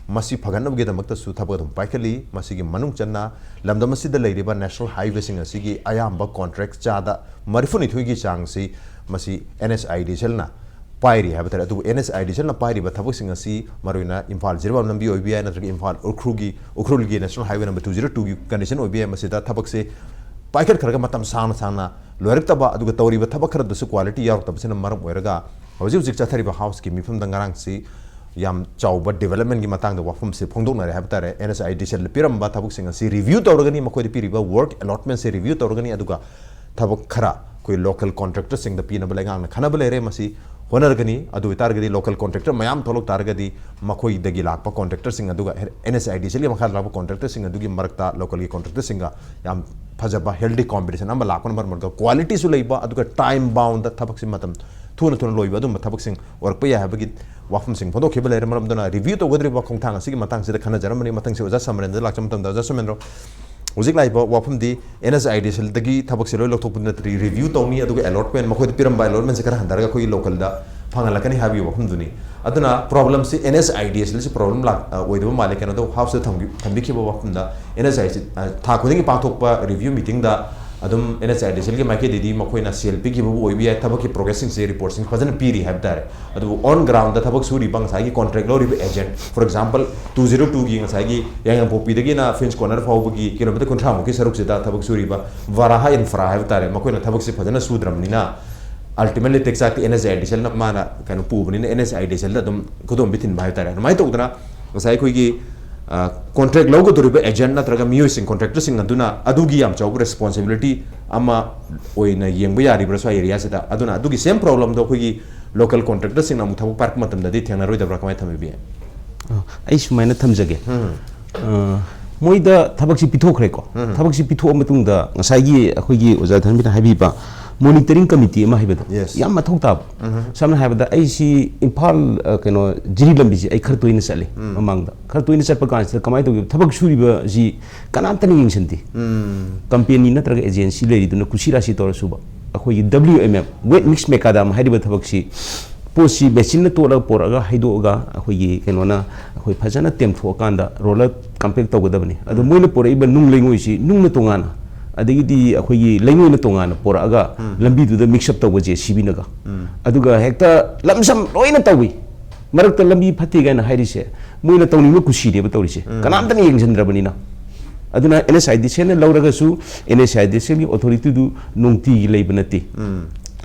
ꯃꯁꯤ ꯐꯒꯠꯅꯕꯒꯤꯗꯃꯛꯇꯁꯨ ꯊꯕꯛ ꯑꯗꯨꯝ ꯄꯥꯏꯈꯠꯂꯤ꯫ ꯃꯁꯤꯒꯤ ꯃꯅꯨꯡ ꯆꯟꯅ ꯂꯝꯗꯝ ꯑꯁꯤꯗ ꯂꯩꯔꯤꯕ national highway ꯁꯤꯡ ꯑꯁꯤꯒꯤ ꯑꯌꯥꯝꯕ contract ꯆꯥꯗ ꯃꯔꯤꯐꯨꯅꯤꯊꯣꯏꯒꯤ ꯆꯥꯡꯁꯤ ꯃꯁꯤ NHIDCL ꯅ ꯄꯥꯏꯔꯤ ꯍꯥꯏꯕ ꯇꯥꯔꯦ꯫ ꯑꯗꯨꯕꯨ NHIDCL ꯅ ꯄꯥꯏꯔꯤꯕ ꯊꯕꯛꯁꯤꯡ ꯑꯁꯤ ꯃꯔꯨꯑꯣꯏꯅ ꯏꯝꯐꯥꯜ ꯖꯤꯔꯤꯕꯥꯝ ꯂꯝꯕꯤ ꯑꯣꯏꯕ ꯌꯥꯏ, ꯅꯠꯇ꯭ꯔꯒ ꯏꯝꯐꯥꯜ ꯎꯈ꯭ꯔꯨꯜꯒꯤ, ꯎꯈ꯭ꯔꯨꯜꯒꯤ national highway number two zero two ꯒꯤ condition ꯑꯣꯏꯕ ꯌꯥꯏ꯫ ꯃꯁꯤꯗ ꯊꯕꯛꯁꯦ ꯄꯥꯏꯈꯠꯈ꯭ꯔꯒ ꯃꯇꯝ ꯁꯥꯡꯅ ꯁꯥꯡꯅ ꯂꯣꯏꯔꯛꯇꯕ, ꯑꯗꯨꯒ ꯇꯧꯔꯤꯕ ꯊꯕꯛ ꯈꯔꯗꯁꯨ quality ꯌꯥꯎꯔꯛꯇꯕꯁꯤꯅ ꯃꯔꯝ ꯑꯣꯏꯔꯒ ꯍꯧꯖꯤꯛ ꯍꯧꯖꯤꯛ ꯆꯠꯊꯔꯤꯕ House ꯀꯤ ꯃꯤꯐꯝꯗ ꯉꯔꯥꯡꯁꯤ ꯌꯥꯝ ꯆꯥꯎꯕ development ꯀꯤ ꯃꯇꯥꯡꯗ ꯋꯥꯐꯝꯁꯦ ꯐꯣꯡꯗꯣꯛꯅꯔꯦ ꯍꯥꯏꯕ ꯇꯥꯔꯦ꯫ NHIDCL ꯗ ꯄꯤꯔꯝꯕ ꯊꯕꯛꯁꯤꯡ ꯑꯁꯤ review ꯇꯧꯔꯒꯅꯤ, ꯃꯈꯣꯏꯗ ꯄꯤꯔꯤꯕ work allotment ꯁꯦ review ꯇꯧꯔꯒꯅꯤ, ꯑꯗꯨꯒ ꯊꯕꯛ ꯈꯔ ꯑꯩꯈꯣꯏ local contractor ꯁꯤꯡꯗ ꯄꯤꯅꯕ ꯂꯩꯉꯥꯛꯅ ꯈꯟꯅꯕ ꯂꯩꯔꯦ꯫ ꯃꯁꯤ ꯍꯣꯠꯅꯔꯒꯅꯤ꯫ ꯑꯗꯨ ꯑꯣꯏꯇꯥꯔꯒꯗꯤ local contractor ꯃꯌꯥꯝ ꯊꯣꯛꯂꯛ ꯇꯥꯔꯒꯗꯤ ꯃꯈꯣꯏꯗꯒꯤ ꯂꯥꯛꯄ contractor ꯁꯤꯡ ꯑꯗꯨꯒ NHIDCL ꯒꯤ ꯃꯈꯥꯗ ꯂꯥꯛꯄ contractor ꯁꯤꯡ ꯑꯗꯨꯒꯤ ꯃꯔꯛꯇ local ꯒꯤ contractor ꯁꯤꯡꯒ ꯌꯥꯝ ꯐꯖꯕ healthy competition ꯑꯃ ꯂꯥꯛꯄꯅ ꯃꯔꯝ ꯑꯣꯏꯔꯒ quality ꯁꯨ ꯂꯩꯕ, ꯑꯗꯨꯒ time bound ꯗ ꯊꯕꯛꯁꯤ ꯃꯇꯝ ꯊꯨꯅ ꯊꯨꯅ ꯂꯣꯏꯕ, ꯑꯗꯨꯝꯕ ꯊꯕꯛꯁꯤꯡ ꯑꯣꯏꯔꯛꯄ ꯌꯥꯏ ꯍꯥꯏꯕꯒꯤ ꯋꯥꯐꯝꯁꯤꯡ ꯐꯣꯡꯗꯣꯛꯈꯤꯕ ꯂꯩꯔꯦ꯫ ꯃꯔꯝ ꯑꯗꯨꯅ review ꯇꯧꯒꯗꯧꯔꯤꯕ ꯈꯣꯡꯊꯥꯡ ꯑꯁꯤꯒꯤ ꯃꯇꯥꯡꯁꯤꯗ ꯈꯟꯅꯖꯔꯝꯕꯅꯤ꯫ ꯃꯊꯪꯁꯤ ꯑꯣꯖꯥ ꯁꯃꯔꯦꯟꯗ꯭ꯔꯗ ꯂꯥꯛꯆꯕ ꯃꯇꯝꯗ, ꯑꯣꯖꯥ ꯁꯃꯔꯦꯟꯗ꯭ꯔ, ꯍꯧꯖꯤꯛ ꯂꯥꯛꯏꯕ ꯋꯥꯐꯝꯗꯤ NHIDCL ꯗꯒꯤ ꯊꯕꯛꯁꯦ ꯂꯣꯏ ꯂꯧꯊꯣꯛꯄꯗꯤ ꯅꯠꯇ꯭ꯔꯤ, review ꯇꯧꯅꯤ, ꯑꯗꯨꯒ allotment, ꯃꯈꯣꯏꯗ ꯄꯤꯔꯝꯕ allotment ꯁꯦ ꯈꯔ ꯍꯟꯊꯔꯒ ꯑꯩꯈꯣꯏꯒꯤ local ꯗ ꯐꯪꯍꯜꯂꯛꯀꯅꯤ ꯍꯥꯏꯕꯒꯤ ꯋꯥꯐꯝꯗꯨꯅꯤ꯫ ꯑꯗꯨꯅ problem ꯁꯤ NHIDCL ꯁꯤ problem ꯂꯥꯛ-, ꯑ, ꯑꯣꯏꯗꯕ ꯃꯥꯜꯂꯦ꯫ ꯀꯩꯅꯣꯗ House ꯇ ꯊꯝꯈꯤ-, ꯊꯝꯕꯤꯈꯤꯕ ꯋꯥꯐꯝꯗ NHIDCL, ꯑ, ꯊꯥ ꯈꯨꯗꯤꯡꯒꯤ ꯄꯥꯡꯊꯣꯛꯄ review meeting ꯗ ꯑꯗꯨꯝ NHIDCL ꯒꯤ ꯃꯥꯏꯀꯩꯗꯒꯤ ꯃꯈꯣꯏꯅ ꯁꯦꯜ ꯄꯤꯈꯤꯕꯕꯨ ꯑꯣꯏꯕ ꯌꯥꯏ, ꯊꯕꯛꯀꯤ progress ꯁꯤꯡꯁꯦ report ꯁꯤꯡ ꯐꯖꯅ ꯄꯤꯔꯤ ꯍꯥꯏꯕ ꯇꯥꯔꯦ꯫ ꯑꯗꯨꯕꯨ on ground ꯗ ꯊꯕꯛ ꯁꯨꯔꯤꯕ ꯉꯁꯥꯏꯒꯤ contract ꯂꯧꯔꯤꯕ agent, for example, two zero two ꯒꯤ ꯉꯁꯥꯏꯒꯤ ꯌꯥꯏꯉꯪꯄꯣꯛꯄꯤꯗꯒꯤꯅ Prince Corner ꯐꯥꯎꯕꯒꯤ kilometre ꯀꯨꯟꯊ꯭ꯔꯥ ꯃꯨꯛꯀꯤ ꯁꯔꯨꯛꯁꯤꯗ ꯊꯕꯛ ꯁꯨꯔꯤꯕ Varaha Infra ꯍꯥꯏꯕ ꯇꯥꯔꯦ, ꯃꯈꯣꯏꯅ ꯊꯕꯛꯁꯦ ꯐꯖꯅ ꯁꯨꯗ꯭ꯔꯕꯅꯤꯅ, ultimately ꯇꯦꯛꯆꯥꯛꯇꯤ NHIDCL ꯅ ꯃꯥꯅ ꯀꯩꯅꯣ ꯄꯨꯕꯅꯤꯅ NHIDCL ꯗ ꯑꯗꯨꯝ ꯈꯨꯗꯣꯝꯕꯤ ꯊꯤꯟꯕ ꯍꯥꯏꯕ ꯇꯥꯔꯦ꯫ ꯑꯗꯨꯃꯥꯏꯅ ꯇꯧꯗꯅ ꯉꯁꯥꯏ ꯑꯩꯈꯣꯏꯒꯤ, ꯑ, contract ꯂꯧꯒꯗꯧꯔꯤꯕ agent ꯅꯠꯇ꯭ꯔꯒ ꯃꯤꯑꯣꯏꯁꯤꯡ, contractor ꯁꯤꯡ ꯑꯗꯨꯅ ꯑꯗꯨꯒꯤ ꯌꯥꯝ ꯆꯥꯎꯕ responsibility ꯑꯃ ꯑꯣꯏꯅ ꯌꯦꯡꯕ ꯌꯥꯔꯤꯕ꯭ꯔꯥ ꯁ꯭ꯋꯥꯏ area ꯁꯤꯗ? ꯑꯗꯨꯅ ꯑꯗꯨꯒꯤ same problem ꯗꯣ ꯑꯩꯈꯣꯏꯒꯤ local contractor ꯁꯤꯡꯅ ꯑꯃꯨꯛ ꯊꯕꯛ ꯄꯥꯏꯔꯛꯄ ꯃꯇꯝꯗꯗꯤ ꯊꯦꯡꯅꯔꯣꯏꯗꯕ꯭ꯔꯥ? ꯀꯃꯥꯏꯅ ꯊꯝꯕꯤꯕ ꯌꯥꯏ? ꯑ, ꯑꯩ ꯁꯨꯃꯥꯏꯅ ꯊꯝꯖꯒꯦ꯫ ꯎꯝ꯫ ꯑ, ꯃꯣꯏꯗ ꯊꯕꯛꯁꯤ ꯄꯤꯊꯣꯛꯈ꯭ꯔꯦꯀꯣ꯫ ꯎꯝ꯫ ꯊꯕꯛꯁꯤ ꯄꯤꯊꯣꯛꯑ ꯃꯇꯨꯡꯗ ꯉꯁꯥꯏꯒꯤ ꯑꯩꯈꯣꯏꯒꯤ ꯑꯣꯖꯥ ꯙꯟꯕꯤꯅ ꯍꯥꯏꯕꯤꯕ ꯃꯣꯅꯤꯇꯔꯤꯡ ꯀꯃꯤꯇꯤ ꯑꯃ ꯍꯥꯏꯕꯗꯣ Yes. ꯌꯥꯝ ꯃꯊꯧ ꯇꯥꯕ꯫ ꯁꯝꯅ ꯍꯥꯏꯔꯕꯗ ꯑꯩꯁꯤ ꯏꯝꯐꯥꯜ ꯑ, ꯀꯩꯅꯣ ꯖꯤꯔꯤ ꯂꯝꯕꯤꯁꯦ ꯑꯩ ꯈꯔ ꯇꯣꯏꯅ ꯆꯠꯂꯤ꯫ ꯃꯃꯥꯡꯗ ꯈꯔ ꯇꯣꯏꯅ ꯆꯠꯄ ꯀꯥꯟꯁꯤꯗ ꯀꯃꯥꯏꯅ ꯇꯧꯒꯦ, ꯊꯕꯛ ꯁꯨꯔꯤꯕꯁꯤ ꯀꯅꯥꯝꯇꯅ ꯌꯦꯡꯁꯤꯟꯗꯦ꯫ ꯀꯝꯄꯦꯅꯤ ꯅꯠꯇ꯭ꯔꯒ ꯑꯦꯖꯦꯟꯁꯤ ꯂꯩꯔꯤꯗꯨꯅ ꯀꯨꯁꯤ ꯔꯥꯁꯤ ꯇꯧꯔ ꯁꯨꯕ꯫ ꯑꯩꯈꯣꯏꯒꯤ W M M, wet mix macadam ꯍꯥꯏꯔꯤꯕ ꯊꯕꯛꯁꯤ, ꯄꯣꯠꯁꯤ ꯃꯦꯆꯤꯟꯅ ꯇꯣꯠꯂꯒ ꯄꯣꯔꯛꯑꯒ ꯍꯩꯗꯣꯛꯑꯒ ꯑꯩꯈꯣꯏꯒꯤ ꯀꯩꯅꯣꯅ ꯑꯩꯈꯣꯏ ꯐꯖꯅ ꯇꯦꯝꯊꯣꯛꯑꯀꯥꯟꯗ ꯔꯣꯂꯔ ꯀꯝꯄꯦꯛ ꯇꯧꯒꯗꯕꯅꯤ꯫ ꯑꯗꯣ ꯃꯣꯏꯅ ꯄꯣꯔꯛꯏꯕ ꯅꯨꯡ ꯂꯩꯉꯣꯏꯁꯤ ꯅꯨꯡꯅ ꯇꯣꯉꯥꯟꯅ, ꯑꯗꯒꯤꯗꯤ ꯑꯩꯈꯣꯏꯒꯤ ꯂꯩꯉꯣꯏꯅ ꯇꯣꯉꯥꯟꯅ ꯄꯣꯔꯛꯑꯒ ꯂꯝꯕꯤꯗꯨꯗ ꯃꯤꯛꯁ ꯑꯞ ꯇꯧꯕ ꯖꯦ ꯁꯤ ꯕꯤꯅꯒ꯫ ꯑꯗꯨꯒ ꯍꯦꯛꯇ ꯂꯝꯁꯝ ꯂꯣꯏꯅ ꯇꯧꯏ꯫ ꯃꯔꯛꯇ ꯂꯝꯕꯤ ꯐꯠꯇꯦ ꯀꯥꯏꯅ ꯍꯥꯏꯔꯤꯁꯦ ꯃꯣꯏꯅ ꯇꯧꯅꯤꯡꯕ ꯀꯨꯁꯤꯅꯦꯕ ꯇꯧꯔꯤꯁꯦ꯫ ꯀꯅꯥꯝꯇꯅ ꯌꯦꯡꯁꯤꯟꯗ꯭ꯔꯕꯅꯤꯅ꯫ ꯑꯗꯨꯅ NHIDCLꯅ ꯂꯧꯔꯒꯁꯨ NHIDCLꯒꯤ ꯑꯣꯊꯣꯔꯤꯇꯤꯗꯨ ꯅꯨꯡꯇꯤꯒꯤ ꯂꯩꯕ ꯅꯠꯇꯦ꯫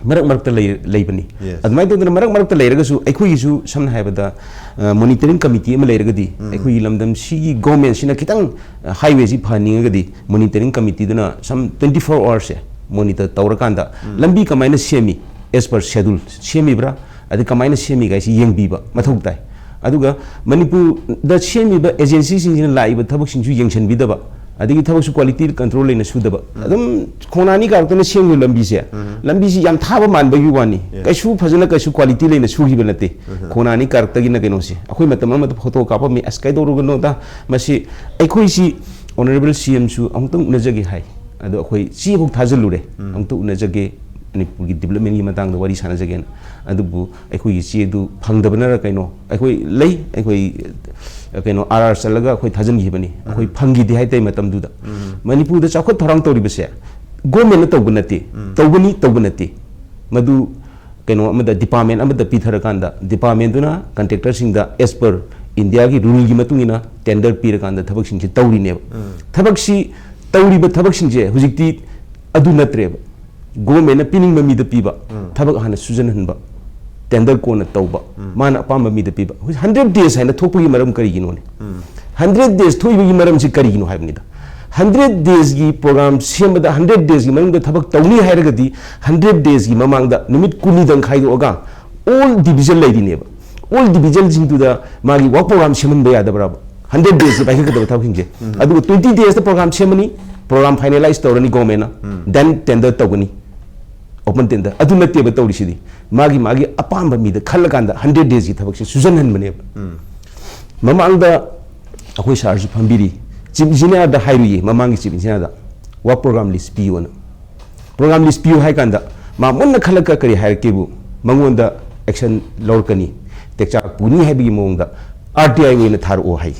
ꯃꯔꯛ ꯃꯔꯛꯇ ꯂꯩ- ꯂꯩꯕꯅꯤ꯫ Yes. ꯑꯗꯨꯃꯥꯏꯅ ꯇꯧꯗꯅ ꯃꯔꯛ ꯃꯔꯛꯇ ꯂꯩꯔꯒꯁꯨ ꯑꯩꯈꯣꯏꯒꯤꯁꯨ ꯁꯝꯅ ꯍꯥꯏꯔꯕꯗ ꯃꯣꯅꯤꯇꯔꯤꯡ ꯀꯃꯤꯇꯤ ꯑꯃ ꯂꯩꯔꯒꯗꯤ ꯑꯩꯈꯣꯏꯒꯤ ꯂꯝꯗꯝꯁꯤꯒꯤ ꯒꯣꯔꯃꯦꯟꯁꯤꯅ ꯈꯤꯇꯪ ꯍꯥꯏꯋꯦꯁꯤ ꯐꯍꯟꯅꯤꯡꯉꯒꯗꯤ ꯃꯣꯅꯤꯇꯔꯤꯡ ꯀꯃꯤꯇꯤꯗꯨꯅ ꯁꯝ twenty four hoursꯁꯦ ꯃꯣꯅꯤꯇꯔ ꯇꯧꯔꯀꯥꯟꯗ ꯂꯝꯕꯤ ꯀꯃꯥꯏꯅ ꯁꯦꯝꯃꯤ, as per schedule ꯁꯦꯝꯃꯤꯕ꯭ꯔꯥ, ꯑꯗꯩ ꯀꯃꯥꯏꯅ ꯁꯦꯝꯃꯤꯒꯥꯏꯁꯤ ꯌꯦꯡꯕꯤꯕ ꯃꯊꯧ ꯇꯥꯏ꯫ ꯑꯗꯨꯒ ꯃꯅꯤꯄꯨꯔꯗ ꯁꯦꯝꯃꯤꯕ ꯑꯦꯖꯦꯟꯁꯤꯁꯤꯡꯁꯤꯅ ꯂꯥꯛꯏꯕ ꯊꯕꯛꯁꯤꯡꯁꯨ ꯌꯦꯡꯁꯤꯟꯕꯤꯗꯕ, ꯑꯗꯒꯤ ꯊꯕꯛꯁꯨ ꯀ꯭ꯋꯥꯂꯤꯇꯤ ꯀꯟꯇ꯭ꯔꯣꯜ ꯂꯩꯅ ꯁꯨꯗꯕ꯫ ꯑꯗꯨꯝ ꯈꯣꯡꯅꯥꯡ ꯑꯅꯤ ꯀꯥꯔꯛꯇꯅ ꯁꯦꯝꯈꯤꯕ ꯂꯝꯕꯤꯁꯦ, ꯂꯝꯕꯤꯁꯤ ꯌꯥꯝ ꯊꯥꯕ ꯃꯥꯟꯕꯒꯤ ꯋꯥꯅꯤ꯫ ꯀꯩꯁꯨ ꯐꯖꯅ ꯀꯩꯁꯨ ꯀ꯭ꯋꯥꯂꯤꯇꯤ ꯂꯩꯅ ꯁꯨꯈꯤꯕ ꯅꯠꯇꯦ꯫ ꯈꯣꯡꯅꯥꯡ ꯑꯅꯤ ꯀꯥꯔꯛꯇꯒꯤꯅ ꯀꯩꯅꯣꯁꯦ, ꯑꯩꯈꯣꯏ ꯃꯇꯝ ꯑꯃꯗ ꯐꯣꯇꯣ ꯀꯥꯞꯄꯝꯃꯤ, ꯑꯁ ꯀꯩꯗꯧꯔꯨꯒꯅꯣꯗ ꯃꯁꯤ꯫ ꯑꯩꯈꯣꯏꯁꯤ ꯑꯣꯅꯔꯦꯕꯜ CMꯁꯨ ꯑꯃꯨꯛꯇꯪ ꯎꯅꯖꯒꯦ ꯍꯥꯏ꯫ ꯑꯗꯣ ꯑꯩꯈꯣꯏ ꯆꯦꯐꯥꯎ ꯊꯥꯖꯤꯜꯂꯨꯔꯦ, ꯑꯃꯨꯛꯇ ꯎꯅꯖꯒꯦ, ꯃꯅꯤꯄꯨꯔꯒꯤ ꯗꯤꯕꯂꯞꯃꯦꯟꯒꯤ ꯃꯇꯥꯡꯗ ꯋꯥꯔꯤ ꯁꯥꯟꯅꯖꯒꯦꯅ꯫ ꯑꯗꯨꯕꯨ ꯑꯩꯈꯣꯏꯒꯤ ꯆꯦꯗꯨ ꯐꯪꯗꯕꯅꯔ ꯀꯩꯅꯣ, ꯑꯩꯈꯣꯏ ꯂꯩ, ꯑꯩꯈꯣꯏ ꯀꯩꯅꯣ RR ꯆꯠꯂꯒ ꯑꯩꯈꯣꯏ ꯊꯥꯖꯤꯟꯈꯤꯕꯅꯤ꯫ ꯑꯩꯈꯣꯏ ꯐꯪꯈꯤꯗꯦ ꯍꯥꯏꯇꯥꯔꯦ ꯃꯇꯝꯗꯨꯗ꯫ ꯃꯅꯤꯄꯨꯔꯗ ꯆꯥꯎꯈꯠ ꯊꯧꯔꯥꯡ ꯇꯧꯔꯤꯕꯁꯦ ꯒꯣꯔꯃꯦꯟꯅ ꯇꯧꯕ ꯅꯠꯇꯦ, ꯇꯧꯕꯅꯤ ꯇꯧꯕ ꯅꯠꯇꯦ꯫ ꯃꯗꯨ ꯀꯩꯅꯣ ꯑꯃꯗ, ꯗꯤꯄꯥꯔꯠꯃꯦꯟ ꯑꯃꯗ ꯄꯤꯊꯔꯀꯥꯟꯗ ꯗꯤꯄꯥꯔꯠꯃꯦꯟꯗꯨꯅ ꯀꯟꯇ꯭ꯔꯦꯛꯇꯔꯁꯤꯡꯗ as per ꯏꯟꯗꯤꯌꯥꯒꯤ ꯔꯨꯜꯒꯤ ꯃꯇꯨꯡ ꯏꯟꯅ ꯇꯦꯟꯗꯔ ꯄꯤꯔꯀꯥꯟꯗ ꯊꯕꯛꯁꯤꯡꯁꯤ ꯇꯧꯔꯤꯅꯦꯕ꯫ ꯊꯕꯛꯁꯤ ꯇꯧꯔꯤꯕ ꯊꯕꯛꯁꯤꯡꯁꯦ ꯍꯧꯖꯤꯛꯇꯤ ꯑꯗꯨ ꯅꯠꯇ꯭ꯔꯦꯕ꯫ ꯒꯣꯔꯃꯦꯟꯅ ꯄꯤꯅꯤꯡꯕ ꯃꯤꯗ ꯄꯤꯕ, ꯊꯕꯛ ꯍꯥꯟꯅ ꯁꯨꯖꯟꯍꯟꯕ, ꯇꯦꯟꯗꯔ ꯀꯣꯟꯅ ꯇꯧꯕ, ꯃꯥꯅ ꯑꯄꯥꯝꯕ ꯃꯤꯗ ꯄꯤꯕ꯫ ꯍꯧꯖꯤꯛ hundred days ꯍꯥꯏꯅ ꯊꯣꯛꯄꯒꯤ ꯃꯔꯝ ꯀꯔꯤꯒꯤꯅꯣꯅꯦ? Hundred daysꯒꯤ ꯊꯣꯛꯏꯕꯒꯤ ꯃꯔꯝꯁꯤ ꯀꯔꯤꯒꯤꯅꯣ ꯍꯥꯏꯕꯅꯤꯗ꯫ Hundred daysꯒꯤ program ꯁꯦꯝꯕꯗ, hundred daysꯒꯤ ꯃꯅꯨꯡꯗ ꯊꯕꯛ ꯇꯧꯅꯤ ꯍꯥꯏꯔꯒꯗꯤ, hundred daysꯒꯤ ꯃꯃꯥꯡꯗ ꯅꯨꯃꯤꯠ ꯀꯨꯟꯅꯤꯗꯪ ꯈꯥꯏꯗꯣꯛꯑꯒ all division ꯂꯩꯔꯤꯅꯦꯕ꯫ All divisionꯁꯤꯡꯗꯨꯗ ꯃꯥꯒꯤ work program ꯁꯦꯝꯍꯟꯕ ꯌꯥꯗꯕ꯭ꯔꯕ? Hundred daysꯇ ꯄꯥꯏꯈꯠꯀꯗꯕ ꯊꯕꯛꯁꯤꯡꯁꯦ꯫ ꯑꯗꯨꯒ twenty daysꯇ program ꯁꯦꯝꯃꯅꯤ, program finalize ꯇꯧꯔꯅꯤ ꯒꯣꯔꯃꯦꯟꯅ, then tender ꯇꯧꯒꯅꯤ꯫ ꯑꯣꯄꯟ ꯇꯦꯟꯗꯔ ꯑꯗꯨ ꯅꯠꯇꯦꯕ ꯇꯧꯔꯤꯁꯤꯗꯤ꯫ ꯃꯥꯒꯤ ꯃꯥꯒꯤ ꯑꯄꯥꯝꯕ ꯃꯤꯗ ꯈꯜꯂꯀꯥꯟꯗ ꯍꯟꯗ꯭ꯔꯦꯠ ꯗꯦꯖꯀꯤ ꯊꯕꯛꯁꯦ ꯁꯨꯖꯟꯍꯟꯕꯅꯦꯕ꯫ ꯃꯃꯥꯡꯗ ꯑꯩꯈꯣꯏ ꯁꯥꯔꯁꯨ ꯐꯝꯕꯤꯔꯤ, ꯆꯤꯞ ꯏꯟꯖꯤꯅꯤꯌꯥꯔꯗ ꯍꯥꯏꯔꯨꯏꯌꯦ, ꯃꯃꯥꯡꯒꯤ ꯆꯤꯞ ꯏꯟꯖꯤꯅꯤꯌꯥꯔꯗ ꯋꯥꯔꯛ ꯄ꯭ꯔꯣꯒ꯭ꯔꯥꯝ ꯂꯤꯁ ꯄꯤꯌꯣꯅ꯫ ꯄ꯭ꯔꯣꯒ꯭ꯔꯥꯝ ꯂꯤꯁ ꯄꯤꯌꯨ ꯍꯥꯏ ꯀꯥꯟꯗ ꯃꯥ ꯃꯨꯟꯅ ꯈꯜꯂꯒ ꯀꯔꯤ ꯍꯥꯏꯔꯛꯀꯦꯕꯨ, ꯃꯉꯣꯟꯗ ꯑꯦꯛꯁꯟ ꯂꯧꯔꯛꯀꯅꯤ, ꯇꯦꯛꯆꯥꯛ ꯄꯨꯅꯤ ꯍꯥꯏꯕꯒꯤ ꯃꯑꯣꯡꯗ ꯑꯥꯔ ꯇꯤ ꯑꯥꯏ ꯑꯣꯏꯅ ꯊꯥꯔꯛꯑꯣ ꯍꯥꯏ꯫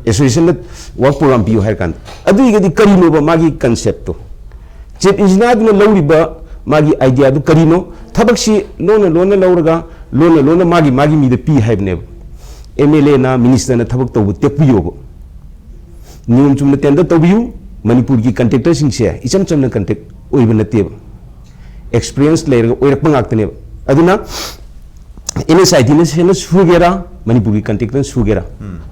ꯑꯦꯁꯣꯁꯤꯌꯦꯁꯟꯗ ꯋꯥꯔꯛ ꯄ꯭ꯔꯣꯒ꯭ꯔꯥꯝ ꯄꯤꯌꯨ ꯍꯥꯏꯔ ꯀꯥꯟꯗ ꯑꯗꯨꯏꯒꯗꯤ ꯀꯔꯤꯅꯣꯕ ꯃꯥꯒꯤ ꯀꯟꯁꯦꯞꯇꯣ? ꯆꯤꯞ ꯏꯟꯖꯤꯅꯤꯌꯥꯔꯗꯨꯅ ꯂꯧꯔꯤꯕ ꯃꯥꯒꯤ ꯑꯥꯏꯗꯤꯌꯥꯗꯨ ꯀꯔꯤꯅꯣ? ꯊꯕꯛꯁꯤ ꯂꯣꯟꯅ ꯂꯣꯟꯅ ꯂꯧꯔꯒ ꯂꯣꯟꯅ ꯂꯣꯟꯅ ꯃꯥꯒꯤ ꯃꯥꯒꯤ ꯃꯤꯗ ꯄꯤ ꯍꯥꯏꯕꯅꯦꯕ꯫ ꯑꯦꯝ ꯑꯦꯜ ꯑꯦꯅ, ꯃꯤꯅꯤꯁꯇꯔꯅ ꯊꯕꯛ ꯇꯧꯕ ꯇꯦꯛꯄꯤꯌꯣꯕ꯫ ꯅꯤꯌꯣꯝ ꯆꯨꯝꯅ ꯇꯦꯟꯗꯔ ꯇꯧꯕꯤꯌꯨ꯫ ꯃꯅꯤꯄꯨꯔꯒꯤ ꯀꯟꯇ꯭ꯔꯦꯛꯇꯔꯁꯤꯡꯁꯦ ꯏꯆꯝ ꯆꯝꯅ ꯀꯟꯇ꯭ꯔꯦꯛ ꯑꯣꯏꯕ ꯅꯠꯇꯦꯕ, ꯑꯦꯛꯁꯄꯤꯔꯤꯌꯦꯟꯁ ꯂꯩꯔꯒ ꯑꯣꯏꯔꯛꯄ ꯉꯥꯛꯇꯅꯦꯕ꯫ ꯑꯗꯨꯅ ꯑꯦꯟ ꯑꯦꯁ ꯑꯥꯏ ꯗꯤꯅ ꯁꯦꯝꯅ ꯁꯨꯒꯦꯔꯥ, ꯃꯅꯤꯄꯨꯔꯒꯤ ꯀꯟꯇ꯭ꯔꯦꯛꯇꯔꯅ ꯁꯨꯒꯦꯔꯥ,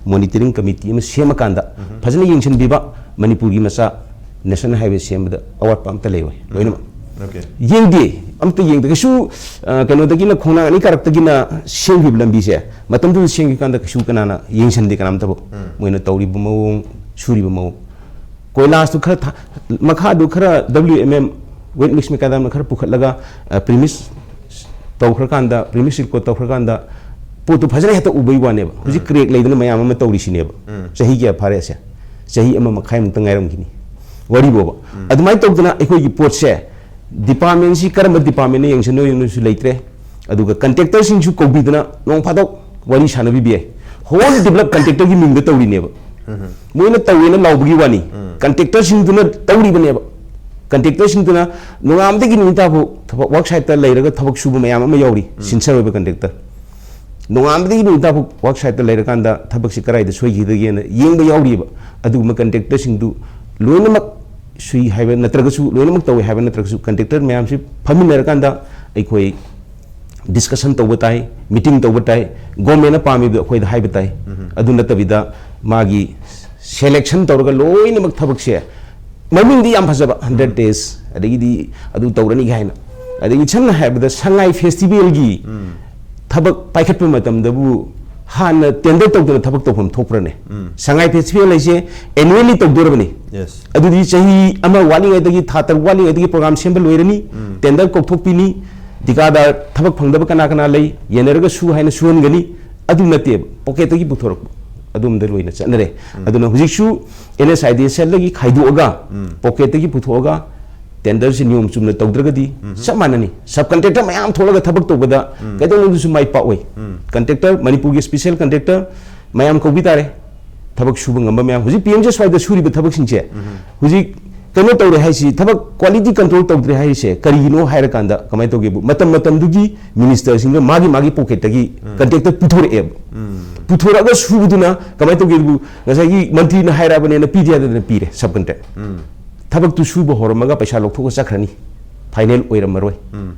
ꯃꯣꯅꯤꯇꯔꯤꯡ ꯀꯃꯤꯇꯤ ꯑꯃ ꯁꯦꯝꯃꯀꯥꯟꯗ ꯐꯖꯅ ꯌꯦꯡꯁꯤꯟꯕꯤꯕ, ꯃꯅꯤꯄꯨꯔꯒꯤ ꯃꯆꯥ ꯅꯦꯁꯅꯦꯜ ꯍꯥꯏꯋꯦ ꯁꯦꯝꯕꯗ ꯑꯋꯥꯠꯄ ꯑꯝꯇ ꯂꯩꯔꯣꯏ, ꯂꯣꯏꯅꯃꯛ꯫ Okay. ꯌꯦꯡꯗꯦ, ꯑꯝꯇ ꯌꯦꯡꯗꯦ꯫ ꯀꯩꯁꯨ ꯑ, ꯀꯩꯅꯣꯗꯒꯤꯅ, ꯈꯣꯡꯅꯥꯡ ꯑꯅꯤ ꯀꯥꯔꯛꯇꯒꯤꯅ ꯁꯦꯝꯈꯤꯕ ꯂꯝꯕꯤꯁꯦ, ꯃꯇꯝꯗꯨꯗ ꯁꯦꯝꯈꯤꯕ ꯀꯥꯟꯗ ꯀꯩꯁꯨ ꯀꯅꯥꯅ ꯌꯦꯡꯁꯤꯟꯗꯦ ꯀꯅꯥꯝꯇꯕꯨ꯫ ꯃꯣꯏꯅ ꯇꯧꯔꯤꯕ ꯃꯑꯣꯡ, ꯁꯨꯔꯤꯕ ꯃꯑꯣꯡ, ꯀꯣꯏꯂꯥꯁꯇꯨ ꯈꯔ ꯊꯥ-, ꯃꯈꯥꯗꯨ ꯈꯔ W M M, wet mix macadamꯅ ꯈꯔ ꯄꯨꯈꯠꯂꯒ, ꯑ, ꯄ꯭ꯔꯤꯃꯤꯁ ꯇꯧꯈ꯭ꯔꯀꯥꯟꯗ, ꯄ꯭ꯔꯤꯃꯤꯁ ꯔꯤꯀꯣꯔꯠ ꯇꯧꯈ꯭ꯔꯀꯥꯟꯗ ꯄꯣꯠꯇꯨ ꯐꯖꯅ ꯍꯦꯛꯇ ꯎꯕꯩ ꯋꯥꯅꯦꯕ꯫ ꯍꯧꯖꯤꯛ ꯀ꯭ꯔꯦꯛ ꯂꯩꯗꯅ ꯃꯌꯥꯝ ꯑꯃ ꯇꯧꯔꯤꯁꯤꯅꯦꯕ꯫ ꯆꯍꯤ ꯀꯌꯥ ꯐꯥꯔꯦ ꯑꯁꯦ? ꯆꯍꯤ ꯑꯃ ꯃꯈꯥꯏꯃꯨꯛꯇ ꯉꯥꯏꯔꯝꯈꯤꯅꯤ, ꯋꯥꯔꯤꯕꯣꯕ꯫ ꯑꯗꯨꯃꯥꯏꯅ ꯇꯧꯗꯅ ꯑꯩꯈꯣꯏꯒꯤ ꯄꯣꯠꯁꯦ, ꯗꯤꯄꯥꯔꯠꯃꯦꯟꯁꯤ ꯀꯔꯝꯕ ꯗꯤꯄꯥꯔꯠꯃꯦꯟꯅ ꯌꯦꯡꯁꯤꯟꯅꯣ ꯌꯦꯡꯅꯣꯁꯨ ꯂꯩꯇ꯭ꯔꯦ꯫ ꯑꯗꯨꯒ ꯀꯟꯇ꯭ꯔꯦꯛꯇꯔꯁꯤꯡꯁꯨ ꯀꯧꯕꯤꯗꯅ ꯅꯣꯡ ꯐꯥꯗꯣꯛ ꯋꯥꯔꯤ ꯁꯥꯟꯅꯕꯤꯕ ꯌꯥꯏ꯫ ꯍꯣꯜ ꯗꯤꯕꯂꯞ ꯀꯟꯇ꯭ꯔꯦꯛꯇꯔꯒꯤ ꯃꯤꯡꯗ ꯇꯧꯔꯤꯅꯦꯕ꯫ ꯃꯣꯏꯅ ꯇꯧꯋꯦꯅ ꯂꯥꯎꯕꯒꯤ ꯋꯥꯅꯤ, ꯀꯟꯇ꯭ꯔꯦꯛꯇꯔꯁꯤꯡꯗꯨꯅ ꯇꯧꯔꯤꯕꯅꯦꯕ꯫ ꯀꯟꯇ꯭ꯔꯦꯛꯇꯔꯁꯤꯡꯗꯨꯅ ꯅꯣꯡꯉꯥꯟꯕꯗꯒꯤ ꯅꯨꯃꯤꯠ ꯇꯥꯐꯥꯎ ꯊꯕꯛ ꯋꯥꯔꯛ ꯁꯥꯏꯠꯇ ꯂꯩꯔꯒ ꯊꯕꯛ ꯁꯨꯕ ꯃꯌꯥꯝ ꯑꯃ ꯌꯥꯎꯔꯤ, ꯁꯤꯟꯁꯔ ꯑꯣꯏꯕ ꯀꯟꯇ꯭ꯔꯦꯛꯇꯔ꯫ ꯅꯣꯡꯉꯥꯟꯕꯗꯒꯤ ꯅꯨꯃꯤꯠ ꯇꯥꯐꯥꯎ ꯋꯥꯔꯛ ꯁꯥꯏꯠꯇ ꯂꯩꯔꯀꯥꯟꯗ ꯊꯕꯛꯁꯤ ꯀꯗꯥꯏꯗ ꯁꯣꯏꯈꯤꯗꯒꯦꯅ ꯌꯦꯡꯕ ꯌꯥꯎꯔꯤꯕ꯫ ꯑꯗꯨꯒꯨꯝꯕ ꯀꯟꯇ꯭ꯔꯦꯛꯇꯔꯁꯤꯡꯗꯨ ꯂꯣꯏꯅꯃꯛ ꯁꯨꯏ ꯍꯥꯏꯕ ꯅꯠꯇ꯭ꯔꯒꯁꯨ, ꯂꯣꯏꯅꯃꯛ ꯇꯧꯏ ꯍꯥꯏꯕ ꯅꯠꯇ꯭ꯔꯒꯁꯨ, ꯀꯟꯇ꯭ꯔꯦꯛꯇꯔ ꯃꯌꯥꯝꯁꯤ ꯐꯝꯃꯤꯟꯅꯔꯀꯥꯟꯗ ꯑꯩꯈꯣꯏ ꯗꯤꯁꯀꯁꯟ ꯇꯧꯕ ꯇꯥꯏ, ꯃꯤꯇꯤꯡ ꯇꯧꯕ ꯇꯥꯏ, ꯒꯣꯔꯃꯦꯟꯅ ꯄꯥꯝꯃꯤꯕꯗꯨ ꯑꯩꯈꯣꯏꯗ ꯍꯥꯏꯕ ꯇꯥꯏ꯫ ꯑꯗꯨ ꯅꯠꯇꯕꯤꯗ ꯃꯥꯒꯤ ꯁꯦꯂꯦꯛꯁꯟ ꯇꯧꯔꯒ ꯂꯣꯏꯅꯃꯛ ꯊꯕꯛꯁꯦ, ꯃꯃꯤꯡꯗꯤ ꯌꯥꯝ ꯐꯖꯕ, ꯍꯟꯗ꯭ꯔꯦꯠ ꯗꯦꯖ, ꯑꯗꯒꯤꯗꯤ ꯑꯗꯨ ꯇꯧꯔꯅꯤ ꯀꯥꯏꯅ꯫ ꯑꯗꯒꯤ ꯁꯝꯅ ꯍꯥꯏꯔꯕꯗ ꯁꯉꯥꯏ ꯐꯦꯁꯇꯤꯚꯦꯜꯒꯤ ꯊꯕꯛ ꯄꯥꯏꯈꯠꯄ ꯃꯇꯝꯗꯕꯨ ꯍꯥꯟꯅ ꯇꯦꯟꯗꯔ ꯇꯧꯗꯅ ꯊꯕꯛ ꯇꯧꯐꯝ ꯊꯣꯛꯄ꯭ꯔꯅꯦ? ꯁꯉꯥꯏ ꯐꯦꯁꯇꯤꯚꯦꯜ ꯍꯥꯏꯁꯦ ꯑꯦꯅꯨꯋꯦꯜꯂꯤ ꯇꯧꯗꯣꯔꯕꯅꯤ꯫ ꯑꯗꯨꯗꯤ ꯆꯍꯤ ꯑꯃ ꯋꯥꯠꯂꯤꯉꯩꯗꯒꯤ, ꯊꯥ ꯇꯔꯨꯛ ꯋꯥꯠꯂꯤꯉꯩꯗꯒꯤ ꯄ꯭ꯔꯣꯒ꯭ꯔꯥꯝ ꯁꯦꯝꯕ ꯂꯣꯏꯔꯅꯤ, ꯇꯦꯟꯗꯔ ꯀꯧꯊꯣꯛꯄꯤꯅꯤ, ꯊꯤꯀꯥꯗꯥꯔ ꯊꯕꯛ ꯐꯪꯗꯕ ꯀꯅꯥ ꯀꯅꯥ ꯂꯩ ꯌꯦꯟꯅꯔꯒ ꯁꯨ ꯍꯥꯏꯅ ꯁꯨꯍꯟꯒꯅꯤ꯫ ꯑꯗꯨ ꯅꯠꯇꯦꯕ, ꯄꯣꯀꯦꯠꯇꯒꯤ ꯄꯨꯊꯣꯔꯛꯄ ꯑꯗꯣꯝꯗ ꯂꯣꯏꯅ ꯆꯠꯅꯔꯦ꯫ ꯑꯗꯨꯅ ꯍꯧꯖꯤꯛꯁꯨ ꯑꯦꯟ ꯑꯦꯁ ꯑꯥꯏ ꯗꯤ ꯑꯦꯁ ꯑꯦꯜꯗꯒꯤ ꯈꯥꯏꯗꯣꯛꯑꯒ ꯄꯣꯀꯦꯠꯇꯒꯤ ꯄꯨꯊꯣꯛꯑꯒ ꯇꯦꯟꯗꯔꯁꯤ ꯅꯤꯌꯣꯝ ꯆꯨꯝꯅ ꯇꯧꯗ꯭ꯔꯒꯗꯤ ꯆꯞ ꯃꯥꯟꯅꯅꯤ꯫ ꯁꯕ ꯀꯟꯇ꯭ꯔꯦꯛꯇꯔ ꯃꯌꯥꯝ ꯊꯣꯛꯂꯒ ꯊꯕꯛ ꯇꯧꯕꯗ ꯀꯩꯗꯧꯅꯨꯡꯗꯁꯨ ꯃꯥꯏ ꯄꯥꯛꯑꯣꯏ꯫ ꯀꯟꯇ꯭ꯔꯦꯛꯇꯔ, ꯃꯅꯤꯄꯨꯔꯒꯤ ꯁ꯭ꯄꯦꯁꯦꯜ ꯀꯟꯇ꯭ꯔꯦꯛꯇꯔ ꯃꯌꯥꯝ ꯀꯧꯕꯤ ꯇꯥꯔꯦ꯫ ꯊꯕꯛ ꯁꯨꯕ ꯉꯝꯕ ꯃꯌꯥꯝ꯫ ꯍꯧꯖꯤꯛ ꯄꯤ ꯑꯦꯝ ꯖꯤ ꯑꯦꯁ ꯋꯥꯏꯗ ꯁꯨꯔꯤꯕ ꯊꯕꯛꯁꯤꯡꯁꯦ ꯍꯧꯖꯤꯛ ꯀꯩꯅꯣ ꯇꯧꯔꯦ ꯍꯥꯏꯁꯤ, ꯊꯕꯛ ꯀ꯭ꯋꯥꯂꯤꯇꯤ ꯀꯟꯇ꯭ꯔꯣꯜ ꯇꯧꯗ꯭ꯔꯦ ꯍꯥꯏꯔꯤꯁꯦ ꯀꯔꯤꯒꯤꯅꯣ ꯍꯥꯏꯔꯀꯥꯟꯗ, ꯀꯃꯥꯏꯅ ꯇꯧꯒꯦꯕꯨ, ꯃꯇꯝ ꯃꯇꯝꯗꯨꯒꯤ ꯃꯤꯅꯤꯁꯇꯔꯁꯤꯡꯅ ꯃꯥꯒꯤ ꯃꯥꯒꯤ ꯄꯣꯀꯦꯠꯇꯒꯤ ꯀꯟꯇ꯭ꯔꯦꯛꯇꯔ ꯄꯨꯊꯣꯔꯛꯑꯦꯕ꯫ ꯄꯨꯊꯣꯔꯛꯑꯒ ꯁꯨꯕꯗꯨꯅ ꯀꯃꯥꯏꯅ ꯇꯧꯒꯦꯕꯨ, ꯉꯁꯥꯏꯒꯤ ꯃꯟꯇ꯭ꯔꯤꯅ ꯍꯥꯏꯔꯛꯑꯕꯅꯦꯅ ꯄꯤꯗꯦ ꯍꯥꯏꯗꯅ ꯄꯤꯔꯦ ꯁꯕ ꯀꯟꯇ꯭ꯔꯦꯛ꯫ ꯊꯕꯛꯇꯨ ꯁꯨꯕ ꯍꯧꯔꯝꯃꯒ ꯄꯩꯁꯥ ꯂꯧꯊꯣꯛꯑ ꯆꯠꯈ꯭ꯔꯅꯤ, ꯐꯥꯏꯅꯦꯜ ꯑꯣꯏꯔꯝꯃꯔꯣꯏ꯫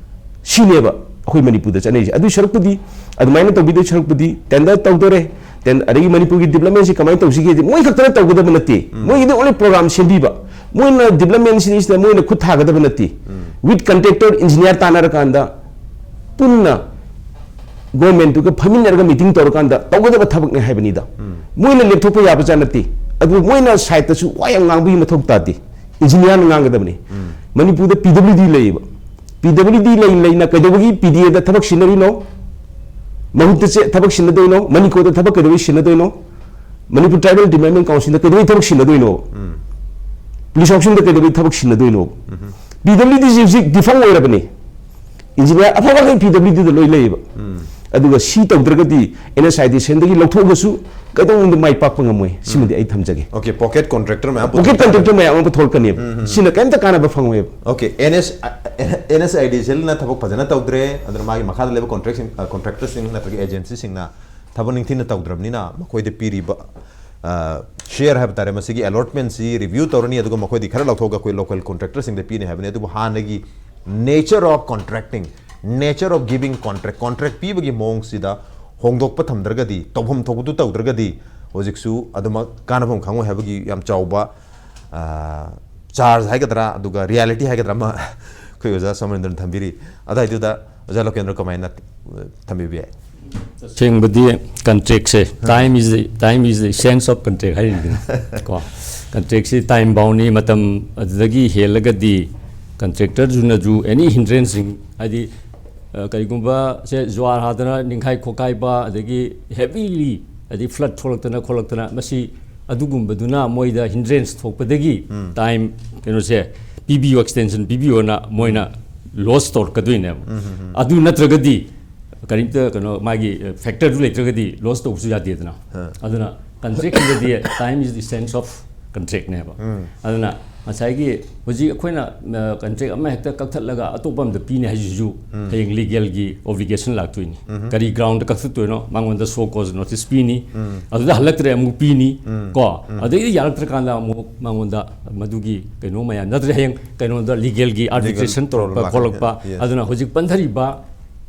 ꯁꯤꯅꯦꯕ ꯑꯩꯈꯣꯏ ꯃꯅꯤꯄꯨꯔꯗ ꯆꯠꯅꯔꯤꯁꯦ꯫ ꯑꯗꯨꯏ ꯁꯔꯨꯛꯄꯨꯗꯤ, ꯑꯗꯨꯃꯥꯏꯅ ꯇꯧꯕꯤꯗꯣꯏ ꯁꯔꯨꯛꯄꯨꯗꯤ, ꯇꯦꯟꯗꯔ ꯇꯧꯗꯣꯔꯦ, ꯇꯦꯟ-, ꯑꯗꯒꯤ ꯃꯅꯤꯄꯨꯔꯒꯤ ꯗꯤꯕ꯭ꯂꯞꯃꯦꯟꯁꯤ ꯀꯃꯥꯏꯅ ꯇꯧꯁꯤꯒꯦꯗꯤ ꯃꯣꯏ ꯈꯛꯇꯅ ꯇꯧꯒꯗꯕ ꯅꯠꯇꯦ꯫ ꯃꯣꯏꯒꯤꯗꯤ ꯑꯣꯟꯂꯤ ꯄ꯭ꯔꯣꯒ꯭ꯔꯥꯝ ꯁꯦꯝꯕꯤꯕ, ꯃꯣꯏꯅ ꯗꯤꯕ꯭ꯂꯞꯃꯦꯟꯁꯤꯗꯩꯁꯤꯗ ꯃꯣꯏꯅ ꯈꯨꯠ ꯊꯥꯒꯗꯕ ꯅꯠꯇꯦ꯫ ꯋꯤꯠ ꯀꯟꯇ꯭ꯔꯦꯛꯇꯔ, ꯏꯟꯖꯤꯅꯤꯌꯥꯔ ꯇꯥꯟꯅꯔꯀꯥꯟꯗ ꯄꯨꯟꯅ ꯒꯣꯔꯃꯦꯟꯇꯨꯒ ꯐꯝꯃꯤꯟꯅꯔꯒ ꯃꯤꯇꯤꯡ ꯇꯧꯔꯀꯥꯟꯗ ꯇꯧꯒꯗꯕ ꯊꯕꯛꯅꯤ ꯍꯥꯏꯕꯅꯤꯗ꯫ ꯃꯣꯏꯅ ꯂꯦꯞꯊꯣꯛꯄ ꯌꯥꯕ ꯖꯥꯠ ꯅꯠꯇꯦ꯫ ꯑꯗꯨ ꯃꯣꯏꯅ ꯁꯥꯏꯠꯇꯁꯨ ꯋꯥ ꯌꯥꯝ ꯉꯥꯡꯕꯒꯤ ꯃꯊꯧ ꯇꯥꯗꯦ꯫ ꯏꯟꯖꯤꯅꯤꯌꯥꯔꯅ ꯉꯥꯡꯒꯗꯕꯅꯤ꯫ ꯃꯅꯤꯄꯨꯔꯗ ꯄꯤ ꯗꯕ꯭ꯂꯤꯎ ꯗꯤ ꯂꯩꯌꯦꯕ꯫ ꯄꯤ ꯗꯕ꯭ꯂꯤꯎ ꯗꯤ ꯂꯩ ꯂꯩꯅ ꯀꯩꯗꯧꯕꯒꯤ ꯄꯤ ꯗꯤ ꯑꯦꯗ ꯊꯕꯛ ꯁꯤꯟꯅꯔꯤꯅꯣ? ꯃꯍꯨꯠꯇ ꯆꯦ-, ꯊꯕꯛ ꯁꯤꯟꯅꯗꯣꯏꯅꯣ? ꯃꯅꯤꯀꯣꯗ ꯊꯕꯛ ꯀꯩꯗꯧꯕꯒꯤ ꯁꯤꯟꯅꯗꯣꯏꯅꯣ? ꯃꯅꯤꯄꯨꯔ ꯇ꯭ꯔꯥꯏꯕꯦꯜ ꯗꯤꯕ꯭ꯂꯞꯃꯦꯟ ꯀꯥꯎꯟꯁꯤꯜꯗ ꯀꯩꯗꯧꯕꯒꯤ ꯊꯕꯛ ꯁꯤꯟꯅꯗꯣꯏꯅꯣ? ꯄꯨꯂꯤꯁ ꯀꯥꯎꯟꯁꯤꯜꯗ ꯀꯩꯗꯧꯕꯒꯤ ꯊꯕꯛ ꯁꯤꯟꯅꯗꯣꯏꯅꯣ? ꯄꯤ ꯗꯕ꯭ꯂꯤꯎ ꯗꯤꯁꯤ ꯍꯧꯖꯤꯛ ꯗꯤꯐꯪ ꯑꯣꯏꯔꯕꯅꯤ꯫ ꯏꯟꯖꯤꯅꯤꯌꯥꯔ ꯑꯐꯕꯈꯩ ꯄꯤ ꯗꯕ꯭ꯂꯤꯎ ꯗꯤꯗ ꯂꯣꯏ ꯂꯩꯌꯦꯕ꯫ ꯑꯗꯨꯒ ꯁꯤ ꯇꯧꯗ꯭ꯔꯒꯗꯤ ꯑꯦꯟ ꯑꯦꯁ ꯑꯥꯏ ꯗꯤ ꯑꯦꯁ ꯑꯦꯜꯗꯒꯤ ꯂꯧꯊꯣꯛꯑꯒꯁꯨ ꯀꯩꯗꯧꯅꯨꯡꯗ ꯃꯥꯏ ꯄꯥꯛꯄ ꯉꯝꯃꯣꯏ꯫ ꯁꯤꯃꯗꯤ ꯑꯩ ꯊꯝꯖꯒꯦ꯫ ꯑꯣꯀꯦ, ꯄꯣꯀꯦꯠ ꯀꯣꯟꯇ꯭ꯔꯦꯛꯇꯔ ꯃꯌꯥꯝ ꯄꯣꯀꯦꯠ ꯄꯨꯊꯣꯛꯄ ꯀꯟꯇ꯭ꯔꯦꯛꯇꯔ ꯃꯌꯥꯝ ꯑꯃ ꯄꯨꯊꯣꯔꯛꯀꯅꯦꯕ꯫ ꯁꯤꯅ ꯀꯩꯝꯇ ꯀꯥꯟꯅꯕ ꯐꯪꯉꯣꯏꯕ꯫ Okay, N S, N S I D S ꯑꯦꯜꯅ ꯊꯕꯛ ꯐꯖꯅ ꯇꯧꯗ꯭ꯔꯦ, ꯑꯗꯨꯅ ꯃꯥꯒꯤ ꯃꯈꯥꯗ ꯂꯩꯕ ꯀꯣꯟꯇ꯭ꯔꯦꯛꯁꯤꯡ, ꯑ, ꯀꯣꯟꯇ꯭ꯔꯦꯛꯇꯔꯁꯤꯡ ꯅꯠꯇ꯭ꯔꯒ ꯑꯦꯖꯦꯟꯁꯤꯁꯤꯡꯅ ꯊꯕꯛ ꯅꯤꯡꯊꯤꯅ ꯇꯧꯗ꯭ꯔꯕꯅꯤꯅ ꯃꯈꯣꯏꯗ ꯄꯤꯔꯤꯕ, ꯑ, ꯁꯤꯌꯔ ꯍꯥꯏꯕ ꯇꯥꯔꯦ, ꯃꯁꯤꯒꯤ ꯑꯦꯂꯣꯠꯃꯦꯟꯁꯤ ꯔꯤꯚ꯭ꯌꯨ ꯇꯧꯔꯅꯤ, ꯑꯗꯨꯒ ꯃꯈꯣꯏꯗꯤ ꯈꯔ ꯂꯧꯊꯣꯛꯑꯒ ꯑꯩꯈꯣꯏ ꯂꯣꯀꯦꯜ ꯀꯣꯟꯇ꯭ꯔꯦꯛꯇꯔꯁꯤꯡꯗ ꯄꯤꯅꯤ ꯍꯥꯏꯕꯅꯤ꯫ ꯑꯗꯨꯕꯨ ꯍꯥꯟꯅꯒꯤ nature of contracting, nature of giving contract, contract ꯄꯤꯕꯒꯤ ꯃꯑꯣꯡꯁꯤꯗ ꯍꯣꯡꯗꯣꯛꯄ ꯊꯝꯗ꯭ꯔꯒꯗꯤ, ꯇꯧꯐꯝ ꯊꯣꯛꯄꯗꯨ ꯇꯧꯗ꯭ꯔꯒꯗꯤ, ꯍꯧꯖꯤꯛꯁꯨ ꯑꯗꯨꯃꯛ ꯀꯥꯟꯅꯐꯝ ꯈꯪꯉꯣꯏ ꯍꯥꯏꯕꯒꯤ ꯌꯥꯝ ꯆꯥꯎꯕ, ꯑ, ꯆꯥꯔꯖ ꯍꯥꯏꯒꯗ꯭ꯔꯥ, ꯑꯗꯨꯒ ꯔꯤꯌꯦꯂꯤꯇꯤ ꯍꯥꯏꯒꯗ꯭ꯔꯥ ꯑꯃ ꯑꯩꯈꯣꯏ ꯑꯣꯖꯥ ꯁꯣꯃꯦꯟꯗ꯭ꯔꯅ ꯊꯝꯕꯤꯔꯤ꯫ ꯑꯗꯨꯋꯥꯏꯗꯨꯗ ꯑꯣꯖꯥ ꯂꯣꯀꯦꯟꯗ꯭ꯔ ꯀꯃꯥꯏꯅ, ꯑ, ꯊꯝꯕꯤꯕ ꯌꯥꯏ? ꯑꯁꯦꯡꯕꯗꯤ ꯀꯟꯇ꯭ꯔꯦꯛꯁꯦ, time is the, time is the essence of contract ꯍꯥꯏꯔꯤꯗꯅ ꯀꯣ꯫ ꯀꯟꯇ꯭ꯔꯦꯛꯁꯤ ꯇꯥꯏꯝ ꯕꯥꯎꯟꯅꯤ, ꯃꯇꯝ ꯑꯗꯨꯗꯒꯤ ꯍꯦꯜꯂꯒꯗꯤ ꯀꯟꯇ꯭ꯔꯦꯛꯇꯔꯗꯨꯅꯁꯨ ꯑꯦꯅꯤ ꯍꯤꯟꯗ꯭ꯔꯦꯟꯁꯁꯤꯡ, ꯍꯥꯏꯗꯤ ꯑ, ꯀꯔꯤꯒꯨꯝꯕ ꯁꯦ ꯖ꯭ꯋꯥꯔ ꯍꯥꯗꯅ ꯅꯤꯡꯈꯥꯏ ꯈꯣꯀꯥꯏꯕ, ꯑꯗꯒꯤ ꯍꯦꯕꯤꯂꯤ, ꯍꯥꯏꯗꯤ ꯐ꯭ꯂꯠ ꯊꯣꯛꯂꯛꯇꯅ ꯈꯣꯠꯂꯛꯇꯅ, ꯃꯁꯤ ꯑꯗꯨꯒꯨꯝꯕꯗꯨꯅ ꯃꯣꯏꯗ ꯍꯤꯟꯗ꯭ꯔꯦꯟꯁ ꯊꯣꯛꯄꯗꯒꯤ ꯇꯥꯏꯝ ꯀꯩꯅꯣꯁꯦ ꯄꯤꯕꯤꯌꯨ, ꯑꯦꯛꯁꯇꯦꯟꯁꯟ ꯄꯤꯕꯤꯌꯣꯅ ꯃꯣꯏꯅ ꯂꯣꯁ ꯇꯧꯔꯛꯀꯗꯣꯏꯅꯦꯕ꯫ ꯑꯗꯨ ꯅꯠꯇ꯭ꯔꯒꯗꯤ ꯀꯔꯤꯝꯇ ꯀꯩꯅꯣ ꯃꯥꯒꯤ ꯐꯦꯛꯇꯔꯗꯨ ꯂꯩꯇ꯭ꯔꯒꯗꯤ ꯂꯣꯁ ꯇꯧꯕꯁꯨ ꯌꯥꯗꯦꯗꯅ꯫ ꯑꯗꯨꯅ ꯀꯟꯇ꯭ꯔꯦꯛꯀꯤꯗꯗꯤ time is the essence of contractꯅꯦꯕ꯫ ꯑꯗꯨꯅ ꯉꯁꯥꯏꯒꯤ ꯍꯧꯖꯤꯛ ꯑꯩꯈꯣꯏꯅ ꯀꯟꯇ꯭ꯔꯦꯛ ꯑꯃ ꯍꯦꯛꯇ ꯀꯛꯊꯠꯂꯒ ꯑꯇꯣꯞꯄ ꯑꯝꯗ ꯄꯤꯅꯤ ꯍꯥꯏꯁꯤꯁꯨ ꯍꯌꯦꯡ ꯂꯤꯒꯦꯜꯒꯤ ꯑꯣꯕ꯭ꯂꯤꯒꯦꯁꯟ ꯂꯥꯛꯇꯣꯏꯅꯤ꯫ ꯀꯔꯤ ꯒ꯭ꯔꯥꯎꯟꯗ ꯀꯛꯊꯠꯇꯣꯏꯅꯣ? ꯃꯉꯣꯟꯗ ꯁꯣ ꯀꯣꯖ ꯅꯣꯇꯤꯁ ꯄꯤꯅꯤ, ꯑꯗꯨꯗ ꯍꯜꯂꯛꯇ꯭ꯔꯦ ꯑꯃꯨꯛ ꯄꯤꯅꯤ ꯀꯣ꯫ ꯑꯗꯩꯗꯤ ꯌꯥꯔꯛꯇ꯭ꯔꯀꯥꯟꯗ ꯑꯃꯨꯛ ꯃꯉꯣꯟꯗ ꯃꯗꯨꯒꯤ ꯀꯩꯅꯣ ꯃꯌꯥꯝ ꯅꯠꯇ꯭ꯔꯦ, ꯍꯌꯦꯡ ꯀꯩꯅꯣꯗ ꯂꯤꯒꯦꯜꯒꯤ ꯑꯥꯔꯕꯤꯇ꯭ꯔꯦꯁꯟ ꯇꯧꯔꯛꯄ ꯈꯣꯠꯂꯛꯄ꯫ ꯑꯗꯨꯅ ꯍꯧꯖꯤꯛ ꯄꯟꯊꯔꯤꯕ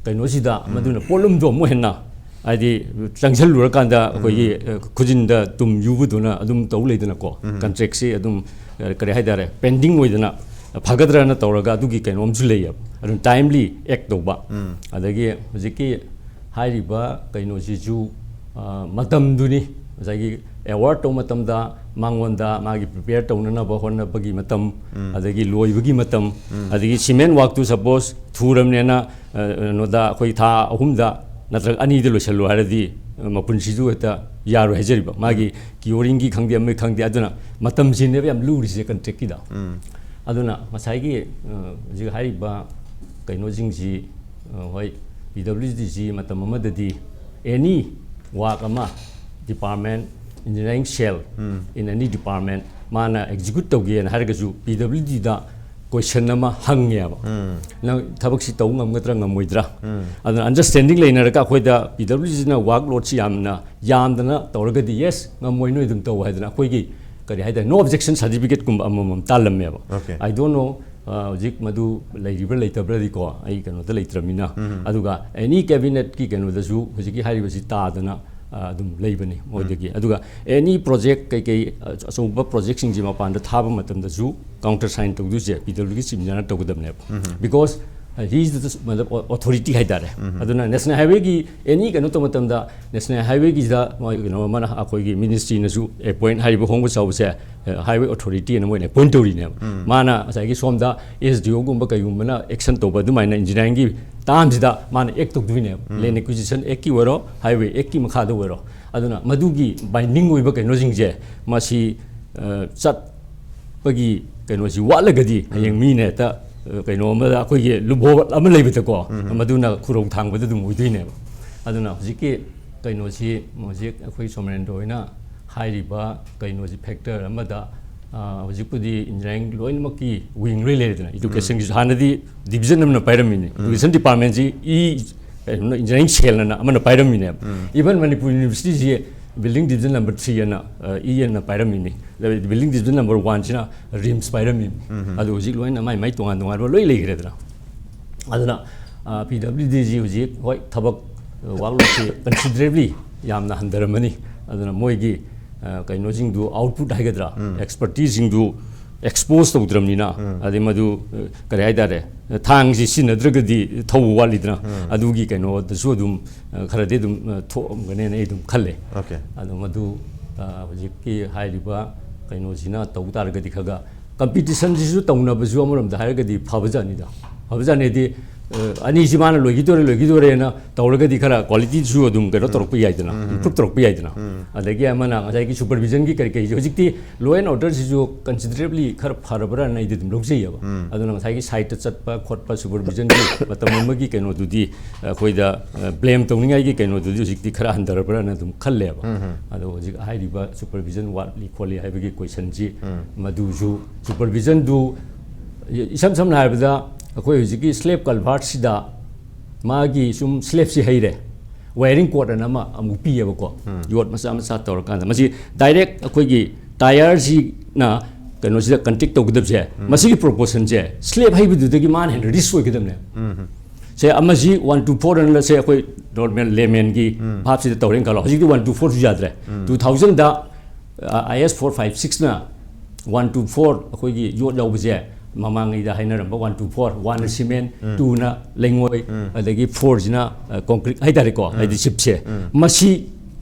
ꯀꯩꯅꯣꯁꯤꯗ ꯃꯗꯨꯅ ꯄꯣꯠꯂꯨꯝꯗꯣ ꯑꯃꯨꯛ ꯍꯦꯟꯅ ꯍꯥꯏꯗꯤ ꯆꯪꯁꯤꯜꯂꯨꯔꯀꯥꯟꯗ ꯑꯩꯈꯣꯏꯒꯤ ꯈꯨꯖꯤꯟꯗ ꯇꯨꯝ ꯌꯨꯕꯗꯨꯅ ꯑꯗꯨꯝ ꯇꯧ ꯂꯩꯗꯅꯀꯣ꯫ ꯀꯟꯇ꯭ꯔꯦꯛꯁꯤ ꯑꯗꯨꯝ ꯀꯔꯤ ꯍꯥꯏꯇꯥꯔꯦ, ꯄꯦꯟꯗꯤꯡ ꯑꯣꯏꯗꯅ ꯐꯒꯗ꯭ꯔꯅ ꯇꯧꯔꯒ ꯑꯗꯨꯒꯤ ꯀꯩꯅꯣꯝꯁꯨ ꯂꯩꯌꯦꯕ꯫ ꯑꯗꯨꯝ ꯇꯥꯏꯝꯂꯤ ꯑꯦꯛ ꯇꯧꯕ꯫ ꯑꯗꯒꯤ ꯍꯧꯖꯤꯛꯀꯤ ꯍꯥꯏꯔꯤꯕ ꯀꯩꯅꯣꯁꯤꯁꯨ ꯃꯇꯝꯗꯨꯅꯤ꯫ ꯉꯁꯥꯏꯒꯤ ꯑꯦꯋꯥꯔꯗ ꯇꯧꯕ ꯃꯇꯝꯗ ꯃꯉꯣꯟꯗ ꯃꯥꯒꯤ ꯄ꯭ꯔꯤꯄꯦꯌꯔ ꯇꯧꯅꯅꯕ ꯍꯣꯠꯅꯕꯒꯤ ꯃꯇꯝ, ꯑꯗꯒꯤ ꯂꯣꯏꯕꯒꯤ ꯃꯇꯝ, ꯑꯗꯒꯤ ꯁꯤꯃꯦꯟ ꯋꯥꯛꯇꯨ ꯁꯄꯣꯁ ꯊꯨꯔꯕꯅꯦꯅ ꯀꯩꯅꯣꯗ ꯑꯩꯈꯣꯏ ꯊꯥ ꯑꯍꯨꯝꯗ ꯅꯠꯇ꯭ꯔꯒ ꯑꯅꯤꯗ ꯂꯣꯏꯁꯤꯜꯂꯨ ꯍꯥꯏꯔꯗꯤ ꯃꯄꯨꯟꯁꯤꯁꯨ ꯍꯦꯛꯇ ꯌꯥꯔꯣꯏ ꯍꯥꯏꯖꯔꯤꯕ꯫ ꯃꯥꯒꯤ ꯀꯤꯌꯣꯔꯤꯡꯒꯤ ꯈꯪꯗꯦ, ꯑꯃꯒꯤ ꯈꯪꯗꯦ, ꯑꯗꯨꯅ ꯃꯇꯝꯁꯤꯅꯦꯕ ꯌꯥꯝ ꯂꯨꯔꯤꯁꯦ ꯀꯟꯇ꯭ꯔꯦꯛꯀꯤꯗ꯫ ꯑꯗꯨꯅ ꯉꯁꯥꯏꯒꯤ ꯍꯧꯖꯤꯛ ꯍꯥꯏꯔꯤꯕ ꯀꯩꯅꯣꯁꯤꯡꯁꯤ, ꯍꯣꯏ, ꯄꯤ ꯗꯕ꯭ꯂꯤꯎ ꯗꯤꯁꯤ ꯃꯇꯝ ꯑꯃꯗꯗꯤ ꯑꯦꯅꯤ ꯋꯥꯛ ꯑꯃ department, engineering cell in any department ꯃꯥꯅ ꯑꯦꯛꯖꯤꯀ꯭ꯌꯨꯠ ꯇꯧꯒꯦꯅ ꯍꯥꯏꯔꯒꯁꯨ ꯄꯤ ꯗꯕ꯭ꯂꯤꯎ ꯗꯤꯗ ꯀꯣꯏꯁꯟ ꯑꯃ ꯍꯪꯉꯦꯕ꯫ ꯅꯪ ꯊꯕꯛꯁꯤ ꯇꯧ ꯉꯝꯒꯗ꯭ꯔꯥ ꯉꯝꯃꯣꯏꯗ꯭ꯔꯥ? ꯑꯗꯨꯅ ꯑꯟꯗꯔꯁ꯭ꯇꯦꯟꯗꯤꯡ ꯂꯩꯅꯔꯒ ꯑꯩꯈꯣꯏꯗ ꯄꯤ ꯗꯕ꯭ꯂꯤꯎ ꯗꯤꯅ ꯋꯥꯛ ꯂꯣꯗꯁꯤ ꯌꯥꯝꯅ ꯌꯥꯝꯗꯅ ꯇꯧꯔꯒꯗꯤ, "ꯌꯦꯁ, ꯉꯝꯃꯣꯏ, ꯅꯣꯏ ꯑꯗꯨꯝ ꯇꯧ" ꯍꯥꯏꯗꯅ ꯑꯩꯈꯣꯏꯒꯤ ꯀꯔꯤ ꯍꯥꯏꯇꯥꯔꯦ, ꯅꯣ ꯑꯣꯕꯖꯦꯛꯁꯟ ꯁꯥꯔꯇꯤꯐꯤꯀꯦꯠꯀꯨꯝꯕ ꯑꯃꯃꯝ ꯇꯥꯜꯂꯝꯃꯦꯕ꯫ ꯑꯥꯏ ꯗꯣꯟ ꯅꯣ ꯍꯧꯖꯤꯛ ꯃꯗꯨ ꯂꯩꯔꯤꯕ꯭ꯔꯥ ꯂꯩꯇꯕ꯭ꯔꯗꯤꯀꯣ, ꯑꯩ ꯀꯩꯅꯣꯗ ꯂꯩꯇ꯭ꯔꯕꯅꯤꯅ꯫ ꯑꯗꯨꯒ ꯑꯦꯅꯤ ꯀꯦꯕꯤꯅꯦꯠꯀꯤ ꯀꯩꯅꯣꯗꯁꯨ ꯍꯧꯖꯤꯛꯀꯤ ꯍꯥꯏꯔꯤꯕꯁꯤ ꯇꯥꯗꯅ ꯑꯗꯨꯝ ꯂꯩꯕꯅꯤ ꯃꯣꯏꯗꯒꯤ꯫ ꯑꯗꯨꯒ ꯑꯦꯅꯤ ꯄ꯭ꯔꯣꯖꯦꯛ ꯀꯩꯀꯩ ꯑꯆꯧꯕ ꯄ꯭ꯔꯣꯖꯦꯛꯁꯤꯡꯁꯦ ꯃꯄꯥꯟꯗ ꯊꯥꯕ ꯃꯇꯝꯗꯁꯨ ꯀꯥꯎꯟꯇꯔ ꯁꯥꯏꯟ ꯇꯧꯗꯣꯏꯁꯦ ꯄꯤ ꯗꯕ꯭ꯂꯤꯎꯒꯤ ꯆꯤꯞ ꯏꯟꯖꯤꯅꯤꯌꯥꯔꯅ ꯇꯧꯒꯗꯕꯅꯦꯕ꯫ Because he is the authority ꯍꯥꯏꯇꯥꯔꯦ꯫ ꯑꯗꯨꯅ ꯅꯦꯁꯅꯦꯜ ꯍꯥꯏꯋꯦꯒꯤ ꯑꯦꯅꯤ ꯀꯩꯅꯣ ꯇꯧꯕ ꯃꯇꯝꯗ ꯅꯦꯁꯅꯦꯜ ꯍꯥꯏꯋꯦꯒꯤꯁꯤꯗ ꯃꯣꯏ ꯀꯩꯅꯣ ꯑꯃꯅ ꯑꯩꯈꯣꯏꯒꯤ ꯃꯤꯅꯤꯁꯇ꯭ꯔꯤꯅꯁꯨ ꯑꯦꯄꯣꯏꯟ ꯍꯥꯏꯔꯤꯕ ꯍꯣꯡꯕ ꯆꯥꯎꯕꯁꯦ ꯍꯥꯏꯋꯦ ꯑꯣꯊꯣꯔꯤꯇꯤ ꯑꯅ ꯃꯣꯏꯅ ꯑꯦꯄꯣꯏꯟ ꯇꯧꯔꯤꯅꯦꯕ꯫ ꯃꯥꯅ ꯉꯁꯥꯏꯒꯤ ꯁꯣꯝꯗ ꯑꯦꯁ ꯗꯤ ꯑꯣꯒꯨꯝꯕ ꯀꯩꯒꯨꯝꯕꯅ ꯑꯦꯛꯁꯟ ꯇꯧꯕ ꯑꯗꯨꯃꯥꯏꯅ ꯏꯟꯖꯤꯅꯤꯌꯥꯔꯤꯡꯒꯤ ꯇꯥꯝꯁꯤꯗ ꯃꯥꯅ ꯑꯦꯛ ꯇꯧꯗꯣꯏꯅꯦꯕ꯫ ꯂꯦꯟ ꯑꯦꯀ꯭ꯋꯤꯖꯤꯁꯟ ꯑꯦꯛꯀꯤ ꯑꯣꯏꯔꯣ, ꯍꯥꯏꯋꯦ ꯑꯦꯛꯀꯤ ꯃꯈꯥꯗ ꯑꯣꯏꯔꯣ꯫ ꯑꯗꯨꯅ ꯃꯗꯨꯒꯤ ꯕꯥꯏꯟꯗꯤꯡ ꯑꯣꯏꯕ ꯀꯩꯅꯣꯁꯤꯡꯁꯦ ꯃꯁꯤ ꯑ, ꯆꯠꯄꯒꯤ ꯀꯩꯅꯣꯁꯤ ꯋꯥꯠꯂꯒꯗꯤ ꯍꯌꯦꯡ ꯃꯤꯅ ꯍꯦꯛꯇ ꯑ, ꯀꯩꯅꯣ ꯑꯃꯗ ꯑꯩꯈꯣꯏꯒꯤ ꯂꯨꯞꯍꯣꯠ ꯑꯃ ꯂꯩꯕꯗꯀꯣ, ꯃꯗꯨꯅ ꯈꯨꯔꯧ ꯊꯥꯡꯕꯗ ꯑꯗꯨꯝ ꯑꯣꯏꯗꯣꯏꯅꯦꯕ꯫ ꯑꯗꯨꯅ ꯍꯧꯖꯤꯛꯀꯤ ꯀꯩꯅꯣꯁꯤ ꯍꯧꯖꯤꯛ ꯑꯩꯈꯣꯏ ꯁꯣꯃꯦꯟꯗ꯭ꯔ ꯍꯣꯏꯅ ꯍꯥꯏꯔꯤꯕ ꯀꯩꯅꯣꯁꯤ ꯐꯦꯛꯇꯔ ꯑꯃꯗ ꯑ, ꯍꯧꯖꯤꯛꯄꯨꯗꯤ ꯏꯟꯖꯤꯅꯤꯌꯥꯔꯤꯡ ꯂꯣꯏꯅꯃꯛꯀꯤ ꯋꯤꯡ ꯂꯣꯏ ꯂꯩꯔꯦꯗꯅ, ꯏꯗꯨꯀꯦꯁꯟꯒꯤꯁꯨ ꯍꯥꯟꯅꯗꯤ ꯗꯤꯕꯤꯖꯟ ꯑꯃꯅ ꯄꯥꯏꯔꯝꯃꯤꯅꯤ꯫ ꯏꯗꯨꯀꯦꯁꯟ ꯗꯤꯄꯥꯔꯠꯃꯦꯟꯁꯤ ꯏ ꯀꯩꯅꯣꯅ ꯏꯟꯖꯤꯅꯤꯌꯥꯔꯤꯡ ꯁꯦꯜꯅ ꯑꯃꯅ ꯄꯥꯏꯔꯝꯃꯤꯅꯦꯕ꯫ ꯏꯚꯟ ꯃꯅꯤꯄꯨꯔ ꯌꯨꯅꯤꯚꯔꯁꯤꯇꯤꯁꯤ ꯕꯤꯜꯗꯤꯡ ꯗꯤꯕꯤꯖꯟ ꯅꯝꯕꯔ ꯊ꯭ꯔꯤ ꯑꯅ ꯏ ꯑꯅ ꯄꯥꯏꯔꯝꯃꯤꯅꯤ꯫ ꯕꯤꯜꯗꯤꯡ ꯗꯤꯕꯤꯖꯟ ꯅꯝꯕꯔ ꯋꯥꯟꯁꯤꯅ ꯔꯤꯝꯁ ꯄꯥꯏꯔꯝꯃꯤꯅꯤ꯫ ꯑꯗꯨ ꯍꯧꯖꯤꯛ ꯂꯣꯏꯅ ꯃꯥꯏ ꯃꯥꯏ ꯇꯣꯉꯥꯟ ꯇꯣꯉꯥꯟꯕ ꯂꯣꯏ ꯂꯩꯈ꯭ꯔꯦꯗꯅ꯫ ꯑꯗꯨꯅ ꯄꯤ ꯗꯕ꯭ꯂꯤꯎ ꯗꯤꯁꯤ ꯍꯧꯖꯤꯛ ꯍꯣꯏ ꯊꯕꯛ ꯋꯥꯛꯂꯣꯠꯁꯤ ꯀꯟꯁꯤꯗꯔꯦꯕꯂꯤ ꯌꯥꯝꯅ ꯍꯟꯊꯔꯝꯃꯅꯤ꯫ ꯑꯗꯨꯅ ꯃꯣꯏꯒꯤ ꯑ, ꯀꯩꯅꯣꯁꯤꯡꯗꯨ, ꯑꯥꯎꯠꯄꯨꯠ ꯍꯥꯏꯒꯗ꯭ꯔꯥ, ꯑꯦꯛꯁꯄꯔꯇꯤꯁꯁꯤꯡꯗꯨ ꯑꯦꯛꯁꯄꯣꯖ ꯇꯧꯗ꯭ꯔꯕꯅꯤꯅ, ꯑꯗꯩ ꯃꯗꯨ ꯑ, ꯀꯔꯤ ꯍꯥꯏꯇꯥꯔꯦ, ꯊꯥꯡꯁꯤ ꯁꯤꯖꯤꯟꯅꯗ꯭ꯔꯒꯗꯤ ꯊꯧꯕ ꯋꯥꯠꯂꯤꯗꯅ, ꯑꯗꯨꯒꯤ ꯀꯩꯅꯣꯗꯁꯨ ꯑꯗꯨꯝ ꯑ, ꯈꯔꯗꯤ ꯑꯗꯨꯝ ꯑ, ꯊꯣꯛꯑꯝꯒꯅꯦꯅ ꯑꯩ ꯑꯗꯨꯝ ꯈꯜꯂꯦ꯫ ꯑꯣꯀꯦ꯫ ꯑꯗꯣ ꯃꯗꯨ ꯑ, ꯍꯧꯖꯤꯛꯀꯤ ꯍꯥꯏꯔꯤꯕ ꯀꯩꯅꯣꯁꯤꯅ ꯇꯧ ꯇꯥꯔꯒꯗꯤ ꯈꯔ ꯈꯔ ꯀꯝꯄꯤꯇꯤꯁꯟꯁꯤꯁꯨ ꯇꯧꯅꯕꯁꯨ ꯑꯃꯔꯣꯝꯗ ꯍꯥꯏꯔꯒꯗꯤ ꯐꯕꯖꯥꯠꯅꯤꯗ꯫ ꯐꯕꯖꯥꯠꯅꯤꯗꯤ ꯑ, ꯑꯅꯤꯁꯤ ꯃꯥꯅ ꯂꯣꯏꯈꯤꯗꯣꯔꯦ ꯂꯣꯏꯈꯤꯗꯣꯔꯦꯅ ꯇꯧꯔꯒꯗꯤ ꯈꯔ ꯀ꯭ꯋꯥꯂꯤꯇꯤꯁꯨ ꯑꯗꯨꯝ ꯀꯩꯅꯣ ꯇꯧꯔꯛꯄ ꯌꯥꯏꯗꯅ, ꯏꯝꯄ꯭ꯔꯨꯞ ꯇꯧꯔꯛꯄ ꯌꯥꯏꯗꯅ꯫ ꯑꯗꯒꯤ ꯑꯃꯅ ꯉꯁꯥꯏꯒꯤ ꯁꯨꯄꯔꯚꯤꯖꯟꯒꯤ ꯀꯔꯤ ꯀꯔꯤꯁꯦ ꯍꯧꯖꯤꯛꯇꯤ ꯂꯣ ꯑꯦꯟ ꯑꯣꯔꯗꯔꯁꯤꯁꯨ ꯀꯟꯁꯤꯗꯔꯦꯕꯂꯤ ꯈꯔ ꯐꯔꯕ꯭ꯔꯥꯅ ꯑꯩꯗꯤ ꯑꯗꯨꯝ ꯂꯧꯖꯩꯑꯕ꯫ ꯑꯗꯨꯅ ꯉꯁꯥꯏꯒꯤ ꯁꯥꯏꯠꯇ ꯆꯠꯄ ꯈꯣꯠꯄ ꯁꯨꯄꯔꯚꯤꯖꯟꯒꯤ ꯃꯇꯝ ꯑꯃꯒꯤ ꯀꯩꯅꯣꯗꯨꯗꯤ ꯑꯩꯈꯣꯏꯗ ꯕ꯭ꯂꯦꯝ ꯇꯧꯅꯤꯡꯉꯥꯏꯒꯤ ꯀꯩꯅꯣꯗꯨꯗꯤ ꯍꯧꯖꯤꯛꯇꯤ ꯈꯔ ꯍꯟꯊꯔꯕ꯭ꯔꯥꯅ ꯑꯗꯨꯝ ꯈꯜꯂꯦꯕ꯫ ꯑꯗꯣ ꯍꯧꯖꯤꯛ ꯍꯥꯏꯔꯤꯕ ꯁꯨꯄꯔꯚꯤꯖꯟ ꯋꯥꯠꯂꯤ ꯈꯣꯠꯂꯤ ꯍꯥꯏꯕꯒꯤ ꯀꯣꯏꯁꯟꯁꯤ ꯃꯗꯨꯁꯨ ꯁꯨꯄꯔꯚꯤꯖꯟꯗꯨ ꯏꯁꯝ ꯁꯝꯅ ꯍꯥꯏꯔꯕꯗ ꯑꯩꯈꯣꯏ ꯍꯧꯖꯤꯛꯀꯤ ꯁ꯭ꯂꯦꯞ ꯀꯜꯚꯥꯔꯠꯁꯤꯗ ꯃꯥꯒꯤ ꯁꯨꯝ ꯁ꯭ꯂꯦꯞꯁꯤ ꯍꯩꯔꯦ, ꯋꯥꯌꯔꯤꯡ ꯀꯣꯔꯠ ꯑꯅ ꯑꯃ ꯑꯃꯨꯛ ꯄꯤꯌꯦꯕꯀꯣ, ꯌꯣꯠ ꯃꯆꯥ ꯃꯆꯥ ꯇꯧꯔꯀꯥꯟꯗ꯫ ꯃꯁꯤ ꯗꯥꯏꯔꯦꯛ ꯑꯩꯈꯣꯏꯒꯤ ꯇꯥꯌꯔꯁꯤꯅ ꯀꯩꯅꯣꯁꯤꯗ ꯀꯟꯇꯦꯛ ꯇꯧꯒꯗꯕꯁꯦ, ꯃꯁꯤꯒꯤ ꯄ꯭ꯔꯣꯄꯣꯔꯁꯟꯁꯦ ꯁ꯭ꯂꯦꯞ ꯍꯩꯕꯗꯨꯗꯒꯤ ꯃꯥꯅ ꯍꯦꯟꯅ ꯔꯤꯁ ꯑꯣꯏꯒꯗꯕꯅꯦ꯫ ꯁꯦ ꯑꯃꯁꯤ ꯋꯥꯟ ꯇꯨ ꯐꯣꯔ ꯑꯅ ꯁꯦ ꯑꯩꯈꯣꯏ ꯅꯣꯔꯃꯦꯜ ꯂꯦꯃꯦꯟꯒꯤ ꯚꯥꯞꯁꯤꯗ ꯇꯧꯔꯦꯅ ꯈꯜꯂꯣ꯫ ꯍꯧꯖꯤꯛꯇꯤ ꯋꯥꯟ ꯇꯨ ꯐꯣꯔꯁꯨ ꯌꯥꯗ꯭ꯔꯦ꯫ Two thousand I S four five ꯁꯤꯛꯁꯅ ꯋꯥꯟ ꯇꯨ ꯐꯣꯔ ꯑꯩꯈꯣꯏꯒꯤ ꯌꯣꯠ ꯌꯥꯎꯕꯁꯦ ꯃꯃꯥꯡꯉꯩꯗ ꯍꯥꯏꯅꯔꯝꯕ ꯋꯥꯟ ꯇꯨ ꯐꯣꯔ, ꯋꯥꯟꯅ ꯁꯤꯃꯦꯟ, ꯇꯨꯅ ꯂꯩꯉꯣꯏ, ꯑꯗꯒꯤ ꯐꯣꯔꯁꯤꯅ ꯀꯣꯡꯀ꯭ꯔꯤꯠ ꯍꯥꯏꯇꯥꯔꯦꯀꯣ, ꯍꯥꯏꯗꯤ ꯆꯤꯞꯁꯦ, ꯃꯁꯤ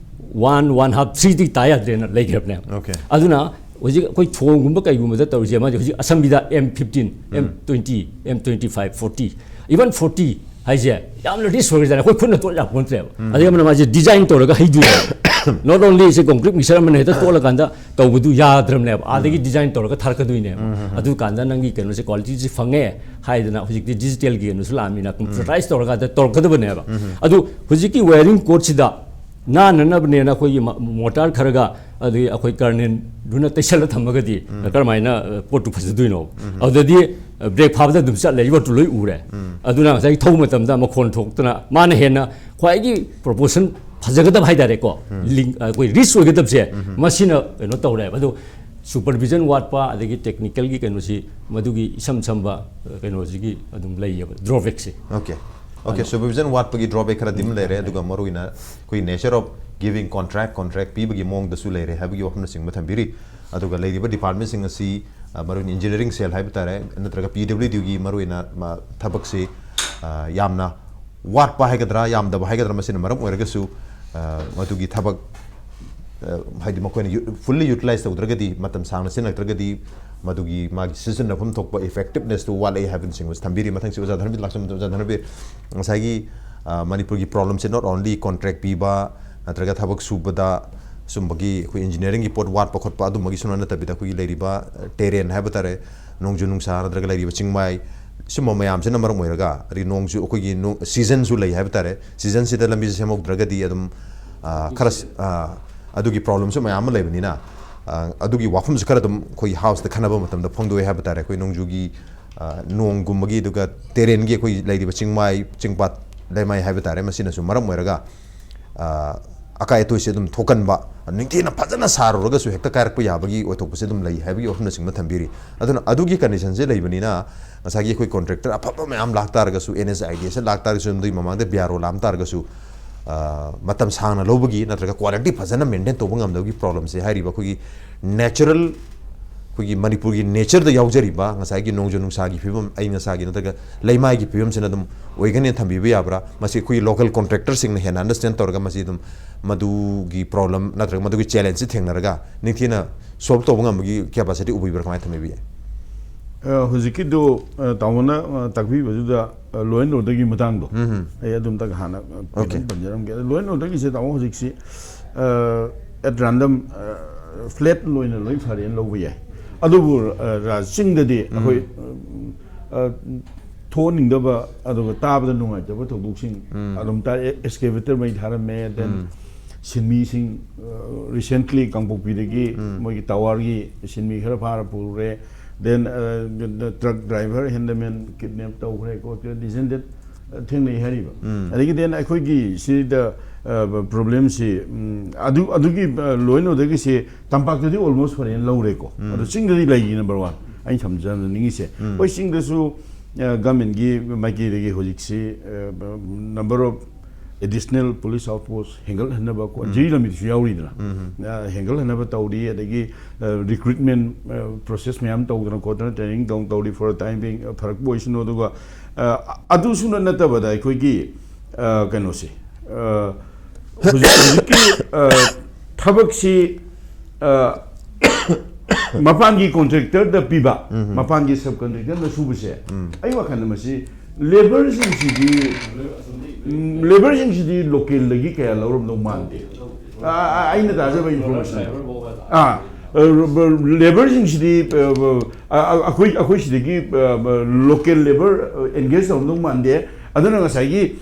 ꯋꯥꯟ, ꯋꯥꯟ ꯍꯥꯐ, ꯊ꯭ꯔꯤꯗꯤ ꯇꯥ ꯌꯥꯗ꯭ꯔꯦꯅ ꯂꯩꯈ꯭ꯔꯕꯅꯦꯕ꯫ Okay. ꯑꯗꯨꯅ ꯍꯧꯖꯤꯛ ꯑꯩꯈꯣꯏ ꯊꯣꯡꯒꯨꯝꯕ ꯀꯩꯒꯨꯝꯕꯗ ꯇꯧꯔꯤꯁꯦ, ꯃꯥꯗꯤ ꯍꯧꯖꯤꯛ ꯑꯁꯝꯕꯤꯗ M fifteen, M twenty, M twenty five, forty, even forty ꯍꯥꯏꯁꯦ ꯌꯥꯝꯅ ꯔꯤꯁ ꯑꯣꯏꯒ꯭ꯔꯖꯥꯠꯅꯤ꯫ ꯑꯩꯈꯣꯏ ꯈꯨꯠꯅ ꯇꯣꯠ ꯌꯥꯄꯣꯟꯇ꯭ꯔꯦꯕ꯫ ꯑꯗꯩ ꯑꯃꯅ ꯃꯥꯁꯦ ꯗꯤꯖꯥꯏꯟ ꯇꯧꯔꯒ ꯍꯩꯗꯣꯏꯅꯦꯕ꯫ Not only ꯁꯦ ꯀꯣꯡꯀ꯭ꯔꯤꯠ ꯃꯤꯛꯁꯔ ꯑꯃꯅ ꯍꯦꯛꯇ ꯇꯣꯠꯂꯀꯥꯟꯗ ꯇꯧꯕꯗꯨ ꯌꯥꯗ꯭ꯔꯕꯅꯦꯕ꯫ ꯑꯥꯗꯒꯤ ꯗꯤꯖꯥꯏꯟ ꯇꯧꯔꯒ ꯊꯥꯔꯛꯀꯗꯣꯏꯅꯦꯕ꯫ ꯑꯗꯨ ꯀꯥꯟꯗ ꯅꯪꯒꯤ ꯀꯩꯅꯣꯁꯦ, ꯀ꯭ꯋꯥꯂꯤꯇꯤꯁꯦ ꯐꯪꯉꯦ ꯍꯥꯏꯗꯅ ꯍꯧꯖꯤꯛꯇꯤ ꯗꯤꯖꯤꯇꯦꯜꯒꯤ ꯀꯩꯅꯣꯁꯨ ꯂꯥꯛꯑꯃꯤꯅ ꯀꯝꯄ꯭ꯌꯨꯇꯔꯥꯏꯁ ꯇꯧꯔꯀꯥꯟꯗ ꯇꯧꯔꯛꯀꯗꯕꯅꯦꯕ꯫ ꯑꯗꯨ ꯍꯧꯖꯤꯛꯀꯤ ꯋꯥꯌꯔꯤꯡ ꯀꯣꯔꯠꯁꯤꯗ ꯅꯥꯟꯅꯅꯕꯅꯦꯅ ꯑꯩꯈꯣꯏꯒꯤ ꯃ-, ꯃꯣꯇꯥꯔ ꯈꯔꯒ ꯑꯗꯒꯤ ꯑꯩꯈꯣꯏ ꯀꯔꯅꯦꯟꯗꯨꯅ ꯇꯩꯁꯜꯂ ꯊꯝꯃꯒꯗꯤ ꯀꯔꯝꯍꯥꯏꯅ, ꯑ, ꯄꯣꯠꯇꯨ ꯐꯖꯗꯣꯏꯅꯣ? ꯑꯗꯨꯗꯗꯤ, ꯑ, ꯕ꯭ꯔꯦꯛ ꯐꯥꯕꯗ ꯑꯗꯨꯝ ꯆꯠꯂꯦ, ꯌꯣꯠꯇꯨ ꯂꯣꯏ ꯎꯔꯦ꯫ ꯑꯗꯨꯅ ꯉꯁꯥꯏ ꯊꯧꯕ ꯃꯇꯝꯗ ꯃꯈꯣꯟ ꯊꯣꯛꯇꯅ ꯃꯥꯅ ꯍꯦꯟꯅ ꯈ꯭ꯋꯥꯏꯒꯤ ꯄ꯭ꯔꯣꯄꯣꯔꯁꯟ ꯐꯖꯒꯗꯕ ꯍꯥꯏꯇꯥꯔꯦꯀꯣ, ꯂꯤꯡ-, ꯑꯩꯈꯣꯏ ꯔꯤꯁ ꯑꯣꯏꯒꯗꯕꯁꯦ, ꯃꯁꯤꯅ ꯀꯩꯅꯣ ꯇꯧꯔꯦꯕ꯫ ꯑꯗꯣ ꯁꯨꯄꯔꯚꯤꯖꯟ ꯋꯥꯠꯄ, ꯑꯗꯒꯤ ꯇꯦꯛꯅꯤꯀꯦꯜꯒꯤ ꯀꯩꯅꯣꯁꯤ, ꯃꯗꯨꯒꯤ ꯏꯁꯝ ꯁꯝꯕ, ꯑ, ꯀꯩꯅꯣꯁꯤꯒꯤ ꯑꯗꯨꯝ ꯂꯩꯌꯦꯕ, ꯗ꯭ꯔꯣꯕꯦꯛꯁꯦ꯫ Okay. Okay, supervision ꯋꯥꯠꯄꯒꯤ drawback ꯈꯔꯗꯤ ꯑꯗꯨꯝ ꯂꯩꯔꯦ, ꯑꯗꯨꯒ ꯃꯔꯨꯑꯣꯏꯅ ꯑꯩꯈꯣꯏ nature of giving contract, contract ꯄꯤꯕꯒꯤ ꯃꯑꯣꯡꯗꯁꯨ ꯂꯩꯔꯦ ꯍꯥꯏꯕꯒꯤ ꯋꯥꯐꯝꯅꯆꯤꯡꯕ ꯊꯝꯕꯤꯔꯤ꯫ ꯑꯗꯨꯒ ꯂꯩꯔꯤꯕ department ꯁꯤꯡ ꯑꯁꯤ, ꯑ, ꯃꯔꯨꯑꯣꯏꯅ engineering cell ꯍꯥꯏꯕ ꯇꯥꯔꯦ, ꯅꯠꯇ꯭ꯔꯒ P W D ꯒꯤ ꯃꯔꯨꯑꯣꯏꯅ, ꯃ-, ꯊꯕꯛꯁꯤ, ꯑ, ꯌꯥꯝꯅ ꯋꯥꯠꯄ ꯍꯥꯏꯒꯗ꯭ꯔꯥ, ꯌꯥꯝꯗꯕ ꯍꯥꯏꯒꯗ꯭ꯔꯥ, ꯃꯁꯤꯅ ꯃꯔꯝ ꯑꯣꯏꯔꯒꯁꯨ, ꯑ, ꯃꯗꯨꯒꯤ ꯊꯕꯛ, ꯑ, ꯍꯥꯏꯗꯤ ꯃꯈꯣꯏꯅ ꯌꯨ-, fully utilize ꯇꯧꯗ꯭ꯔꯒꯗꯤ, ꯃꯇꯝ ꯁꯥꯡꯅ ꯁꯤꯖꯤꯟꯅꯔꯛꯇ꯭ꯔꯒꯗꯤ, ꯃꯗꯨꯒꯤ ꯃꯥꯒꯤ ꯁꯤꯖꯤꯟꯅꯐꯝ ꯊꯣꯛꯄ effectiveness ꯇꯨ ꯋꯥꯠꯂꯛꯏ ꯍꯥꯏꯕꯅꯆꯤꯡꯕꯁꯨ ꯊꯝꯕꯤꯔꯤ꯫ ꯃꯊꯪꯁꯤ ꯑꯣꯖꯥ ꯙꯅꯕꯤꯔ ꯂꯥꯛꯆꯕ, ꯑꯣꯖꯥ ꯙꯅꯕꯤꯔ, ꯉꯁꯥꯏꯒꯤ, ꯑ, ꯃꯅꯤꯄꯨꯔꯒꯤ problem say not only contract ꯄꯤꯕ ꯅꯠꯇ꯭ꯔꯒ ꯊꯕꯛ ꯁꯨꯕꯗ ꯁꯨꯝꯕꯒꯤ ꯑꯩꯈꯣꯏ engineering ꯒꯤ ꯄꯣꯠ ꯋꯥꯠꯄ ꯈꯣꯠꯄ ꯑꯗꯨꯝꯕꯒꯤ ꯁꯨꯅ ꯅꯠꯇꯕꯤꯗ, ꯑꯩꯈꯣꯏꯒꯤ ꯂꯩꯔꯤꯕ, ꯑ, terrain ꯍꯥꯏꯕ ꯇꯥꯔꯦ, ꯅꯣꯡꯖꯨ ꯅꯨꯡꯁꯥ ꯅꯠꯇ꯭ꯔꯒ ꯂꯩꯔꯤꯕ ꯆꯤꯡꯃꯥꯏ, ꯁꯨꯝꯕ ꯃꯌꯥꯝꯁꯤꯅ ꯃꯔꯝ ꯑꯣꯏꯔꯒ, ꯑꯗꯒꯤ ꯅꯣꯡꯁꯨ ꯑꯩꯈꯣꯏꯒꯤ ꯅꯣ-, season ꯁꯨ ꯂꯩ ꯍꯥꯏꯕ ꯇꯥꯔꯦ, season ꯁꯤꯗ ꯂꯝꯕꯤꯁꯦ ꯁꯦꯝꯍꯧꯗ꯭ꯔꯒꯗꯤ ꯑꯗꯨꯝ, ꯑ, ꯈꯔ ꯁ-, ꯑ, ꯑꯗꯨꯒꯤ problem ꯁꯨ ꯃꯌꯥꯝ ꯑꯃ ꯂꯩꯕꯅꯤꯅ, ꯑ, ꯑꯗꯨꯒꯤ ꯋꯥꯐꯝꯁꯨ ꯈꯔ ꯑꯗꯨꯝ ꯑꯩꯈꯣꯏꯒꯤ house ꯇ ꯈꯟꯅꯕ ꯃꯇꯝꯗ ꯐꯣꯡꯗꯣꯛꯑꯦ ꯍꯥꯏꯕ ꯇꯥꯔꯦ꯫ ꯑꯩꯈꯣꯏ ꯅꯣꯡꯖꯨꯒꯤ, ꯑ, ꯅꯣꯡꯒꯨꯝꯕꯒꯤ, ꯑꯗꯨꯒ terrain ꯒꯤ ꯑꯩꯈꯣꯏ ꯂꯩꯔꯤꯕ ꯆꯤꯡꯃꯥꯏ, ꯆꯤꯡꯄꯥꯠ, ꯂꯩꯃꯥꯏ ꯍꯥꯏꯕ ꯇꯥꯔꯦ, ꯃꯁꯤꯅꯁꯨ ꯃꯔꯝ ꯑꯣꯏꯔꯒ, ꯑ, ꯑꯀꯥꯏ ꯑꯇꯣꯏꯁꯦ ꯑꯗꯨꯝ ꯊꯣꯛꯀꯟꯕ, ꯅꯤꯡꯊꯤꯅ ꯐꯖꯅ ꯁꯥꯔꯨꯔꯒꯁꯨ ꯍꯦꯛꯇ ꯀꯥꯏꯔꯛꯄ ꯌꯥꯕꯒꯤ ꯑꯣꯏꯊꯣꯛꯄꯁꯦ ꯑꯗꯨꯝ ꯂꯩ ꯍꯥꯏꯕꯒꯤ ꯋꯥꯐꯝꯅꯆꯤꯡꯕ ꯊꯝꯕꯤꯔꯤ꯫ ꯑꯗꯨꯅ ꯑꯗꯨꯒꯤ condition ꯁꯦ ꯂꯩꯕꯅꯤꯅ, ꯉꯁꯥꯏꯒꯤ ꯑꯩꯈꯣꯏ contractor ꯑꯐꯕ ꯃꯌꯥꯝ ꯂꯥꯛꯇꯥꯔꯒꯁꯨ, N H I D S ꯂꯥꯛꯇꯥꯔꯒꯁꯨ, ꯑꯗꯨꯒꯤ ꯃꯃꯥꯡꯗ B R O ꯂꯥꯛꯑꯝ ꯇꯥꯔꯒꯁꯨ, ꯑ, ꯃꯇꯝ ꯁꯥꯡꯅ ꯂꯧꯕꯒꯤ ꯅꯠꯇ꯭ꯔꯒ quality ꯐꯖꯅ maintain ꯇꯧꯕ ꯉꯝꯗꯕꯒꯤ problem ꯁꯦ ꯍꯥꯏꯔꯤꯕ ꯑꯩꯈꯣꯏꯒꯤ natural ꯑꯩꯈꯣꯏꯒꯤ ꯃꯅꯤꯄꯨꯔꯒꯤ ꯅꯦꯆꯔꯗ ꯌꯥꯎꯖꯔꯤꯕ ꯉꯁꯥꯏꯒꯤ ꯅꯣꯡꯖꯨ ꯅꯨꯡꯁꯥꯒꯤ ꯐꯤꯕꯝ, ꯑꯏꯪ ꯑꯁꯥꯒꯤ ꯅꯠꯇ꯭ꯔꯒ ꯂꯩꯃꯥꯏꯒꯤ ꯐꯤꯕꯝꯁꯤꯅ ꯑꯗꯨꯝ ꯑꯣꯏꯒꯅꯤ ꯊꯝꯕꯤꯕ ꯌꯥꯕ꯭ꯔꯥ? ꯃꯁꯤ ꯑꯩꯈꯣꯏꯒꯤ ꯂꯣꯀꯦꯜ ꯀꯣꯟꯇ꯭ꯔꯦꯛꯇꯔꯁꯤꯡꯅ ꯍꯦꯟꯅ ꯑꯟꯗꯔꯁ꯭ꯇꯦꯟ ꯇꯧꯔꯒ ꯃꯁꯤ ꯑꯗꯨꯝ ꯃꯗꯨꯒꯤ ꯄ꯭ꯔꯣꯕ꯭ꯂꯦꯝ ꯅꯠꯇ꯭ꯔꯒ ꯃꯗꯨꯒꯤ ꯆꯦꯂꯦꯟꯖꯁꯤ ꯊꯦꯡꯅꯔꯒ ꯅꯤꯡꯊꯤꯅ ꯁꯣꯜꯕ ꯇꯧꯕ ꯉꯝꯕꯒꯤ ꯀꯦꯄꯥꯁꯤꯇꯤ ꯎꯕꯤꯕ꯭ꯔꯥ? ꯀꯃꯥꯏꯅ ꯊꯝꯕꯤꯕ ꯌꯥꯏ? ꯑ, ꯍꯧꯖꯤꯛꯀꯤꯗꯨ, ꯑ, ꯇꯥꯃꯣꯅ, ꯑ, ꯇꯥꯛꯄꯤꯕꯗꯨꯗ, ꯑ, ꯂꯣ ꯑꯦꯟ ꯑꯣꯔꯗꯔꯒꯤ ꯃꯇꯥꯡꯗꯣ ꯎꯝ꯫ ꯑꯩ ꯑꯗꯨꯝꯇꯪ ꯍꯥꯟꯅ, ꯑ, Okay. ꯄꯟꯖꯔꯝꯒꯦ꯫ ꯑꯗꯣ ꯂꯣ ꯑꯦꯟ ꯑꯣꯔꯗꯔꯒꯤꯁꯦ, ꯇꯥꯃꯣ, ꯍꯧꯖꯤꯛꯁꯤ, ꯑ, at random, ꯑ, ꯐ꯭ꯂꯦꯠ ꯑꯣꯏꯅ ꯂꯣꯏ ꯐꯔꯦꯅ ꯂꯧꯕ ꯌꯥꯏ꯫ ꯑꯗꯨꯕꯨ, ꯑ, ꯔꯥ-, ꯆꯤꯡꯗꯗꯤ ꯑꯩꯈꯣꯏ, ꯑ, ꯑ, ꯊꯣꯛꯍꯟꯅꯤꯡꯗꯕ ꯑꯗꯨꯒ ꯇꯥꯕꯗ ꯅꯨꯡꯉꯥꯏꯇꯕ ꯊꯧꯗꯣꯛꯁꯤꯡ ꯎꯝ꯫ ꯑꯗꯨꯝ ꯇꯥꯏ꯫ ꯑꯦ-, ꯑꯦꯛꯁꯀꯦꯚꯦꯇꯔ ꯃꯩ ꯊꯥꯔꯝꯃꯦ, then ꯎꯝ꯫ ꯁꯤꯟꯃꯤꯁꯤꯡ, ꯑ, recently ꯀꯥꯡꯄꯣꯛꯄꯤꯗꯒꯤ ꯎꯝ꯫ ꯃꯣꯏꯒꯤ ꯇꯋꯥꯔꯒꯤ ꯁꯤꯟꯃꯤ ꯈꯔ ꯐꯥꯔ ꯄꯨꯔꯦ, then, ꯑ, truck driver handyman kidnap ꯇꯧꯈ꯭ꯔꯦ ꯈꯣꯠꯈ꯭ꯔꯦ, this and that, ꯑ, ꯊꯦꯡꯅꯩ ꯍꯥꯏꯔꯤꯕ꯫ ꯎꯝ꯫ ꯑꯗꯒꯤ then ꯑꯩꯈꯣꯏꯒꯤ ꯁꯤꯗ, ꯑ, problemꯁꯤ, ꯎꯝ, ꯑꯗꯨ, ꯑꯗꯨꯒꯤ, ꯑ, ꯂꯣ ꯑꯦꯟ ꯑꯣꯔꯗꯔꯒꯤꯁꯤ ꯇꯝꯄꯥꯛꯇꯗꯤ almost ꯐꯔꯦꯅ ꯂꯧꯔꯦꯀꯣ꯫ ꯎꯝ꯫ ꯑꯗꯣ ꯆꯤꯡꯗꯗꯤ ꯂꯩꯔꯤ, number one꯫ ꯑꯩꯅ ꯊꯝꯖꯅꯤꯡꯉꯤꯁꯦ꯫ ꯎꯝ꯫ ꯍꯣꯏ, ꯆꯤꯡꯗꯁꯨ, ꯑ, governmentꯀꯤ ꯃꯥꯏꯀꯩꯗꯒꯤ ꯍꯧꯖꯤꯛꯁꯤ, ꯑ, number of additional police outpost ꯍꯦꯟꯒꯠꯍꯟꯅꯕ ꯀꯣ, ꯎꯝ꯫ ꯖꯤꯔꯤ ꯂꯝꯕꯤꯗꯨꯁꯨ ꯌꯥꯎꯔꯤꯗꯅ꯫ ꯎꯝ꯫ ꯑ, ꯍꯦꯟꯒꯠꯍꯟꯅꯕ ꯇꯧꯔꯤ, ꯑꯗꯒꯤ, ꯑ, recruitment, ꯑ, process ꯃꯌꯥꯝ ꯇꯧꯗꯅ ꯈꯣꯠꯇꯅ training ꯇꯧ-, ꯇꯧꯔꯤ for the time being, ꯑ, ꯐꯔꯛꯄꯨ ꯑꯣꯏꯁꯅꯨ꯫ ꯑꯗꯨꯒ, ꯑ, ꯑꯗꯨꯁꯨ ꯅꯠꯇꯕꯗ ꯑꯩꯈꯣꯏꯒꯤ, ꯑ, ꯀꯩꯅꯣꯁꯦ, ꯑ, ꯍꯧꯖꯤꯛ, ꯍꯧꯖꯤꯛꯀꯤ, ꯑ, ꯊꯕꯛꯁꯤ, ꯑ, ꯃꯄꯥꯟꯒꯤ contractorꯗ ꯄꯤꯕ, ꯎꯝ꯫ ꯃꯄꯥꯟꯒꯤ subcontractorꯗ ꯁꯨꯕꯁꯦ, ꯎꯝ꯫ ꯑꯩ ꯋꯥꯈꯜꯗ ꯃꯁꯤ labourꯁꯤꯡꯁꯤꯗꯤ, ꯎꯝ, labourꯁꯤꯡꯁꯤꯗꯤ localꯗꯒꯤ ꯀꯌꯥ ꯂꯧꯔꯝꯗꯧ ꯃꯥꯟꯗꯦ꯫ ꯑ, ꯑ, ꯑꯩꯅ ꯇꯥꯖꯕ information꯫ ꯑꯥ, ꯑ, labourꯁꯤꯡꯁꯤꯗꯤ, ꯑ, ꯑ, ꯑꯩꯈꯣꯏ, ꯑꯩꯈꯣꯏ ꯁꯤꯗꯒꯤ, ꯑ, local labour, ꯑ, engage ꯇꯧꯔꯝꯗꯧ ꯃꯥꯟꯗꯦ꯫ ꯑꯗꯨꯅ ꯉꯁꯥꯏꯒꯤ,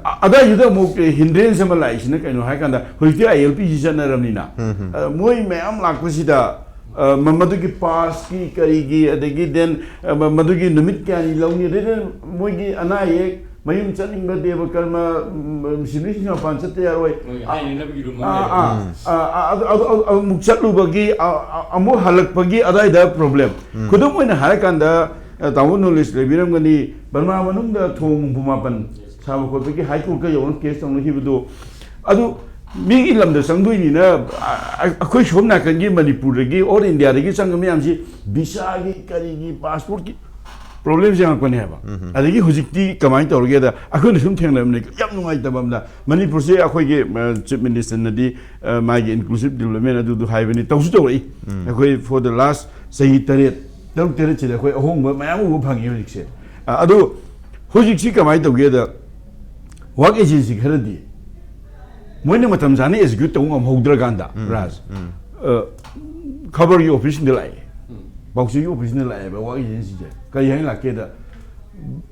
ꯑ, ꯑꯗꯥꯏꯗꯨꯗ ꯑꯃꯨꯛ hindrance ꯑꯃ ꯂꯥꯛꯏꯁꯤꯅ ꯀꯩꯅꯣ ꯍꯥꯏ ꯀꯥꯟꯗ, ꯍꯧꯖꯤꯛꯇꯤ ILPꯁꯤ ꯆꯠꯅꯔꯕꯅꯤꯅ, ꯎꯝ, ꯎꯝ꯫ ꯑ, ꯃꯣꯏ ꯃꯌꯥꯝ ꯂꯥꯛꯄꯁꯤꯗ, ꯑ, ꯃ-, ꯃꯗꯨꯒꯤ passꯀꯤ ꯀꯔꯤꯒꯤ, ꯑꯗꯒꯤ then, ꯑ, ꯃ-, ꯃꯗꯨꯒꯤ ꯅꯨꯃꯤꯠ ꯀꯌꯥꯅꯤ ꯂꯧꯅꯤ, ꯑꯗꯩ then ꯃꯣꯏꯒꯤ ꯑꯅꯥ ꯑꯌꯦꯛ, ꯃꯌꯨꯝ ꯆꯠꯅꯤꯡꯕ ꯗꯦꯕ ꯀꯔꯃ, ꯎꯝ, ꯁꯤꯟꯃꯤꯁꯤꯡ ꯃꯄꯥꯟ ꯆꯠꯇ ꯌꯥꯔꯣꯏ꯫ ꯃꯣꯏꯒꯤ ꯍꯥꯏꯅꯅꯕꯒꯤ room ꯑꯃ ꯑꯥ, ꯂꯩꯕ꯫ ꯑꯥ, ꯎꯝ꯫ ꯑꯥ, ꯑꯗꯨ, ꯑꯗꯨ, ꯑꯗꯨ, ꯑꯃꯨꯛ ꯆꯠꯂꯨꯕꯒꯤ, ꯑ, ꯑ, ꯑꯃꯨꯛ ꯍꯜꯂꯛꯄꯒꯤ ꯑꯗꯥꯏꯗ problem꯫ ꯎꯝ꯫ ꯈꯨꯗꯝ ꯑꯣꯏꯅ ꯍꯥꯏꯔꯀꯥꯟꯗ, ꯑ, ꯇꯥꯃꯣ knowledge ꯂꯩꯕꯤꯔꯝꯒꯅꯤ, ꯕꯔꯃꯥ ꯃꯅꯨꯡꯗ ꯊꯣꯡ ꯍꯨꯝꯐꯨ ꯃꯥꯄꯟ ꯁꯥꯕ ꯈꯣꯠꯄꯒꯤ High Courtꯀ ꯌꯧꯅ case ꯇꯧꯅꯈꯤꯕꯗꯨ, ꯑꯗꯨ ꯃꯤꯒꯤ ꯂꯝꯗ ꯆꯪꯗꯣꯏꯅꯤꯅ, ꯑ-, ꯑꯩꯈꯣꯏ ꯁꯣꯝ ꯅꯥꯀꯟꯒꯤ ꯃꯅꯤꯄꯨꯔꯗꯒꯤ, ꯑꯣꯜ ꯏꯟꯗꯤꯌꯥꯗꯒꯤ ꯆꯪꯕ ꯃꯌꯥꯝꯁꯤ ꯚꯤꯁꯥꯒꯤ, ꯀꯔꯤꯒꯤ, ꯄꯥꯁꯄꯣꯔꯠꯀꯤ ꯄ꯭ꯔꯣꯕ꯭ꯂꯦꯝꯁ ꯌꯥꯝꯃꯛꯄꯅꯦꯕ꯫ ꯑꯗꯒꯤ ꯍꯧꯖꯤꯛꯇꯤ ꯀꯃꯥꯏꯅ ꯇꯧꯔꯒꯦꯗ, ꯑꯩꯈꯣꯏꯅ ꯁꯨꯝ ꯊꯦꯡꯅꯕꯅꯦ, ꯌꯥꯝ ꯅꯨꯡꯉꯥꯏꯇꯕ ꯑꯃꯅ, ꯃꯅꯤꯄꯨꯔꯁꯦ ꯑꯩꯈꯣꯏꯒꯤ, ꯑ, ꯆꯤꯐ ꯃꯤꯅꯤꯁꯇꯔꯅꯗꯤ, ꯑ, ꯃꯥꯒꯤ ꯏꯟꯀ꯭ꯂꯨꯁꯤꯚ ꯗꯤꯕꯂꯞꯃꯦꯟ ꯑꯗꯨꯗꯨ ꯍꯥꯏꯕꯅꯤ, ꯇꯧꯁꯨ ꯇꯧꯔꯛꯏ꯫ ꯑꯩꯈꯣꯏ for the last ꯆꯍꯤ ꯇꯔꯦꯠ, ꯇꯔꯨꯛ ꯇꯔꯦꯠꯁꯤꯗ ꯑꯩꯈꯣꯏ ꯑꯍꯣꯡꯕ ꯃꯌꯥꯝ ꯎꯕ ꯐꯪꯉꯤ ꯍꯧꯖꯤꯛꯁꯦ꯫ ꯑ, ꯑꯗꯨ ꯍꯧꯖꯤꯛꯁꯤ ꯀꯃꯥꯏꯅ ꯇꯧꯒꯦꯗ, ꯋꯥꯔꯛ ꯑꯦꯖꯦꯟꯁꯤ ꯈꯔꯗꯤ ꯃꯣꯏꯅ ꯃꯇꯝ ꯆꯥꯅ ꯑꯦꯛꯖꯤꯀ꯭ꯌꯨꯠ ꯇꯧꯕ ꯉꯝꯍꯧꯗ꯭ꯔꯀꯥꯟꯗ, ꯔꯥꯖ, ꯑ, ꯈꯕꯔꯒꯤ ꯑꯣꯐꯤꯁꯁꯤꯡꯗ ꯂꯥꯛꯑꯦ, ꯄꯥꯎꯆꯦꯒꯤ ꯑꯣꯐꯤꯁꯁꯤꯡꯗ ꯂꯥꯛꯑꯦꯕ ꯋꯥꯔꯛ ꯑꯦꯖꯦꯟꯁꯤꯁꯦ꯫ ꯀꯔꯤ ꯍꯥꯏꯅ ꯂꯥꯛꯀꯦꯗ,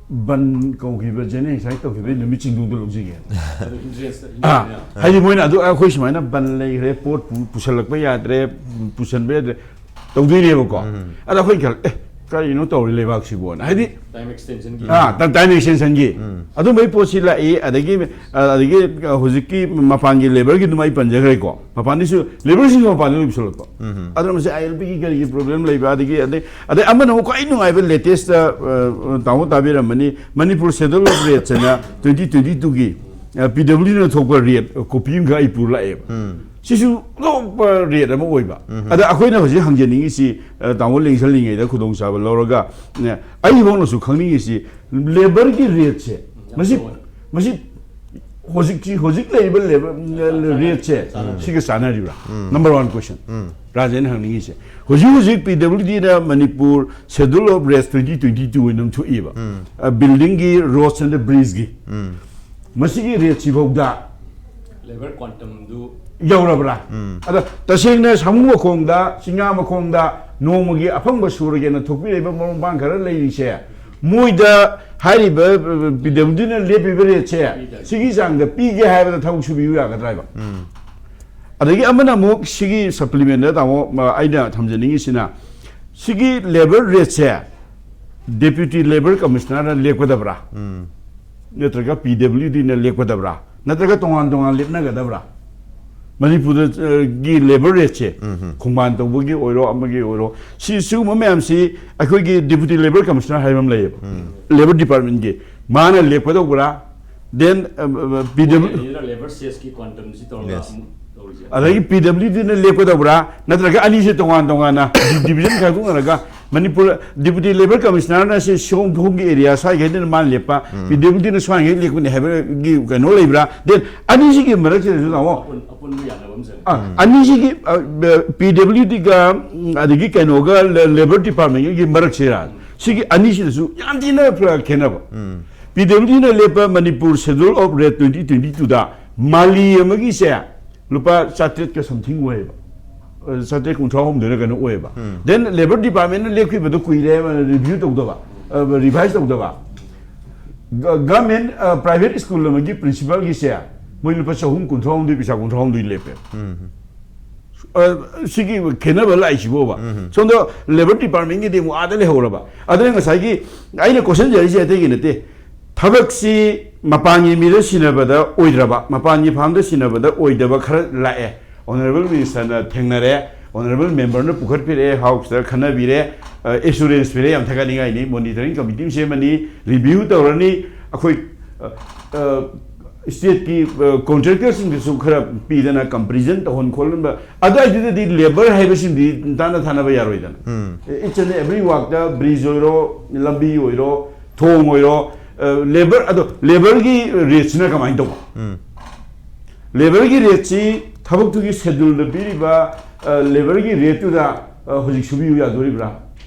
ꯕꯟ ꯀꯧꯈꯤꯕ, ꯖꯦꯅꯦꯔꯦꯜ ꯁ꯭ꯇ꯭ꯔꯥꯏꯛ ꯇꯧꯈꯤꯕ ꯅꯨꯃꯤꯠꯁꯤꯡꯗꯨꯗ ꯂꯧꯖꯒꯦ꯫ ꯑꯗꯨ ꯍꯤꯟꯗ꯭ꯔꯦꯟꯁ, ꯑꯥ, ꯍꯤꯟꯗ꯭ꯔꯦꯟꯁ꯫ ꯍꯥꯏꯗꯤ ꯃꯣꯏꯅ ꯑꯗꯨ ꯑꯩꯈꯣꯏ ꯁꯨꯃꯥꯏꯅ ꯕꯟ ꯂꯩꯈ꯭ꯔꯦ, ꯄꯣꯠ ꯄꯨ-, ꯄꯨꯁꯜꯂꯛꯄ ꯌꯥꯗ꯭ꯔꯦ, ꯄꯨꯁꯟꯕ ꯌꯥꯗ꯭ꯔꯦ, ꯇꯧꯗꯣꯏꯅꯦꯕꯀꯣ꯫ ꯑꯗ ꯑꯩꯈꯣꯏ ꯈꯜꯂꯦ, "ꯑꯦ, ꯀꯔꯤꯅꯣ ꯇꯧꯔꯤ ꯂꯩꯕꯥꯛꯁꯤꯕꯨꯅ?" ꯍꯥꯏꯗꯤ, ꯇꯥꯏꯝ ꯑꯦꯛꯁꯇꯦꯟꯁꯟꯒꯤ꯫ ꯑꯥ, ꯇꯥ-, ꯇꯥꯏꯝ ꯑꯦꯛꯁꯇꯦꯟꯁꯟꯒꯤ꯫ ꯑꯗꯨꯝꯕꯒꯤ ꯄꯣꯠꯁꯤ ꯂꯥꯛꯏ, ꯑꯗꯒꯤ, ꯑ, ꯑꯗꯒꯤ ꯍꯧꯖꯤꯛꯀꯤ ꯃꯄꯥꯟꯒꯤ ꯂꯦꯕꯔꯒꯤ ꯑꯗꯨꯃꯥꯏ ꯄꯟꯖꯈ꯭ꯔꯦꯀꯣ꯫ ꯃꯄꯥꯟꯗꯁꯨ, ꯂꯦꯕꯔꯁꯤꯡꯁꯨ ꯃꯄꯥꯟꯗ ꯂꯣꯏ ꯄꯨꯁꯜꯂꯛꯄ꯫ ꯑꯗꯨꯅ ꯃꯁꯤ ꯑꯥꯏ ꯑꯦꯜ ꯄꯤꯒꯤ ꯀꯔꯤꯒꯤ ꯄ꯭ꯔꯣꯕ꯭ꯂꯦꯝ ꯂꯩꯕ, ꯑꯗꯒꯤ, ꯑꯗꯩ, ꯑꯗꯩ ꯑꯃꯅ ꯑꯃꯨꯛ ꯈ꯭ꯋꯥꯏ ꯅꯨꯡꯉꯥꯏꯕ ꯂꯦꯇꯦꯁꯇ, ꯑ, ꯇꯥꯃꯣ ꯇꯥꯕꯤꯔꯝꯃꯅꯤ, ꯃꯅꯤꯄꯨꯔ ꯁꯦꯗꯨꯜ ꯑꯣꯐ ꯔꯦꯠꯁ ꯍꯥꯏꯅ ꯇ꯭ꯋꯦꯟꯇꯤ ꯇ꯭ꯋꯦꯟꯇꯤ ꯇꯨꯒꯤ, ꯑ, ꯄꯤ ꯗꯕ꯭ꯂꯤꯎ ꯗꯤꯅ ꯊꯣꯛꯄ ꯔꯦꯠ ꯀꯣꯄꯤ ꯑꯃꯈꯛ ꯑꯩ ꯄꯨꯔ ꯂꯥꯛꯑꯦꯕ꯫ ꯁꯤꯁꯨ ꯑꯇꯣꯞꯄ ꯔꯦꯠ ꯑꯃ ꯑꯣꯏꯕ꯫ ꯑꯗ ꯑꯩꯈꯣꯏꯅ ꯍꯧꯖꯤꯛ ꯍꯪꯖꯅꯤꯡꯉꯤꯁꯤ, ꯑ, ꯇꯥꯃꯣ ꯂꯦꯡꯁꯜꯂꯤꯉꯩꯗ ꯈꯨꯗꯣꯡꯆꯥꯕ ꯂꯧꯔꯒ, ꯑ, ꯑꯩ ꯐꯥꯎꯅꯁꯨ ꯈꯪꯅꯤꯡꯉꯤꯁꯤ, ꯂꯦꯕꯔꯒꯤ ꯔꯦꯠꯁꯦ, ꯃꯁꯤ, ꯃꯁꯤ ꯍꯧꯖꯤꯛꯁꯤ, ꯍꯧꯖꯤꯛ ꯂꯩꯔꯤꯕ ꯂꯦꯕꯔ, ꯔꯦꯠꯁꯦ ꯁꯤꯒ ꯆꯥꯟꯅꯔꯤꯕ꯭ꯔꯥ? Number one question. ꯔꯥꯖꯦꯟ ꯍꯪꯅꯤꯡꯉꯤꯁꯦ, ꯍꯧꯖꯤꯛ ꯍꯧꯖꯤꯛ ꯄꯤ ꯗꯕ꯭ꯂꯤꯎ ꯗꯤꯅ Manipur schedule of rates twenty twenty two ꯍꯥꯏꯅ ꯑꯃ ꯊꯣꯛꯏꯕ꯫ ꯎꯝ꯫ ꯑ, ꯕꯤꯜꯗꯤꯡꯒꯤ, ꯔꯣꯗꯁ ꯑꯦꯟ ꯕ꯭ꯔꯤꯖꯀꯤ꯫ ꯎꯝ꯫ ꯃꯁꯤꯒꯤ ꯔꯦꯠꯁꯤꯐꯥꯎꯗ ꯂꯦꯕꯔ ꯀ꯭ꯋꯥꯟꯇꯝꯗꯨ ꯌꯧꯔꯕ꯭ꯔꯥ? ꯎꯝ꯫ ꯑꯗ ꯇꯁꯦꯡꯅ ꯁꯥꯃꯨ ꯃꯈꯣꯡꯗ, ꯆꯤꯡꯉꯥ ꯃꯈꯣꯡꯗ ꯅꯣꯡꯃꯒꯤ ꯑꯐꯪꯕ ꯁꯨꯔꯒꯦꯅ ꯊꯣꯛꯄꯤꯔꯛꯏꯕ ꯃꯔꯨꯞ ꯃꯄꯥꯡ ꯈꯔ ꯂꯩꯔꯤꯁꯦ, ꯃꯣꯏꯗ ꯍꯥꯏꯔꯤꯕ ꯄꯤ ꯗꯕ꯭ꯂꯤꯎ ꯗꯤꯅ ꯂꯦꯞꯄꯤꯕ ꯔꯦꯠꯁꯦ ꯁꯤꯒꯤ ꯆꯥꯡꯗ ꯄꯤꯒꯦ ꯍꯥꯏꯕꯗ ꯊꯕꯛ ꯁꯨꯕꯤꯌꯨ ꯌꯥꯒꯗ꯭ꯔꯥ ꯍꯥꯏꯕ? ꯎꯝ꯫ ꯑꯗꯒꯤ ꯑꯃꯅ ꯑꯃꯨꯛ ꯁꯤꯒꯤ ꯁꯄ꯭ꯂꯤꯃꯦꯟꯗ, ꯇꯥꯃꯣ, ꯑ, ꯑꯩꯅ ꯊꯝꯖꯅꯤꯡꯉꯤꯁꯤꯅ, ꯁꯤꯒꯤ ꯂꯦꯕꯔ ꯔꯦꯠꯁꯦ ꯗꯦꯄ꯭ꯌꯨꯇꯤ ꯂꯦꯕꯔ ꯀꯃꯤꯁꯅꯔꯅ ꯂꯦꯞꯀꯗꯕ꯭ꯔꯥ? ꯎꯝ꯫ ꯅꯠꯇ꯭ꯔꯒ ꯄꯤ ꯗꯕ꯭ꯂꯤꯎ ꯗꯤꯅ ꯂꯦꯞꯀꯗꯕ꯭ꯔꯥ? ꯅꯠꯇ꯭ꯔꯒ ꯇꯣꯉꯥꯟ ꯇꯣꯉꯥꯟ ꯂꯦꯞꯅꯒꯗꯕ꯭ꯔꯥ? ꯃꯅꯤꯄꯨꯔꯗ, ꯑ, ꯒꯤ ꯂꯦꯕꯔ ꯔꯦꯠꯁꯦ, ꯎꯝ ꯍꯝ꯫ ꯈꯣꯡꯕꯥꯟ ꯇꯧꯕꯒꯤ ꯑꯣꯏꯔꯣ, ꯑꯃꯒꯤ ꯑꯣꯏꯔꯣ, ꯁꯤ, ꯁꯤꯒꯨꯝꯕ ꯃꯌꯥꯝꯁꯤ ꯑꯩꯈꯣꯏꯒꯤ ꯗꯦꯄ꯭ꯌꯨꯇꯤ ꯂꯦꯕꯔ ꯀꯃꯤꯁꯅꯔ ꯍꯥꯏꯕ ꯑꯃ ꯂꯩꯌꯦꯕ, ꯎꯝ꯫ ꯂꯦꯕꯔ ꯗꯤꯄꯥꯔꯠꯃꯦꯟꯒꯤ, ꯃꯥꯅ ꯂꯦꯞꯀꯗꯧꯕ꯭ꯔꯥ? Then ꯄꯤ ꯗꯕ꯭ꯂꯤꯎ ꯑꯅꯤꯗꯨꯅ ꯂꯦꯕꯔ ꯁꯦꯁꯀꯤ ꯀ꯭ꯋꯥꯟꯇꯝꯁꯤ ꯇꯧꯔꯒ Yes. ꯑꯃꯨꯛ ꯇꯧꯔꯤꯁꯦ꯫ ꯑꯗꯒꯤ ꯄꯤ ꯗꯕ꯭ꯂꯤꯎ ꯗꯤꯅ ꯂꯦꯞꯀꯗꯧꯕ꯭ꯔꯥ, ꯅꯠꯇ꯭ꯔꯒ ꯑꯅꯤꯁꯦ ꯇꯣꯉꯥꯟ ꯇꯣꯉꯥꯟꯅ ꯗꯤꯕꯤꯖꯟ ꯈꯥꯏꯗꯣꯛꯅꯔꯒ ꯃꯅꯤꯄꯨꯔ ꯗꯤꯄꯨꯇꯤ ꯂꯦꯕꯔ ꯀꯃꯤꯁꯅꯔꯅ ꯁꯤ ꯁꯣꯝ ꯁꯣꯝꯒꯤ ꯑꯦꯔꯤꯌꯥ ꯁ꯭ꯋꯥꯏꯈꯩꯗꯅ ꯃꯥꯅ ꯂꯦꯞꯄ, ꯄꯤ ꯗꯕ꯭ꯂꯤꯎ ꯗꯤꯅ ꯁ꯭ꯋꯥꯏꯈꯩ ꯂꯦꯞꯄꯅꯤ ꯍꯥꯏꯕꯒꯤ ꯀꯩꯅꯣ ꯂꯩꯕ꯭ꯔꯥ? Then ꯑꯅꯤꯁꯤꯒꯤ ꯃꯔꯛꯁꯤꯗꯁꯨ ꯇꯥꯃꯣ ꯑꯄꯨꯟ- ꯑꯄꯨꯟꯕ ꯌꯥꯅꯕ ꯑꯃ ꯆꯪꯉꯦ꯫ ꯑ, ꯑꯅꯤꯁꯤꯒꯤ ꯄꯤ ꯗꯕ꯭ꯂꯤꯎ ꯗꯤꯒ ꯑꯗꯒꯤ ꯀꯩꯅꯣꯒ ꯂꯦꯕꯔ ꯗꯤꯄꯥꯔꯠꯃꯦꯟꯒꯤ ꯃꯔꯛꯁꯤꯔ, ꯁꯤꯒꯤ ꯑꯅꯤꯁꯤꯗꯁꯨ ꯌꯥꯝ ꯊꯤꯅ ꯈꯦꯠꯅꯕ꯫ ꯄꯤ ꯗꯕ꯭ꯂꯤꯎ ꯗꯤꯅ ꯂꯦꯞꯄ Manipur Schedule of Rate twenty twenty twoꯗ ꯃꯥꯂꯤ ꯑꯃꯒꯤꯁꯦ ꯂꯨꯄꯥ ꯆꯥꯇ꯭ꯔꯦꯠꯀ something ꯑꯣꯏꯌꯦꯕ꯫ ꯑ, ꯆꯥꯇ꯭ꯔꯦꯠ ꯀꯨꯟꯊ꯭ꯔꯥ ꯍꯨꯝꯗꯣꯏꯅ ꯀꯩꯅꯣ ꯑꯣꯏꯌꯦꯕ꯫ Then ꯂꯦꯕꯔ ꯗꯤꯄꯥꯔꯠꯃꯦꯟꯅ ꯂꯦꯞꯈꯤꯕꯗꯣ ꯀꯨꯏꯔꯦ ꯔꯤꯚ꯭ꯌꯨ ꯇꯧꯗꯕ, ꯔꯤꯚꯥꯏꯁ ꯇꯧꯗꯕ꯫ ꯒꯚꯔꯟꯃꯦꯟ ꯄ꯭ꯔꯥꯏꯚꯦꯠ ꯁ꯭ꯀꯨꯜ ꯑꯃꯒꯤ ꯄ꯭ꯔꯤꯟꯁꯤꯄꯥꯜꯒꯤꯁꯦ ꯃꯣꯏ ꯂꯨꯄꯥ ꯆꯍꯨꯝ ꯀꯨꯟꯊ꯭ꯔꯥ ꯍꯨꯝꯗꯣꯏ, ꯄꯩꯁꯥ ꯀꯨꯟꯊ꯭ꯔꯥ ꯍꯨꯝꯗꯣꯏ ꯂꯦꯞꯄꯦ꯫ ꯑ, ꯁꯤꯒꯤ ꯈꯦꯠꯅꯕ ꯂꯥꯛꯏꯁꯤꯕꯣꯕ꯫ ꯁꯣꯝꯗ ꯂꯦꯕꯔ ꯗꯤꯄꯥꯔꯠꯃꯦꯟꯒꯤꯗꯤ ꯑꯃꯨꯛ ꯑꯥꯗ ꯂꯩꯍꯧꯔꯕ꯫ ꯑꯗꯨꯅ ꯉꯁꯥꯏꯒꯤ ꯑꯩꯅ ꯀꯣꯏꯁꯟꯁꯦ ꯑꯩꯁꯦ ꯑꯇꯩꯒꯤ ꯅꯠꯇꯦ, ꯊꯕꯛꯁꯤ ꯃꯄꯥꯟꯒꯤ ꯃꯤꯗ ꯁꯤꯟꯅꯕꯗ ꯑꯣꯏꯗ꯭ꯔꯕ, ꯃꯄꯥꯟꯒꯤ ꯐꯥꯝꯗ ꯁꯤꯟꯅꯕꯗ ꯑꯣꯏꯗꯕ ꯈꯔ ꯂꯥꯛꯑꯦ꯫ ꯑꯣꯅꯔꯦꯕꯜ ꯃꯤꯅꯤꯁꯇꯔꯅ ꯊꯦꯡꯅꯔꯦ, ꯑꯣꯅꯔꯦꯕꯜ ꯃꯦꯝꯕꯔꯅ ꯄꯨꯈꯠꯄꯤꯔꯛꯑꯦ, ꯍꯥꯎꯁꯇ ꯈꯟꯅꯕꯤꯔꯦ, ꯑꯦꯁꯨꯔꯦꯟꯁ ꯄꯤꯔꯦ, ꯌꯥꯝ ꯊꯥꯒꯠꯅꯤꯡꯉꯥꯏꯅꯤ꯫ ꯃꯣꯅꯤꯇꯔꯤꯡ ꯀꯃꯤꯇꯤ ꯑꯃ ꯁꯦꯝꯃꯅꯤ, ꯔꯤꯚ꯭ꯌꯨ ꯇꯧꯔꯅꯤ꯫ ꯑꯩꯈꯣꯏ ꯑ, ꯑ, ꯁ꯭ꯇꯦꯠꯀꯤ ꯀꯣꯟꯇ꯭ꯔꯦꯛꯇꯔꯁꯤꯡꯗꯁꯨ ꯈꯔ ꯄꯤꯗꯅ ꯀꯝꯄꯦꯔꯤꯖꯟ ꯇꯧꯍꯟ ꯈꯣꯠꯍꯟꯕ꯫ ꯑꯗꯨꯋꯥꯏꯗꯨꯗꯗꯤ ꯂꯦꯕꯔ ꯍꯥꯏꯕꯁꯤꯃꯗꯤ ꯇꯥꯟꯅ ꯊꯥꯅꯕ ꯌꯥꯔꯣꯏꯗꯅ꯫ Each and every workꯇ ꯕ꯭ꯔꯤꯖ ꯑꯣꯏꯔꯣ, ꯂꯝꯕꯤ ꯑꯣꯏꯔꯣ, ꯊꯣꯡ ꯑꯣꯏꯔꯣ, ꯂꯦꯕꯔ, ꯑꯗꯣ ꯂꯦꯕꯔꯒꯤ ꯔꯦꯠꯁꯤꯅ ꯀꯃꯥꯏꯅ ꯇꯧꯕ? ꯂꯦꯕꯔꯒꯤ ꯔꯦꯠꯁꯤ ꯊꯕꯛꯇꯨꯒꯤ ꯁꯦꯗꯨꯜꯗ ꯄꯤꯔꯤꯕ ꯂꯦꯕꯔꯒꯤ ꯔꯦꯠꯇꯨꯗ ꯍꯧꯖꯤꯛ ꯁꯨꯕꯤꯌꯨ ꯌꯥꯗꯣꯔꯤꯕ꯭ꯔꯥ?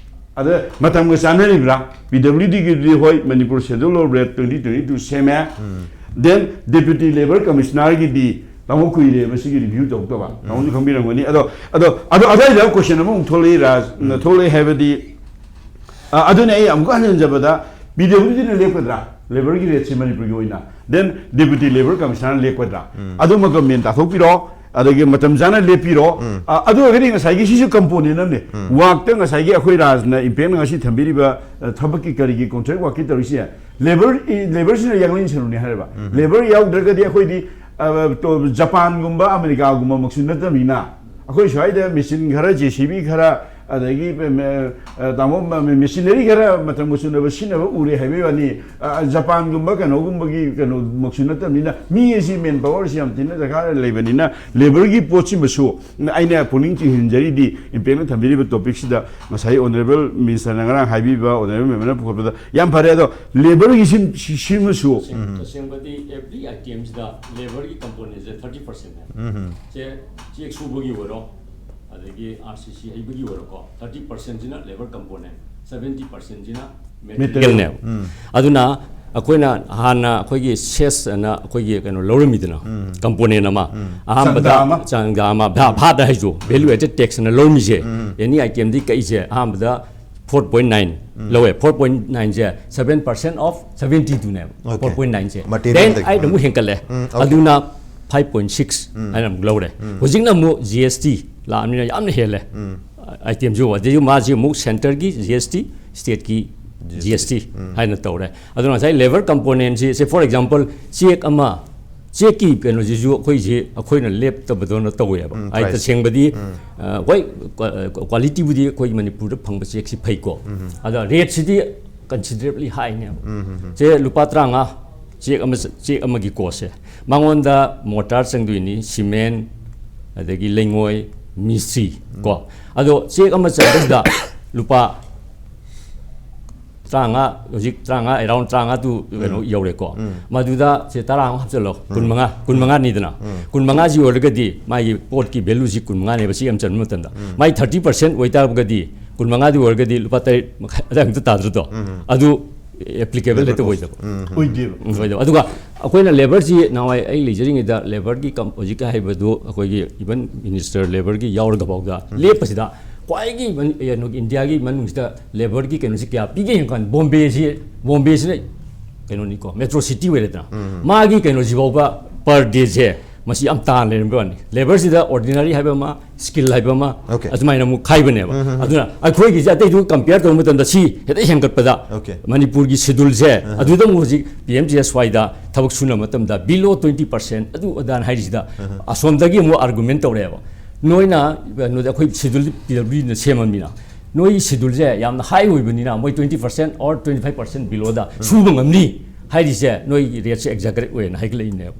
ꯑꯗ ꯃꯇꯝꯒ ꯆꯥꯟꯅꯔꯤꯕ꯭ꯔꯥ? ꯄꯤ ꯗꯕ꯭ꯂꯤꯎ ꯗꯤꯒꯤꯗꯤ ꯍꯣꯏ, Manipur Schedule of Rate twenty twenty two ꯁꯦꯝꯃꯦ꯫ Then Deputy Labour Commissionerꯒꯤꯗꯤ ꯇꯥꯃꯣ ꯀꯨꯏꯔꯦ ꯃꯁꯤꯒꯤ ꯔꯤꯚ꯭ꯌꯨ ꯇꯧꯔꯛꯇꯕ꯫ ꯇꯥꯃꯣꯁꯨ ꯈꯪꯕꯤꯔꯝꯒꯅꯤ꯫ ꯑꯗꯣ, ꯑꯗꯣ, ꯑꯗꯣ ꯑꯗꯨꯋꯥꯏꯗ ꯀꯣꯏꯁꯟ ꯑꯃꯃꯨꯛ ꯊꯣꯛꯂꯛꯏ ꯔꯥꯖ, ꯊꯣꯛꯂꯛꯏ ꯍꯥꯏꯕꯗꯤ, ꯑ, ꯑꯗꯨꯅ ꯑꯩ ꯑꯃꯨꯛꯀ ꯍꯟꯖꯤꯟꯖꯕꯗ, ꯄꯤ ꯗꯕ꯭ꯂꯤꯎ ꯗꯤꯅ ꯂꯦꯞꯀꯗ꯭ꯔꯥ ꯂꯦꯕꯔꯒꯤ ꯔꯦꯠꯁꯤ ꯃꯅꯤꯄꯨꯔꯒꯤ ꯑꯣꯏꯅ? Then Deputy Labour Commissionerꯅ ꯂꯦꯞꯀꯗ꯭ꯔꯥ? ꯑꯗꯨꯃꯒ ꯃꯦꯟ ꯇꯥꯊꯣꯛꯄꯤꯔꯣ, ꯑꯗꯒꯤ ꯃꯇꯝ ꯆꯥꯅ ꯂꯦꯞꯄꯤꯔꯣ꯫ ꯑ, ꯑꯗꯨ ꯑꯣꯏꯔꯒꯗꯤ ꯉꯁꯥꯏꯒꯤ ꯁꯤꯁꯨ ꯀꯝꯄꯣꯅꯦꯟ ꯑꯃꯅꯤ꯫ ꯋꯥꯛꯇ ꯉꯁꯥꯏꯒꯤ ꯑꯩꯈꯣꯏ ꯔꯥꯖꯅ ꯏꯝꯄꯦꯛꯅ ꯉꯁꯤ ꯊꯝꯕꯤꯔꯤꯕ, ꯑ, ꯊꯕꯛꯀꯤ ꯀꯔꯤꯒꯤ ꯀꯣꯟꯇ꯭ꯔꯦꯛ ꯋꯥꯛꯀꯤ ꯇꯧꯔꯤꯁꯦ, ꯂꯦꯕꯔ, ꯂꯦꯕꯔꯁꯤꯅ ꯌꯥꯡꯂꯦꯟ ꯁꯔꯨꯅꯤ ꯍꯥꯏꯔꯕ꯫ ꯂꯦꯕꯔ ꯌꯥꯎꯗ꯭ꯔꯒꯗꯤ ꯑꯩꯈꯣꯏꯗꯤ, ꯑ, ꯇꯣ-, ꯖꯄꯥꯟꯒꯨꯝꯕ ꯑꯃꯦꯔꯤꯀꯥꯒꯨꯝꯕꯃꯛꯁꯨ ꯅꯠꯇꯕꯅꯤꯅ, ꯑꯩꯈꯣꯏ ꯁ꯭ꯋꯥꯏꯗ ꯃꯦꯆꯤꯟ ꯈꯔ, ꯖꯦ ꯁꯤ ꯕꯤ ꯈꯔ, ꯑꯗꯒꯤ ꯃꯦ- ꯑ, ꯇꯥꯃꯣ ꯃꯦ- ꯃꯦ- ꯃꯦꯆꯤꯅꯔꯤ ꯈꯔ ꯃꯇꯝꯒ ꯆꯨꯅꯕ ꯁꯤꯖꯤꯟꯅꯕ ꯎꯔꯦ ꯍꯥꯏꯕꯒꯤ ꯋꯥꯅꯤ꯫ ꯑ, ꯖꯄꯥꯟꯒꯨꯝꯕ ꯀꯩꯅꯣꯒꯨꯝꯕꯒꯤ ꯀꯩꯅꯣꯃꯛꯁꯨ ꯅꯠꯇꯕꯅꯤꯅ, ꯃꯤ ꯑꯁꯤ ꯃꯦꯟ ꯄꯥꯋꯔꯁꯤ ꯌꯥꯝ ꯊꯤꯅ ꯗꯔꯀꯥꯔ ꯂꯩꯕꯅꯤꯅ, ꯂꯦꯕꯔꯒꯤ ꯄꯣꯠꯁꯤꯃꯁꯨ ꯑꯩꯅ ꯄꯨꯛꯅꯤꯡ ꯆꯤꯡꯁꯤꯟꯖꯔꯤꯗꯤ, ꯏꯝꯄꯦꯛꯅ ꯊꯝꯕꯤꯔꯤꯕ ꯇꯣꯄꯤꯛꯁꯤꯗ ꯉꯁꯥꯏ ꯑꯣꯅꯔꯦꯕꯜ ꯃꯤꯅꯤꯁꯇꯔꯅ ꯉꯔꯥꯡ ꯍꯥꯏꯕꯤꯕ, ꯑꯣꯅꯔꯦꯕꯜ ꯃꯦꯝꯕꯔꯅ ꯄꯨꯈꯠꯄꯗ ꯌꯥꯝ ꯐꯔꯦ꯫ ꯑꯗꯣ ꯂꯦꯕꯔꯒꯤ ꯁꯤꯝ- ꯁꯤ- ꯁꯤꯃꯁꯨ ꯇꯁꯦꯡ- ꯇꯁꯦꯡꯕꯗꯤ ꯑꯦꯕ꯭ꯔꯤ ꯑꯥꯏꯇꯦꯝꯁꯤꯗ ꯂꯦꯕꯔꯒꯤ ꯀꯝꯄꯣꯅꯦꯟꯁꯦ ꯊꯥꯔꯇꯤ ꯄꯥꯔꯁꯦꯟꯅꯦ꯫ ꯎꯝ꯫ ꯆꯦ- ꯆꯦꯛ ꯁꯨꯕꯒꯤ ꯑꯣꯏꯔꯣ, ꯑꯗꯒꯤ ꯑꯥꯔ ꯁꯤ ꯁꯤ ꯍꯩꯕꯒꯤ ꯑꯣꯏꯔꯣꯀꯣ, ꯊꯥꯔꯇꯤ ꯄꯥꯔꯁꯦꯟꯁꯤꯅ ꯂꯦꯕꯔ ꯀꯝꯄꯣꯅꯦꯟ, ꯁꯕꯦꯟꯇꯤ ꯄꯥꯔꯁꯦꯟꯁꯤꯅ ꯃꯦꯇꯔꯤꯌꯦꯜꯅꯦꯕ꯫ ꯎꯝ꯫ ꯑꯗꯨꯅ ꯑꯩꯈꯣꯏꯅ ꯍꯥꯟꯅ ꯑꯩꯈꯣꯏꯒꯤ ꯁꯦꯁ ꯑꯅ ꯑꯩꯈꯣꯏꯒꯤ ꯀꯩꯅꯣ ꯂꯧꯔꯝꯃꯤꯗꯅ, ꯎꯝ꯫ ꯀꯝꯄꯣꯅꯦꯟ ꯑꯃ, ꯎꯝ꯫ ꯑꯍꯥꯟꯕꯗ ꯆꯪꯗ ꯑꯃ꯫ ꯆꯪꯗ ꯑꯃ, ꯚꯥ- ꯚꯥꯠ ꯍꯥꯏꯁꯨ, ꯚꯦꯂꯨ ꯑꯦꯗꯦꯠ ꯇꯦꯛꯁ ꯑꯅ ꯂꯧꯔꯝꯃꯤꯁꯦ, ꯎꯝ꯫ ꯑꯦꯅꯤ ꯑꯥꯏꯇꯦꯝꯗꯤ ꯀꯛꯏꯁꯦ ꯑꯍꯥꯟꯕꯗ ꯐꯣꯔ ꯄꯣꯏꯟ ꯅꯥꯏꯟ ꯎꯝ꯫ ꯂꯧꯋꯦ꯫ ꯐꯣꯔ ꯄꯣꯏꯟ ꯅꯥꯏꯟꯁꯦ ꯁꯕꯦꯟ ꯄꯥꯔꯁꯦꯟ ꯑꯣꯐ ꯁꯕꯦꯟꯇꯤ ꯇꯨꯅꯦꯕ꯫ ꯑꯣꯀꯦ꯫ ꯐꯣꯔ ꯄꯣꯏꯟ ꯅꯥꯏꯟꯁꯦ꯫ ꯃꯇꯦꯔꯤꯌꯦꯜꯗꯒꯤ꯫ ꯗꯦꯟ ꯑꯩꯅ ꯑꯃꯨꯛ ꯎꯝ꯫ ꯍꯦꯟꯀꯠꯂꯦ꯫ ꯎꯝ, ꯑꯣꯀꯦ꯫ ꯑꯗꯨꯅ ꯐꯥꯏꯚ ꯄꯣꯏꯟ ꯁꯤꯛꯁ ꯎꯝ꯫ ꯍꯥꯏꯅ ꯑꯃꯨꯛ ꯂꯧꯔꯦ꯫ ꯎꯝ꯫ ꯍꯧꯖꯤꯛꯅ ꯑꯃꯨꯛ ꯖꯤ ꯑꯦꯁ ꯇꯤ ꯂꯥꯛꯑꯕꯅꯤꯅ ꯌꯥꯝꯅ ꯍꯦꯜꯂꯦ꯫ ꯎꯝ꯫ ꯑꯥꯏꯇꯦꯝꯁꯨ ꯑꯗꯩ ꯃꯥꯁꯤ ꯑꯃꯨꯛ ꯁꯦꯟꯇꯔꯒꯤ ꯖꯤ ꯑꯦꯁ ꯇꯤ, ꯁ꯭ꯇꯦꯠꯀꯤ ꯖꯤ ꯑꯦꯁ ꯇꯤ ꯎꯝ꯫ ꯍꯥꯏꯅ ꯇꯧꯔꯦ꯫ ꯑꯗꯨꯅ ꯉꯁꯥꯏ ꯂꯦꯕꯔ ꯀꯝꯄꯣꯅꯦꯟꯁꯤ, ꯁꯦ, ꯐꯣꯔ ꯑꯦꯛꯖꯥꯝꯄꯜ, ꯆꯦꯛ ꯑꯃ, ꯆꯦꯛꯀꯤ ꯀꯩꯅꯣꯁꯤꯁꯨ ꯑꯩꯈꯣꯏꯁꯤ ꯑꯩꯈꯣꯏꯅ ꯂꯦꯞꯇꯕꯗꯧꯅ ꯇꯧꯋꯦꯕ꯫ ꯎꯝ, ꯑꯩ price꯫ ꯇꯁꯦꯡꯕꯗꯤ, ꯎꯝ꯫ ꯑ, ꯍꯣꯏ, ꯀ꯭ꯋꯥ-, ꯀ꯭ꯋꯥꯂꯤꯇꯤꯕꯨꯗꯤ ꯑꯩꯈꯣꯏ ꯃꯅꯤꯄꯨꯔꯗ ꯐꯪꯕ ꯆꯦꯛꯁꯤ ꯐꯩꯀꯣ꯫ ꯎꯝ꯫ ꯑꯗ ꯔꯦꯠꯁꯤꯗꯤ ꯀꯟꯁꯤꯗꯔꯦꯕꯂꯤ ꯍꯥꯏꯅꯦꯕ꯫ ꯎꯝ, ꯎꯝ, ꯎꯝ꯫ ꯁꯦ, ꯂꯨꯄꯥ ꯇꯔꯥꯃꯉꯥ ꯆꯦꯛ ꯑꯃ, ꯆꯦꯛ ꯑꯃꯒꯤ ꯀꯣꯁꯁꯦ꯫ ꯃꯉꯣꯟꯗ ꯃꯣꯇꯥꯔ ꯆꯪꯗꯣꯏꯅꯤ, ꯁꯤꯃꯦꯟ, ꯑꯗꯒꯤ ꯂꯩꯉꯣꯏ, ꯃꯤꯁꯇ꯭ꯔꯤ ꯀꯣ꯫ ꯎꯝ꯫ ꯑꯗꯣ ꯆꯦꯛ ꯑꯃ ꯆꯪꯕꯗ ꯂꯨꯄꯥ ꯇꯔꯥꯃꯉꯥ, ꯍꯧꯖꯤꯛ ꯇꯔꯥꯃꯉꯥ, ꯑꯦꯔꯥꯎꯟ ꯇꯔꯥꯃꯉꯥ ꯇꯨ ꯀꯩꯅꯣ ꯎꯝ꯫ ꯌꯧꯔꯦꯀꯣ꯫ ꯎꯝ꯫ ꯃꯗꯨꯗ ꯁꯦ ꯇꯔꯥ ꯑꯃ ꯍꯥꯞꯆꯤꯜꯂꯣ, ꯎꯝ꯫ ꯀꯨꯟꯃꯉꯥ, ꯀꯨꯟꯃꯉꯥꯅꯤꯗꯅ꯫ ꯎꯝ꯫ ꯀꯨꯟꯃꯉꯥꯁꯤ ꯑꯣꯏꯔꯒꯗꯤ ꯃꯥꯒꯤ ꯄꯣꯠꯀꯤ ꯚꯦꯂꯨꯁꯤ ꯀꯨꯟꯃꯉꯥꯅꯦꯕ ꯆꯦꯛ ꯑꯃ ꯆꯟꯕ ꯃꯇꯝꯗ꯫ ꯎꯝ꯫ ꯃꯥꯏ ꯊꯥꯔꯇꯤ ꯄꯥꯔꯁꯦꯟ ꯑꯣꯏꯇꯥꯔꯒꯗꯤ, ꯀꯨꯟꯃꯉꯥꯗꯤ ꯑꯣꯏꯔꯒꯗꯤ ꯂꯨꯄꯥ ꯇꯔꯦꯠ ꯃꯈꯥꯏ ꯑꯗꯥꯏꯃꯨꯛꯇ ꯇꯥꯗ꯭ꯔꯗꯣ? ꯎꯝ꯫ ꯑꯗꯨ ꯑꯦꯄ꯭ꯂꯤꯀꯦꯕꯜ ꯍꯦꯛꯇ ꯑꯣꯏꯗꯕ꯫ ꯎꯝ꯫ ꯑꯣꯏꯗꯦꯕ꯫ ꯎꯝ, ꯑꯣꯏꯗꯕ꯫ ꯑꯗꯨꯒ ꯑꯩꯈꯣꯏꯅ ꯂꯦꯕꯔꯁꯤ ꯅꯍꯥꯟꯋꯥꯏ ꯑꯩ ꯂꯩꯖꯔꯤꯉꯩꯗ ꯂꯦꯕꯔꯒꯤ ꯀꯝ-, ꯍꯧꯖꯤꯛꯀ ꯍꯥꯏꯕꯗꯨ ꯑꯩꯈꯣꯏꯒꯤ ꯏꯚꯟ ꯃꯤꯅꯤꯁꯇꯔ ꯂꯦꯕꯔꯒꯤ ꯌꯥꯎꯔꯒ ꯐꯥꯎꯗ ꯎꯝ꯫ ꯂꯦꯞꯄꯁꯤꯗ ꯈ꯭ꯋꯥꯏꯒꯤ ꯃꯅꯤ-, ꯀꯩꯅꯣꯒꯤ ꯏꯟꯗꯤꯌꯥꯒꯤ ꯃꯅꯨꯡꯁꯤꯗ ꯂꯦꯕꯔꯒꯤ ꯀꯩꯅꯣꯁꯤ ꯀꯌꯥ ꯄꯤꯒꯦ ꯌꯦꯡꯉꯀꯥꯟꯗ ꯕꯣꯝꯕꯦꯁꯤ, ꯕꯣꯝꯕꯦꯁꯤꯅ ꯀꯩꯅꯣꯅꯤꯀꯣ, ꯃꯦꯇ꯭ꯔꯣ ꯁꯤꯇꯤ ꯑꯣꯏꯔꯦꯗꯅ꯫ ꯎꯝ꯫ ꯃꯥꯒꯤ ꯀꯩꯅꯣꯁꯤ ꯐꯥꯎꯕ ꯄꯔ ꯗꯦꯁꯦ ꯃꯁꯤ ꯌꯥꯝ ꯇꯥꯅ ꯂꯩꯔꯝꯕ ꯋꯥꯅꯤ꯫ ꯂꯦꯕꯔꯁꯤꯗ ꯑꯣꯔꯗꯤꯅꯔꯤ ꯍꯥꯏꯕ ꯑꯃ, ꯁ꯭ꯀꯤꯜ ꯍꯥꯏꯕ ꯑꯃ, ꯑꯣꯀꯦ꯫ ꯑꯗꯨꯃꯥꯏꯅ ꯑꯃꯨꯛ ꯈꯥꯏꯕꯅꯦꯕ꯫ ꯎꯝ, ꯎꯝ, ꯎꯝ꯫ ꯑꯗꯨꯅ ꯑꯩꯈꯣꯏꯒꯤꯁꯦ ꯑꯇꯩꯗꯨꯒ ꯀꯝꯄꯤꯌꯔ ꯇꯧꯕ ꯃꯇꯝꯗ ꯁꯤ ꯍꯦꯛꯇ ꯍꯦꯟꯒꯠꯄꯗ ꯑꯣꯀꯦ꯫ ꯃꯅꯤꯄꯨꯔꯒꯤ ꯁꯦꯗꯨꯜꯁꯦ, ꯎꯝ꯫ ꯑꯗꯨꯗ ꯑꯃꯨꯛ ꯍꯧꯖꯤꯛ ꯄꯤ ꯑꯦꯝ ꯖꯤ ꯑꯦꯁ ꯋꯥꯏꯗ ꯊꯕꯛ ꯁꯨꯅꯕ ꯃꯇꯝꯗ below twenty percent ꯑꯗꯨ ꯑꯗꯥꯅ ꯍꯥꯏꯔꯤꯁꯤꯗ ꯎꯝ꯫ ꯑꯁꯣꯝꯗꯒꯤ ꯑꯃꯨꯛ ꯑꯥꯔꯒꯨꯃꯦꯟ ꯇꯧꯔꯛꯑꯦꯕ꯫ ꯅꯣꯏꯅ ꯀꯩꯅꯣꯗ ꯑꯩꯈꯣꯏ ꯁꯦꯗ꯭ꯌꯨꯜ ꯄꯤ ꯗꯕ꯭ꯂꯤꯎ ꯗꯤꯅ ꯁꯦꯝꯃꯕꯅꯤꯅ, ꯅꯣꯏ ꯁꯦꯗ꯭ꯌꯨꯜꯁꯦ ꯌꯥꯝꯅ ꯍꯥꯏ ꯑꯣꯏꯕꯅꯤꯅ, ꯃꯣꯏ twenty percent or twenty five percent belowꯗ ꯁꯨꯕ ꯉꯝꯅꯤ ꯍꯥꯏꯔꯤꯁꯦ, ꯅꯣꯏꯒꯤ ꯔꯦꯠꯁꯦ ꯑꯦꯛꯖꯥꯒꯔꯦꯠ ꯑꯣꯏꯌꯦꯅ ꯍꯥꯏꯒꯠꯂꯛꯏꯅꯦꯕ꯫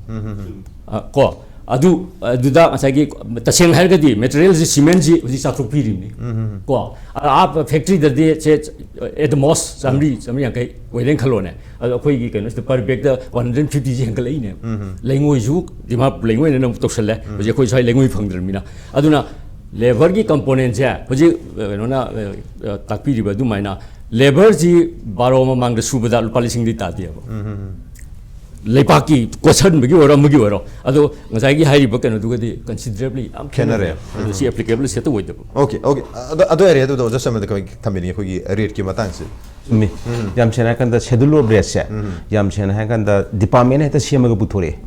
ꯑ, ꯀꯣ ꯑꯗꯨ, ꯑꯗꯨꯗ ꯉꯁꯥꯏꯒꯤ, ꯇꯁꯦꯡꯅ ꯍꯥꯏꯔꯒꯗꯤ ꯃꯦꯇꯔꯤꯌꯦꯜꯁꯤ, ꯁꯤꯃꯦꯟꯁꯤ ꯍꯧꯖꯤꯛ ꯆꯥꯇ꯭ꯔꯨꯛ ꯄꯤꯔꯤꯕꯅꯤ꯫ ꯀꯣ ꯑꯥ ꯐꯦꯛꯇ꯭ꯔꯤꯗꯗꯤ ꯁꯦ at the most ꯆꯥꯝꯃꯔꯤ, ꯆꯥꯝꯃꯔꯤ ꯌꯥꯡꯈꯩ ꯑꯣꯏꯔꯦꯅ ꯈꯜꯂꯣꯅꯦ꯫ ꯑꯗꯣ ꯑꯩꯈꯣꯏꯒꯤ ꯀꯩꯅꯣꯁꯤꯗ per bagꯇ one hundred fiftyꯁꯤ ꯍꯦꯟꯒꯠꯂꯛꯏꯅꯦ꯫ ꯂꯩꯉꯣꯏꯁꯨ ꯗꯤꯃꯥꯄꯨꯔ ꯂꯩꯉꯣꯏꯅ ꯑꯃꯨꯛ ꯇꯧꯁꯜꯂꯦ꯫ ꯍꯧꯖꯤꯛ ꯑꯩꯈꯣꯏ ꯁ꯭ꯋꯥꯏ ꯂꯩꯉꯣꯏ ꯐꯪꯗ꯭ꯔꯕꯅꯤꯅ꯫ ꯑꯗꯨꯅ ꯂꯦꯕꯔꯒꯤ ꯀꯝꯄꯣꯅꯦꯟꯁꯦ ꯍꯧꯖꯤꯛ, ꯑ, ꯀꯩꯅꯣꯅ, ꯑ, ꯑ, ꯇꯥꯛꯄꯤꯔꯤꯕ ꯑꯗꯨꯃꯥꯏꯅ, ꯂꯦꯕꯔꯁꯤ ꯕꯥꯔꯣ ꯃꯃꯥꯡꯗ ꯁꯨꯕꯗ ꯂꯨꯄꯥ ꯂꯤꯁꯤꯡꯗꯤ ꯇꯥꯗꯦꯕ꯫ ꯂꯩꯕꯥꯛꯀꯤ ꯀꯣꯠꯁꯟꯕꯒꯤ ꯑꯣꯏꯔꯣ, ꯑꯃꯒꯤ ꯑꯣꯏꯔꯣ, ꯑꯗꯣ ꯉꯁꯥꯏꯒꯤ ꯍꯥꯏꯔꯤꯕ ꯀꯩꯅꯣꯗꯨꯒꯗꯤ considerably ꯌꯥꯝ ꯈꯦꯠꯅꯔꯦ꯫ ꯈꯦꯠꯅꯔꯦ꯫ ꯑꯗꯨ ꯁꯤ applicable ꯁꯦꯠꯇ ꯑꯣꯏꯗꯕ꯫ Okay, okay. ꯑꯗꯣ, ꯑꯗꯨ ꯌꯥꯔꯦ, ꯑꯗꯨꯗ ꯑꯣꯖꯥ ꯁꯔꯃꯗ ꯀꯃꯥꯏ ꯊꯝꯕꯤꯅꯤ ꯑꯩꯈꯣꯏꯒꯤ ꯔꯦꯠꯀꯤ ꯃꯇꯥꯡꯁꯦ? ꯆꯨꯝꯃꯤ꯫ ꯌꯥꯝ ꯁꯦꯡꯅ ꯍꯥꯏꯔꯀꯥꯟꯗ Schedule of Rateꯁꯦ, ꯌꯥꯝ ꯁꯦꯡꯅ ꯍꯥꯏꯔꯀꯥꯟꯗ departmentꯅ ꯍꯦꯛꯇ ꯁꯦꯝꯃꯒ ꯄꯨꯊꯣꯔꯛꯑꯦ꯫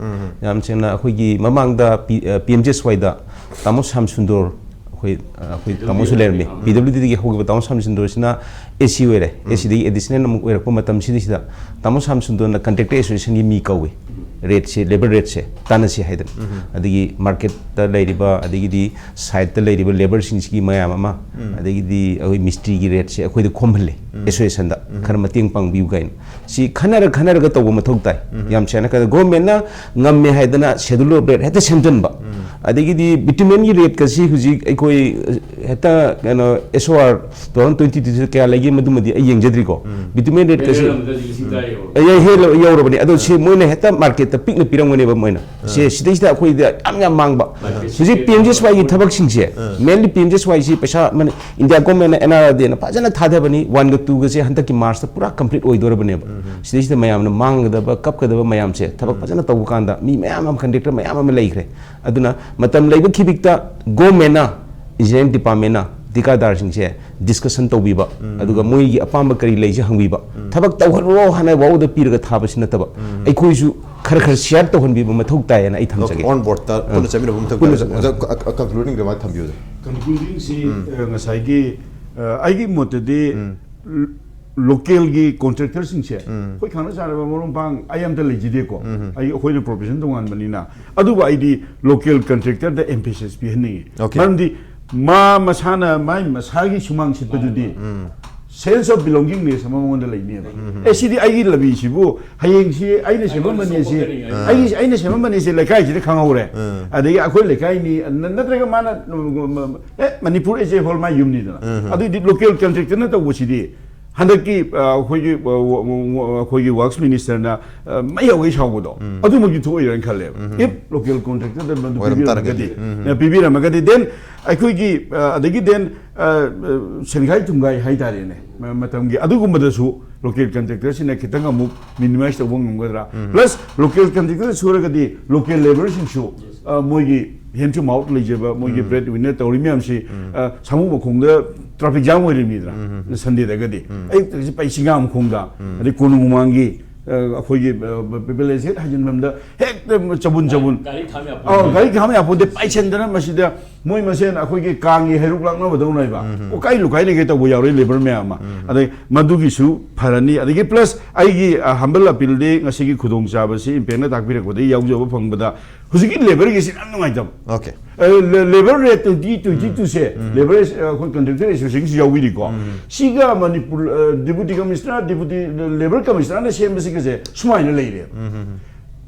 ꯌꯥꯝ ꯁꯦꯡꯅ ꯑꯩꯈꯣꯏꯒꯤ ꯃꯃꯥꯡꯗ ꯄꯤ-, ꯑ, ꯄꯤ ꯑꯦꯝ ꯖꯤ ꯑꯦꯁ ꯋꯥꯏꯗ ꯇꯥꯃꯣ ꯁ꯭ꯌꯥꯝ ꯁꯨꯟꯗꯣꯔ, ꯑꯩꯈꯣꯏ, ꯑ, ꯑꯩꯈꯣꯏ ꯇꯥꯃꯣꯁꯨ ꯂꯩꯔꯝꯃꯤ꯫ ꯄꯤ ꯗꯕ꯭ꯂꯤꯎ ꯗꯤꯗꯒꯤ ꯍꯧꯈꯤꯕ ꯇꯥꯃꯣ ꯁ꯭ꯌꯥꯝ ꯁꯨꯟꯗꯣꯔꯁꯤꯅ ꯑꯦ ꯁꯤ ꯑꯣꯏꯔꯦ꯫ ꯑꯦ ꯁꯤꯗꯒꯤ ꯑꯦꯗꯤꯁꯅꯦꯜ ꯑꯃꯨꯛ ꯑꯣꯏꯔꯛꯄ ꯃꯇꯝꯁꯤꯗꯩꯁꯤꯗ ꯇꯥꯃꯣ ꯁ꯭ꯌꯥꯝ ꯁꯨꯟꯗꯣꯔꯅ Contractor Associationꯒꯤ ꯃꯤ ꯀꯧꯏ꯫ ꯔꯦꯠꯁꯦ, ꯂꯦꯕꯔ ꯔꯦꯠꯁꯦ ꯇꯥꯟꯅꯁꯤ ꯍꯥꯏꯗꯅ꯫ ꯑꯗꯒꯤ ꯃꯥꯔꯀꯦꯠꯇ ꯂꯩꯔꯤꯕ, ꯑꯗꯒꯤꯗꯤ ꯁꯥꯏꯠꯇ ꯂꯩꯔꯤꯕ ꯂꯦꯕꯔꯁꯤꯡꯁꯤꯒꯤ ꯃꯌꯥꯝ ꯑꯃ, ꯑꯗꯒꯤꯗꯤ ꯑꯩꯈꯣꯏ ꯃꯤꯁꯇ꯭ꯔꯤꯒꯤ ꯔꯦꯠꯁꯦ ꯑꯩꯈꯣꯏꯗ ꯈꯣꯝꯍꯜꯂꯦ, ꯑꯦꯁꯣꯁꯤꯌꯦꯁꯟꯗ ꯈꯔ ꯃꯇꯦꯡ ꯄꯥꯡꯕꯤꯌꯨ ꯀꯥꯏꯅ꯫ ꯁꯤ ꯈꯟꯅꯔ ꯈꯟꯅꯔꯒ ꯇꯧꯕ ꯃꯊꯧ ꯇꯥꯏ꯫ ꯌꯥꯝ ꯁꯦꯡꯅ ꯀꯩꯅꯣ, ꯒꯣꯔꯃꯦꯟꯅ ꯉꯝꯃꯦ ꯍꯥꯏꯗꯅ Schedule of Rate ꯍꯦꯛꯇ ꯁꯦꯝꯖꯤꯟꯕ, ꯑꯗꯒꯤꯗꯤ ꯕꯤꯇꯨꯃꯦꯟꯒꯤ ꯔꯦꯠꯀꯁꯤ ꯍꯧꯖꯤꯛ ꯑꯩꯈꯣꯏ ꯍꯦꯛꯇ ꯀꯩꯅꯣ, S O R two thousand twenty twoꯗ ꯀꯌꯥ ꯂꯩꯒꯦ ꯃꯗꯨꯃꯗꯤ ꯑꯩ ꯌꯦꯡꯖꯗ꯭ꯔꯤꯀꯣ꯫ ꯕꯤꯇꯨꯃꯦꯟ ꯔꯦꯠꯀꯁꯤ ꯕꯦꯔꯦꯜ ꯑꯃꯗ ꯂꯤꯁꯤꯡ ꯇꯔꯥ ꯌꯧꯔꯕꯅꯤ꯫ ꯑꯦ, ꯍꯦꯜꯂ-, ꯌꯧꯔꯕꯅꯤ꯫ ꯑꯗꯣ ꯁꯤ ꯃꯣꯏꯅ ꯍꯦꯛꯇ ꯃꯥꯔꯀꯦꯠꯇ ꯄꯤꯛꯅ ꯄꯤꯔꯝꯒꯅꯦꯕ ꯃꯣꯏꯅ꯫ ꯁꯤ, ꯁꯤꯗꯩꯁꯤꯗ ꯑꯩꯈꯣꯏꯗ ꯌꯥꯝ, ꯌꯥꯝ ꯃꯥꯡꯕ꯫ ꯃꯥꯔꯀꯦꯠ ꯍꯧꯖꯤꯛ ꯁꯤꯠꯇꯦ꯫ P M G S Yꯒꯤ ꯊꯕꯛꯁꯤꯡꯁꯦ, mainly P M G S Yꯁꯤ ꯄꯩꯁꯥ ꯃꯅꯤ-, ꯏꯟꯗꯤꯌꯥ ꯒꯣꯔꯃꯦꯟꯅ N R L Dꯅ ꯐꯖꯅ ꯊꯥꯗꯕꯅꯤ, one ꯒ two ꯒꯁꯦ ꯍꯟꯗꯛꯀꯤ ꯃꯥꯔꯁꯇ ꯄꯨꯔꯥ complete ꯑꯣꯏꯗꯣꯔꯕꯅꯦꯕ꯫ ꯁꯤꯗꯩꯁꯤꯗ ꯃꯌꯥꯝꯅ ꯃꯥꯡꯒꯗꯕ, ꯀꯞꯀꯗꯕ ꯃꯌꯥꯝꯁꯦ, ꯊꯕꯛ ꯐꯖꯅ ꯇꯧꯕ ꯀꯥꯟꯗ ꯃꯤ ꯃꯌꯥꯝ ꯑꯃ, contractor ꯃꯌꯥꯝ ꯑꯃ ꯂꯩꯈ꯭ꯔꯦ꯫ ꯑꯗꯨꯅ ꯃꯇꯝ ꯂꯩꯕ ꯈꯤꯕꯤꯛꯇ ꯒꯣꯔꯃꯦꯟꯅ, ꯏꯟꯖꯤꯅꯤꯌꯥꯔꯤꯡ ꯗꯤꯄꯥꯔꯠꯃꯦꯟꯅ ꯊꯤꯀꯥꯗꯥꯔꯁꯤꯡꯁꯦ discussion ꯇꯧꯕꯤꯕ, ꯑꯗꯨꯒ ꯃꯣꯏꯒꯤ ꯑꯄꯥꯝꯕ ꯀꯔꯤ ꯂꯩꯁꯦ ꯍꯪꯕꯤꯕ꯫ ꯊꯕꯛ ꯇꯧꯍꯜꯂꯣ ꯍꯥꯏꯅ ꯋꯥꯎꯗ ꯄꯤꯔꯒ ꯊꯥꯕꯁꯤ ꯅꯠꯇꯕ, ꯑꯩꯈꯣꯏꯁꯨ ꯈꯔ ꯈꯔ share ꯇꯧꯍꯟꯕꯤꯕ ꯃꯊꯧ ꯇꯥꯏꯌꯦꯅ ꯑꯩ ꯊꯝꯖꯒꯦ꯫ On boardꯇ ꯄꯨꯟꯅ ꯆꯠꯃꯤꯟꯅꯕ ꯃꯊꯧ ꯇꯥꯏ꯫ ꯄꯨꯟꯅ ꯆꯠꯃꯤꯟꯅꯕ꯫ ꯑꯣꯖꯥ, ꯑ, ꯑ, concluding remark ꯊꯝꯕꯤꯌꯨ, ꯑꯣꯖꯥ꯫ Concludingꯁꯤ, ꯑ, ꯉꯁꯥꯏꯒꯤ, ꯑ, ꯑꯩꯒꯤ ꯃꯣꯠꯇꯗꯤ, ꯎꯝ꯫ ꯂꯣꯀꯦꯜꯒꯤ ꯀꯣꯟꯇ꯭ꯔꯦꯛꯇꯔꯁꯤꯡꯁꯦ ꯑꯩꯈꯣꯏ ꯈꯪꯅ ꯆꯥꯟꯅꯕ ꯃꯔꯨꯞ ꯃꯄꯥꯡ ꯑꯩ ꯑꯝꯇ ꯂꯩꯖꯗꯦꯀꯣ꯫ ꯑꯩ ꯑꯩꯈꯣꯏꯅ ꯄ꯭ꯔꯣꯐꯦꯁꯟ ꯇꯣꯉꯥꯟꯕꯅꯤꯅ꯫ ꯑꯗꯨꯕꯨ ꯑꯩꯗꯤ ꯂꯣꯀꯦꯜ ꯀꯟꯇ꯭ꯔꯦꯛꯇꯔꯗ ꯑꯦꯝꯐꯦꯁꯤꯁ ꯄꯤꯍꯟꯅꯤꯡꯉꯤ꯫ Okay. ꯃꯔꯝꯗꯤ ꯃꯥ ꯃꯁꯥꯅ ꯃꯥꯏ ꯃꯁꯥꯒꯤ ꯁꯨꯃꯥꯡ ꯁꯤꯠꯄꯗꯨꯗꯤ ꯁꯦꯟꯁ ꯑꯣꯐ ꯕꯤꯂꯣꯡꯒꯤꯡꯅꯦꯁ ꯑꯃ ꯃꯉꯣꯟꯗ ꯂꯩꯅꯦꯕ꯫ ꯑꯦ, ꯁꯤꯗꯤ ꯑꯩꯒꯤ ꯂꯝꯕꯤꯁꯤꯕꯨ ꯍꯌꯦꯡꯁꯤ ꯑꯩꯅ ꯁꯦꯝꯃꯝꯕꯅꯦ, ꯁꯤ ꯑꯩꯒꯤ ꯑꯩꯅ ꯁꯦꯝꯃꯝꯕꯅꯦ, ꯁꯤ ꯂꯩꯀꯥꯏꯁꯤꯗ ꯈꯪꯍꯧꯔꯦ꯫ ꯑꯗꯒꯤ ꯑꯩꯈꯣꯏ ꯂꯩꯀꯥꯏꯅꯤ ꯅ- ꯅꯠꯇ꯭ꯔꯒ ꯃꯥꯅ ꯑꯦ, ꯃꯅꯤꯄꯨꯔ ꯑꯦꯖꯦ ꯍꯣꯜ ꯃꯥ ꯌꯨꯝꯅꯤꯗꯅ꯫ ꯑꯗꯨꯏꯗꯤ ꯂꯣꯀꯦꯜ ꯀꯟꯇ꯭ꯔꯦꯛꯇꯔꯅ ꯇꯧꯕꯁꯤꯗꯤ ꯍꯟꯗꯛꯀꯤ ꯑ, ꯑꯩꯈꯣꯏꯒꯤ ꯑ, ꯋ- ꯋ- ꯋ- ꯑꯩꯈꯣꯏꯒꯤ ꯋꯥꯔꯛꯁ ꯃꯤꯅꯤꯁꯇꯔꯅ ꯑ, ꯃꯩ ꯍꯧꯒꯩ ꯁꯥꯎꯕꯗꯣ ꯑꯗꯨꯃꯛꯇꯤ ꯊꯣꯛꯑꯣꯏꯔꯅ ꯈꯜꯂꯦꯕ꯫ ꯏꯐ ꯂꯣꯀꯦꯜ ꯀꯣꯟꯇ꯭ꯔꯦꯛꯇꯔꯗ ꯃꯗꯨ ꯑꯣꯏꯔꯝ ꯄꯤꯕꯤꯔꯝꯃꯒꯗꯤ ꯇꯥꯔꯒꯗꯤ꯫ ꯑ, ꯄꯤꯕꯤꯔꯝꯃꯒꯗꯤ ꯗꯦꯟ ꯑꯩꯈꯣꯏꯒꯤ ꯑ, ꯑꯗꯒꯤ ꯗꯦꯟ ꯁꯦꯟꯒꯥꯏ ꯊꯨꯝꯒꯥꯏ ꯍꯥꯏꯇꯥꯔꯦꯅꯦ, ꯃ- ꯃꯇꯝꯒꯤ ꯑꯗꯨꯒꯨꯝꯕꯗꯁꯨ ꯂꯣꯀꯦꯜ ꯀꯟꯇ꯭ꯔꯦꯛꯇꯔꯁꯤꯅ ꯈꯤꯇꯪ ꯑꯃꯨꯛ ꯃꯤꯅꯤꯃꯥꯏꯁ ꯇꯧꯕ ꯉꯝꯒꯗ꯭ꯔꯥ? ꯄ꯭ꯂꯁ ꯂꯣꯀꯦꯜ ꯀꯟꯇ꯭ꯔꯦꯛꯇꯔ ꯁꯨꯔꯒꯗꯤ ꯂꯣꯀꯦꯜ ꯂꯦꯕꯔꯁꯤꯡꯁꯨ ꯑ, ꯃꯣꯏꯒꯤ ꯍꯦꯟ ꯇꯨ ꯃꯥꯎꯠ ꯂꯩꯖꯕ ꯃꯣꯏꯒꯤ ꯕ꯭ꯔꯦꯗ ꯋꯤꯟꯅꯔ ꯇꯧꯔꯤ ꯃꯌꯥꯝꯁꯤ ꯑ, ꯁꯥꯃꯨ ꯃꯈꯣꯡꯗ ꯇ꯭ꯔꯥꯐꯤꯛ ꯖꯥꯝ ꯑꯣꯏꯔꯤꯕꯅꯤꯗꯅ ꯁꯟꯗꯦꯗꯒꯗꯤ꯫ ꯑꯌꯨꯛꯇꯒꯤ ꯄꯩ ꯁꯤꯡꯒꯥ ꯃꯈꯣꯡꯗ ꯑꯗꯩ ꯀꯣꯅꯨꯡ ꯃꯃꯥꯡꯒꯤ ꯑ, ꯑꯩꯈꯣꯏꯒꯤ ꯄꯤꯄꯜ ꯍꯦꯛ ꯍꯥꯏꯖꯤꯟꯐꯝꯗ ꯍꯦꯛꯇ ꯆꯕꯨꯟ ꯆꯕꯨꯟ꯫ ꯒꯥꯔꯤ ꯈꯥꯝ ꯌꯥꯄꯣꯠ ꯑꯧ, ꯒꯥꯔꯤ ꯈꯥꯝ ꯌꯥꯄꯣꯠꯇꯦ, ꯄꯥꯏꯁꯟꯗꯅ ꯃꯁꯤꯗ ꯃꯣꯏ ꯃꯁꯦꯟ ꯑꯩꯈꯣꯏꯒꯤ ꯀꯥꯡꯒꯤ ꯍꯩꯔꯨꯛ ꯂꯥꯛꯅꯕꯗꯧꯅ ꯍꯥꯏꯕ ꯎꯀꯥꯏ ꯂꯨꯀꯥꯏꯅꯒꯦ ꯇꯧꯕ ꯌꯥꯎꯔꯤ ꯂꯦꯕꯔ ꯃꯌꯥꯝ ꯑꯃ꯫ ꯑꯗꯩ ꯃꯗꯨꯒꯤꯁꯨ ꯐꯔꯅꯤ꯫ ꯑꯗꯒꯤ ꯄ꯭ꯂꯁ ꯑꯩꯒꯤ ꯍꯝꯕꯜ ꯑꯄꯤꯜꯗꯤ ꯉꯁꯤꯒꯤ ꯈꯨꯗꯣꯡꯆꯥꯕꯁꯤ ꯏꯝꯄꯦꯛꯅ ꯇꯥꯛꯄꯤꯔꯛꯄꯗꯒꯤ ꯌꯥꯎꯖꯕ ꯐꯪꯕꯗ ꯍꯧꯖꯤꯛꯀꯤ ꯂꯦꯕꯔꯒꯤꯁꯤ ꯌꯥꯝ ꯅꯨꯡꯉꯥꯏꯇꯕ꯫ Okay. Labour rate twenty twenty ꯇꯨꯁꯦ ꯂꯦꯕꯔ ꯑꯩꯈꯣꯏ ꯀꯟꯇ꯭ꯔꯦꯛꯇꯔ ꯑꯦꯁꯣꯁꯤꯌꯦꯁꯟꯒꯤꯁꯨ ꯌꯥꯎꯕꯤꯔꯤꯀꯣ꯫ ꯁꯤꯒ Manipur deputy commissioner, deputy labour ꯀꯃꯤꯁꯅꯔꯅ ꯁꯦꯝꯕꯁꯤꯒꯁꯦ ꯁꯨꯃꯥꯏꯅ ꯂꯩꯔꯦꯕ꯫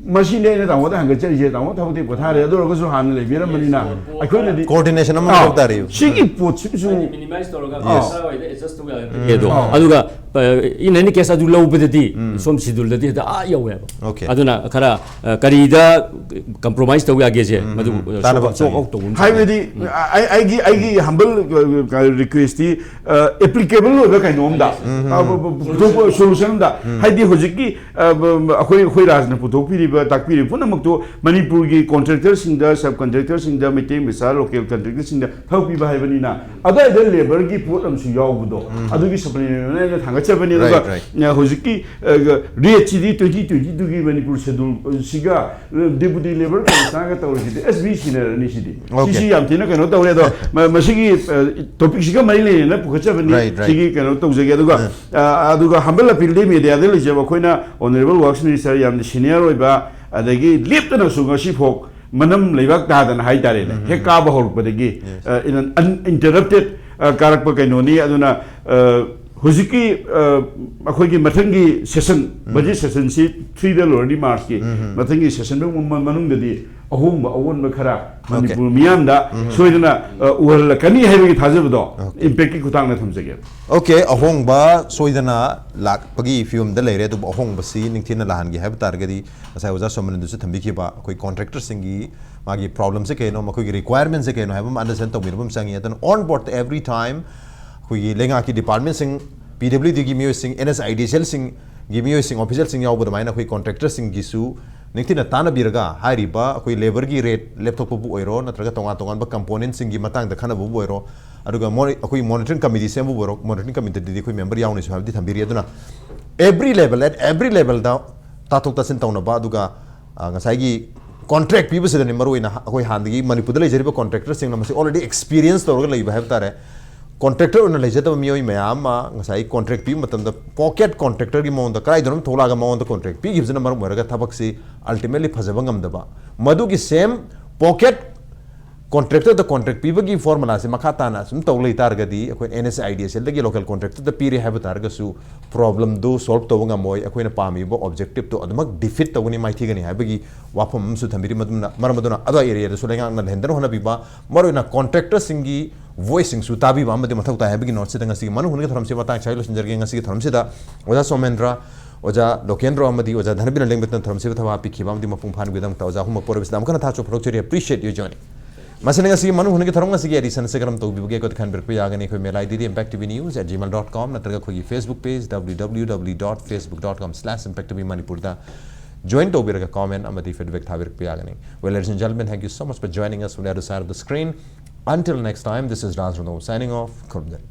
ꯃꯁꯤꯅꯦ ꯑꯩꯅ ꯇꯥꯃꯣꯗ ꯍꯪꯒꯠꯆꯔꯤꯁꯦ꯫ ꯇꯥꯃꯣ ꯊꯕꯛꯇꯤ ꯄꯣꯊꯥꯔꯦ, ꯑꯗꯨ ꯑꯣꯏꯔꯒꯁꯨ ꯍꯥꯟꯅ ꯂꯩꯕꯤꯔꯝꯕꯅꯤꯅ ꯑꯩꯈꯣꯏꯅꯗꯤ Coordination ꯑꯃ ꯑꯥ, ꯃꯊꯧ ꯇꯥꯔꯤꯕ꯫ ꯁꯤꯒꯤ ꯄꯣꯠꯁꯤꯁꯨ ꯃꯤꯅꯤꯃꯥꯏꯁ ꯇꯧꯔꯒ ꯑꯥ꯫ ꯈꯔ ꯍꯣꯏꯗ ꯑꯦꯗꯖꯁ ꯇꯧꯕ ꯌꯥꯒꯅꯤ ꯑꯗꯣ꯫ ꯑꯗꯨꯒ ꯏꯟ ꯑꯦꯅꯤ ꯀꯦꯁ ꯑꯗꯨ ꯂꯧꯕꯗꯗꯤ ꯁꯣꯝ ꯁꯤꯗꯨꯜꯗꯗꯤ ꯍꯦꯛꯇ ꯑꯥ ꯌꯧꯋꯦꯕ꯫ Okay. ꯑꯗꯨꯅ ꯈꯔ ꯑ, ꯀꯔꯤꯗ ꯀꯝꯄ꯭ꯔꯣꯃꯥꯏꯁ ꯇꯧ ꯌꯥꯒꯦꯁꯦ ꯃꯗꯨ ꯇꯥꯟꯅꯐꯝ ꯁꯣꯔꯠ ꯑꯥꯎꯠ ꯇꯧꯕ ꯑꯃ ꯍꯥꯏꯕꯗꯤ ꯑꯩ- ꯑꯩꯒꯤ ꯑꯩꯒꯤ ꯍꯝꯕꯜ ꯔꯤꯀ꯭ꯋꯦꯁꯇꯤ ꯑꯦꯄ꯭ꯂꯤꯀꯦꯕꯜ ꯑꯣꯏꯕ ꯀꯩꯅꯣꯝꯗ ꯁꯣꯂꯨꯁꯟ ꯑꯝꯗ ꯍꯥꯏꯗꯤ ꯍꯧꯖꯤꯛꯀꯤ ꯑ, ꯑꯩꯈꯣꯏ ꯑꯩꯈꯣꯏ ꯔꯥꯖꯅ ꯄꯨꯊꯣꯛꯄꯤꯔꯤꯕ ꯇꯥꯛꯄꯤꯔꯤꯕ ꯄꯨꯝꯅꯃꯛꯇꯨ ꯃꯅꯤꯄꯨꯔꯒꯤ ꯀꯣꯟꯇ꯭ꯔꯦꯛꯇꯔꯁꯤꯡꯗ, ꯁꯕ ꯀꯟꯇ꯭ꯔꯦꯛꯇꯔꯁꯤꯡꯗ, ꯃꯩꯇꯩ ꯃꯆꯥ ꯂꯣꯀꯦꯜ ꯀꯟꯇ꯭ꯔꯦꯛꯇꯔꯁꯤꯡꯗ ꯊꯕꯛ ꯄꯤꯕ ꯍꯥꯏꯕꯅꯤꯅ, ꯑꯗꯨꯋꯥꯏꯗ ꯂꯦꯕꯔꯒꯤ ꯄꯣꯠ ꯑꯃꯁꯨ ꯌꯥꯎꯕꯗꯣ, ꯑꯗꯨꯒꯤ ꯁꯄ꯭ꯂꯤꯃꯦꯟꯇꯔꯤ ꯑꯩꯅ ꯊꯥꯡꯒꯠꯆꯕꯅꯤ꯫ ꯑꯗꯨꯒ, Right, right. ꯑ, ꯍꯧꯖꯤꯛꯀꯤ, ꯑ, ꯔꯦꯠꯁꯤꯗꯤ twenty twenty-twoꯒꯤ ꯃꯅꯤꯄꯨꯔ ꯁꯦꯗꯨꯜꯁꯤꯒ, ꯑ, ꯗꯦꯄꯨꯇꯤ ꯂꯦꯕꯔ ꯀꯃꯤꯁꯅꯔꯒ ꯇꯧꯔꯤꯁꯤꯗꯤ ꯑꯦꯁ ꯕꯤ ꯁꯤꯟꯅꯔꯅꯤ ꯁꯤꯗꯤ꯫ Okay. ꯁꯤꯁꯤ ꯌꯥꯝ ꯊꯤꯅ ꯀꯩꯅꯣ ꯇꯧꯔꯦ꯫ ꯑꯗꯣ ꯃ-, ꯃꯁꯤꯒꯤ, ꯑ, ꯇꯣꯄꯤꯛꯁꯤꯒ ꯃꯔꯤ ꯂꯩꯅꯅ ꯄꯨꯈꯠꯆꯕꯅꯤ꯫ Right, right. ꯁꯤꯒꯤ ꯀꯩꯅꯣ ꯇꯧꯖꯒꯦ꯫ ꯑꯗꯨꯒ, ꯑ, ꯑꯗꯨꯒ humble appealꯗꯤ ꯃꯦꯗꯤꯌꯥꯗ ꯂꯩꯖꯕ ꯑꯩꯈꯣꯏꯅ ꯑꯣꯅꯔꯦꯕꯜ ꯋꯥꯔꯛꯁ ꯃꯤꯅꯤꯁꯇꯔ ꯌꯥꯝꯅ ꯁꯤꯅꯤꯌꯔ ꯑꯣꯏꯕ, ꯑꯗꯒꯤ ꯂꯦꯞꯇꯅꯁꯨ ꯉꯁꯤꯐꯥꯎ ꯃꯅꯝ ꯂꯩꯕꯥꯛ ꯇꯥꯗꯅ ꯍꯥꯏꯇꯥꯔꯦꯅꯦ, ꯎꯝ, ꯍꯦꯛ ꯎꯝ. ꯀꯥꯕ ꯍꯧꯔꯛꯄꯗꯒꯤ, Yes. ꯑ, in an uninterrupted, ꯑ, ꯀꯥꯔꯛꯄ ꯀꯩꯅꯣꯅꯤ꯫ ꯑꯗꯨꯅ, ꯑ, ꯍꯧꯖꯤꯛꯀꯤ, ꯑ, ꯑꯩꯈꯣꯏꯒꯤ ꯃꯊꯪꯒꯤ ꯁꯦꯁꯟ, ꯎꯝ. ꯕꯖꯦꯠ ꯁꯦꯁꯟꯁꯤ threeꯗ ꯂꯣꯏꯔꯅꯤ, ꯃꯥꯔꯆꯀꯤ꯫ ꯎꯝ, ꯎꯝ. ꯃꯊꯪꯒꯤ ꯁꯦꯁꯟ ꯐꯥꯎꯕ ꯃꯅꯨꯡꯗꯗꯤ ꯑꯍꯣꯡꯕ ꯑꯑꯣꯟꯕ ꯈꯔ Okay. ꯃꯅꯤꯄꯨꯔ ꯃꯤꯌꯥꯝꯗ ꯎꯝ. ꯁꯣꯏꯗꯅ, ꯑ, ꯎꯍꯜꯂꯛꯀꯅꯤ ꯍꯥꯏꯕꯒꯤ ꯊꯥꯖꯕꯗꯣ Okay. ꯏꯝꯄꯦꯛꯀꯤ ꯈꯨꯊꯥꯡꯗ ꯊꯝꯖꯒꯦ꯫ Okay, ꯑꯍꯣꯡꯕ ꯁꯣꯏꯗꯅ ꯂꯥꯛꯄꯒꯤ ꯐꯤꯕꯝꯗ ꯂꯩꯔꯦ, ꯑꯗꯨꯕꯨ ꯑꯍꯣꯡꯕꯁꯤ ꯅꯤꯡꯊꯤꯅ ꯂꯥꯛꯍꯟꯒꯦ ꯍꯥꯏꯕ ꯇꯥꯔꯒꯗꯤ ꯉꯁꯥꯏ ꯑꯣꯖꯥ ꯁꯣꯃꯅꯟꯗꯁꯨ ꯊꯝꯕꯤꯈꯤꯕ ꯑꯩꯈꯣꯏ ꯀꯣꯟꯇ꯭ꯔꯦꯛꯇꯔꯁꯤꯡꯒꯤ ꯃꯥꯒꯤ ꯄ꯭ꯔꯣꯕ꯭ꯂꯦꯝꯁꯦ ꯀꯩꯅꯣ, ꯃꯈꯣꯏꯒꯤ ꯔꯤꯀ꯭ꯋꯥꯏꯔꯃꯦꯟꯁꯦ ꯀꯩꯅꯣ ꯍꯥꯏꯕ ꯑꯃ ꯑꯟꯗꯔꯁ꯭ꯇꯦꯟ ꯇꯧꯕꯤꯅꯕ ꯑꯃ ꯆꯪꯉꯤ꯫ ꯑꯗꯨꯅ on board every time ꯑꯩꯈꯣꯏꯒꯤ ꯂꯩꯉꯥꯛꯀꯤ ꯗꯤꯄꯥꯔꯠꯃꯦꯟꯁꯤꯡ, ꯄꯤ ꯗꯕ꯭ꯂꯤꯎ ꯗꯤꯒꯤ ꯃꯤꯑꯣꯏꯁꯤꯡ, ꯑꯦꯟ ꯑꯦꯁ ꯑꯥꯏ ꯗꯤ ꯁꯤ ꯑꯦꯜꯁꯤꯡꯒꯤ ꯃꯤꯑꯣꯏꯁꯤꯡ, ꯑꯣꯐꯤꯁꯤꯌꯦꯜꯁꯤꯡ ꯌꯥꯎꯕ ꯑꯗꯨꯃꯥꯏꯅ ꯑꯩꯈꯣꯏ ꯀꯣꯟꯇ꯭ꯔꯦꯛꯇꯔꯁꯤꯡꯒꯤꯁꯨ ꯅꯤꯡꯊꯤꯅ ꯇꯥꯟꯅꯕꯤꯔꯒ ꯍꯥꯏꯔꯤꯕ ꯑꯩꯈꯣꯏ ꯂꯦꯕꯔꯒꯤ ꯔꯦꯠ ꯂꯦꯞꯊꯣꯛꯄꯕꯨ ꯑꯣꯏꯔꯣ, ꯅꯠꯇ꯭ꯔꯒ ꯇꯣꯉꯥꯟ ꯇꯣꯉꯥꯟꯕ ꯀꯝꯄꯣꯅꯦꯟꯁꯤꯡꯒꯤ ꯃꯇꯥꯡꯗ ꯈꯟꯅꯕꯕꯨ ꯑꯣꯏꯔꯣ, ꯑꯗꯨꯒ ꯃꯣꯅꯤ-, ꯑꯩꯈꯣꯏ ꯃꯣꯅꯤꯇꯔꯤꯡ ꯀꯃꯤꯇꯤ ꯁꯦꯝꯕꯕꯨ ꯑꯣꯏꯔꯣ, ꯃꯣꯅꯤꯇꯔꯤꯡ ꯀꯃꯤꯇꯤꯗꯗꯤ ꯑꯩꯈꯣꯏ ꯃꯦꯝꯕꯔ ꯌꯥꯎꯅꯤꯁꯨ ꯍꯥꯏꯕꯗꯤ ꯊꯝꯕꯤꯔꯤ꯫ ꯑꯗꯨꯅ every level, at every levelꯗ ꯇꯥꯊꯣꯛ ꯇꯥꯁꯤꯟ ꯇꯧꯅꯕ, ꯑꯗꯨꯒ, ꯑ, ꯉꯁꯥꯏꯒꯤ ꯀꯣꯟꯇ꯭ꯔꯦꯛ ꯄꯤꯕꯁꯤꯗꯅꯤ ꯃꯔꯨꯑꯣꯏꯅ ꯍ-, ꯑꯩꯈꯣꯏ ꯍꯥꯟꯅꯗꯒꯤ ꯃꯅꯤꯄꯨꯔꯗ ꯂꯩꯖꯔꯤꯕ ꯀꯣꯟꯇ꯭ꯔꯦꯛꯇꯔꯁꯤꯡꯅ ꯃꯁꯤ already experience ꯇꯧꯔꯒ ꯂꯩꯕ ꯍꯥꯏꯕ ꯇꯥꯔꯦ꯫ ꯀꯣꯟꯇ꯭ꯔꯦꯛꯇꯔ ꯑꯣꯏꯅ ꯂꯩꯖꯗꯕ ꯃꯤꯑꯣꯏ ꯃꯌꯥꯝ ꯑꯃ ꯉꯁꯥꯏ ꯀꯣꯟꯇ꯭ꯔꯦꯛ ꯄꯤꯕ ꯃꯇꯝꯗ ꯄꯣꯀꯦꯠ ꯀꯣꯟꯇ꯭ꯔꯦꯛꯇꯔꯒꯤ ꯃꯑꯣꯡꯗ ꯀꯗꯥꯏꯗꯅꯣꯝ ꯊꯣꯛꯂꯛꯑꯒ ꯃꯉꯣꯟꯗ ꯀꯣꯟꯇ꯭ꯔꯦꯛ ꯄꯤꯈꯤꯕꯁꯤꯅ ꯃꯔꯝ ꯑꯣꯏꯔꯒ ꯊꯕꯛꯁꯤ ultimately ꯐꯖꯕ ꯉꯝꯗꯕ, ꯃꯗꯨꯒꯤ ꯁꯦꯝ ꯄꯣꯀꯦꯠ ꯀꯣꯟꯇ꯭ꯔꯦꯛꯇꯔꯗ ꯀꯣꯟꯇ꯭ꯔꯦꯛ ꯄꯤꯕꯒꯤ ꯐꯣꯔꯃꯨꯂꯥꯁꯤ ꯃꯈꯥ ꯇꯥꯅ ꯁꯨꯝ ꯇꯧ ꯂꯩ ꯇꯥꯔꯒꯗꯤ, ꯑꯩꯈꯣꯏ and S I D S ꯑꯦꯜꯗꯒꯤ local ꯀꯣꯟꯇ꯭ꯔꯦꯛꯇꯔꯗ ꯄꯤꯔꯦ ꯍꯥꯏꯕ ꯇꯥꯔꯒꯁꯨ ꯄ꯭ꯔꯣꯕ꯭ꯂꯦꯝꯗꯨ ꯁꯣꯜꯕ ꯇꯧꯕ ꯉꯝꯃꯣꯏ꯫ ꯑꯩꯈꯣꯏꯅ ꯄꯥꯝꯃꯤꯕ ꯑꯣꯕꯖꯦꯛꯇꯤꯞꯇꯨ ꯑꯗꯨꯃꯛ ꯗꯤꯐꯤꯠ ꯇꯧꯒꯅꯤ, ꯃꯥꯏꯊꯤꯒꯅꯤ ꯍꯥꯏꯕꯒꯤ ꯋꯥꯐꯝ ꯑꯃꯁꯨ ꯊꯝꯕꯤꯔꯤ꯫ ꯃꯗꯨꯅ, ꯃꯔꯝ ꯑꯗꯨꯅ ꯑꯗꯨ ꯑꯦꯔꯤꯌꯥꯗꯁꯨ ꯂꯩꯉꯥꯛꯅ ꯂꯩꯍꯟꯗꯅ ꯍꯣꯠꯅꯕꯤꯕ, ꯃꯔꯨꯑꯣꯏꯅ ꯀꯣꯟꯇ꯭ꯔꯦꯛꯇꯔꯁꯤꯡꯒꯤ ꯚꯣꯏꯁꯁꯤꯡꯁꯨ ꯇꯥꯕꯤꯕ ꯑꯃꯗꯤ ꯃꯊꯧ ꯇꯥꯏ ꯍꯥꯏꯕꯒꯤ ꯅꯣꯠꯁꯤꯗ ꯉꯁꯤꯒꯤ ꯃꯅꯨꯡ ꯍꯨꯠꯅꯒꯤ ꯊꯧꯔꯝꯁꯤ ꯃꯇꯥꯡ ꯆꯥꯏ ꯂꯣꯏꯁꯤꯟꯖꯔꯒꯦ꯫ ꯉꯁꯤꯒꯤ ꯊꯧꯔꯝꯁꯤꯗ ꯑꯣꯖꯥ ꯁꯣꯃꯦꯟꯗ꯭ꯔ, ꯑꯣꯖꯥ ꯂꯣꯀꯦꯟꯗ꯭ꯔꯣ ꯑꯃꯗꯤ ꯑꯣꯖꯥ ꯙꯅꯕꯤꯔ ꯂꯦꯡꯕꯇꯅ ꯊꯧꯔꯝꯁꯤꯕꯨ ꯊꯧ ꯍꯥꯞꯄꯤꯈꯤꯕ ꯑꯃꯗꯤ ꯃꯄꯨꯡ ꯐꯥꯍꯟꯕꯒꯤꯗꯃꯛꯇ ꯑꯣꯖꯥ ꯑꯍꯨꯝꯃꯛ ꯄꯣꯔꯣꯕꯤꯁꯤꯗ ꯑꯃꯨꯛ ꯍꯟꯅ ꯊꯥꯒꯠꯆꯕ ꯐꯣꯡꯗꯣꯛꯆꯔꯤ꯫ Appreciate your journey꯫ ꯃꯁꯤꯅ ꯉꯁꯤꯒꯤ ꯃꯅꯨꯡ ꯍꯨꯠꯅꯒꯤ ꯊꯧꯔꯝ ꯉꯁꯤꯒꯤ ꯑꯦꯗꯤꯁꯟ ꯑꯁꯤ ꯀꯔꯝ ꯇꯧꯕꯤꯕꯒꯦ ꯑꯩꯈꯣꯏꯗ ꯈꯟꯕꯤꯔꯛꯄ ꯌꯥꯒꯅꯤ꯫ ꯑꯩꯈꯣꯏ mail I D D impact T V news at gmail dot com ꯅꯠꯇ꯭ꯔꯒ ꯑꯩꯈꯣꯏꯒꯤ Facebook page W W W dot facebook dot com slash impact T V ꯃꯅꯤꯄꯨꯔꯗ Join ꯇꯧꯕꯤꯔꯒ comment ꯑꯃꯗꯤ feedback ꯊꯥꯕꯤꯔꯛꯄ ꯌꯥꯒꯅꯤ. Well, ladies and gentlemen, thank you so much for joining us from the other side of the screen. Until next time, this is Raj Randhawa signing off. ꯈꯨꯔꯨꯝꯖꯔꯤ.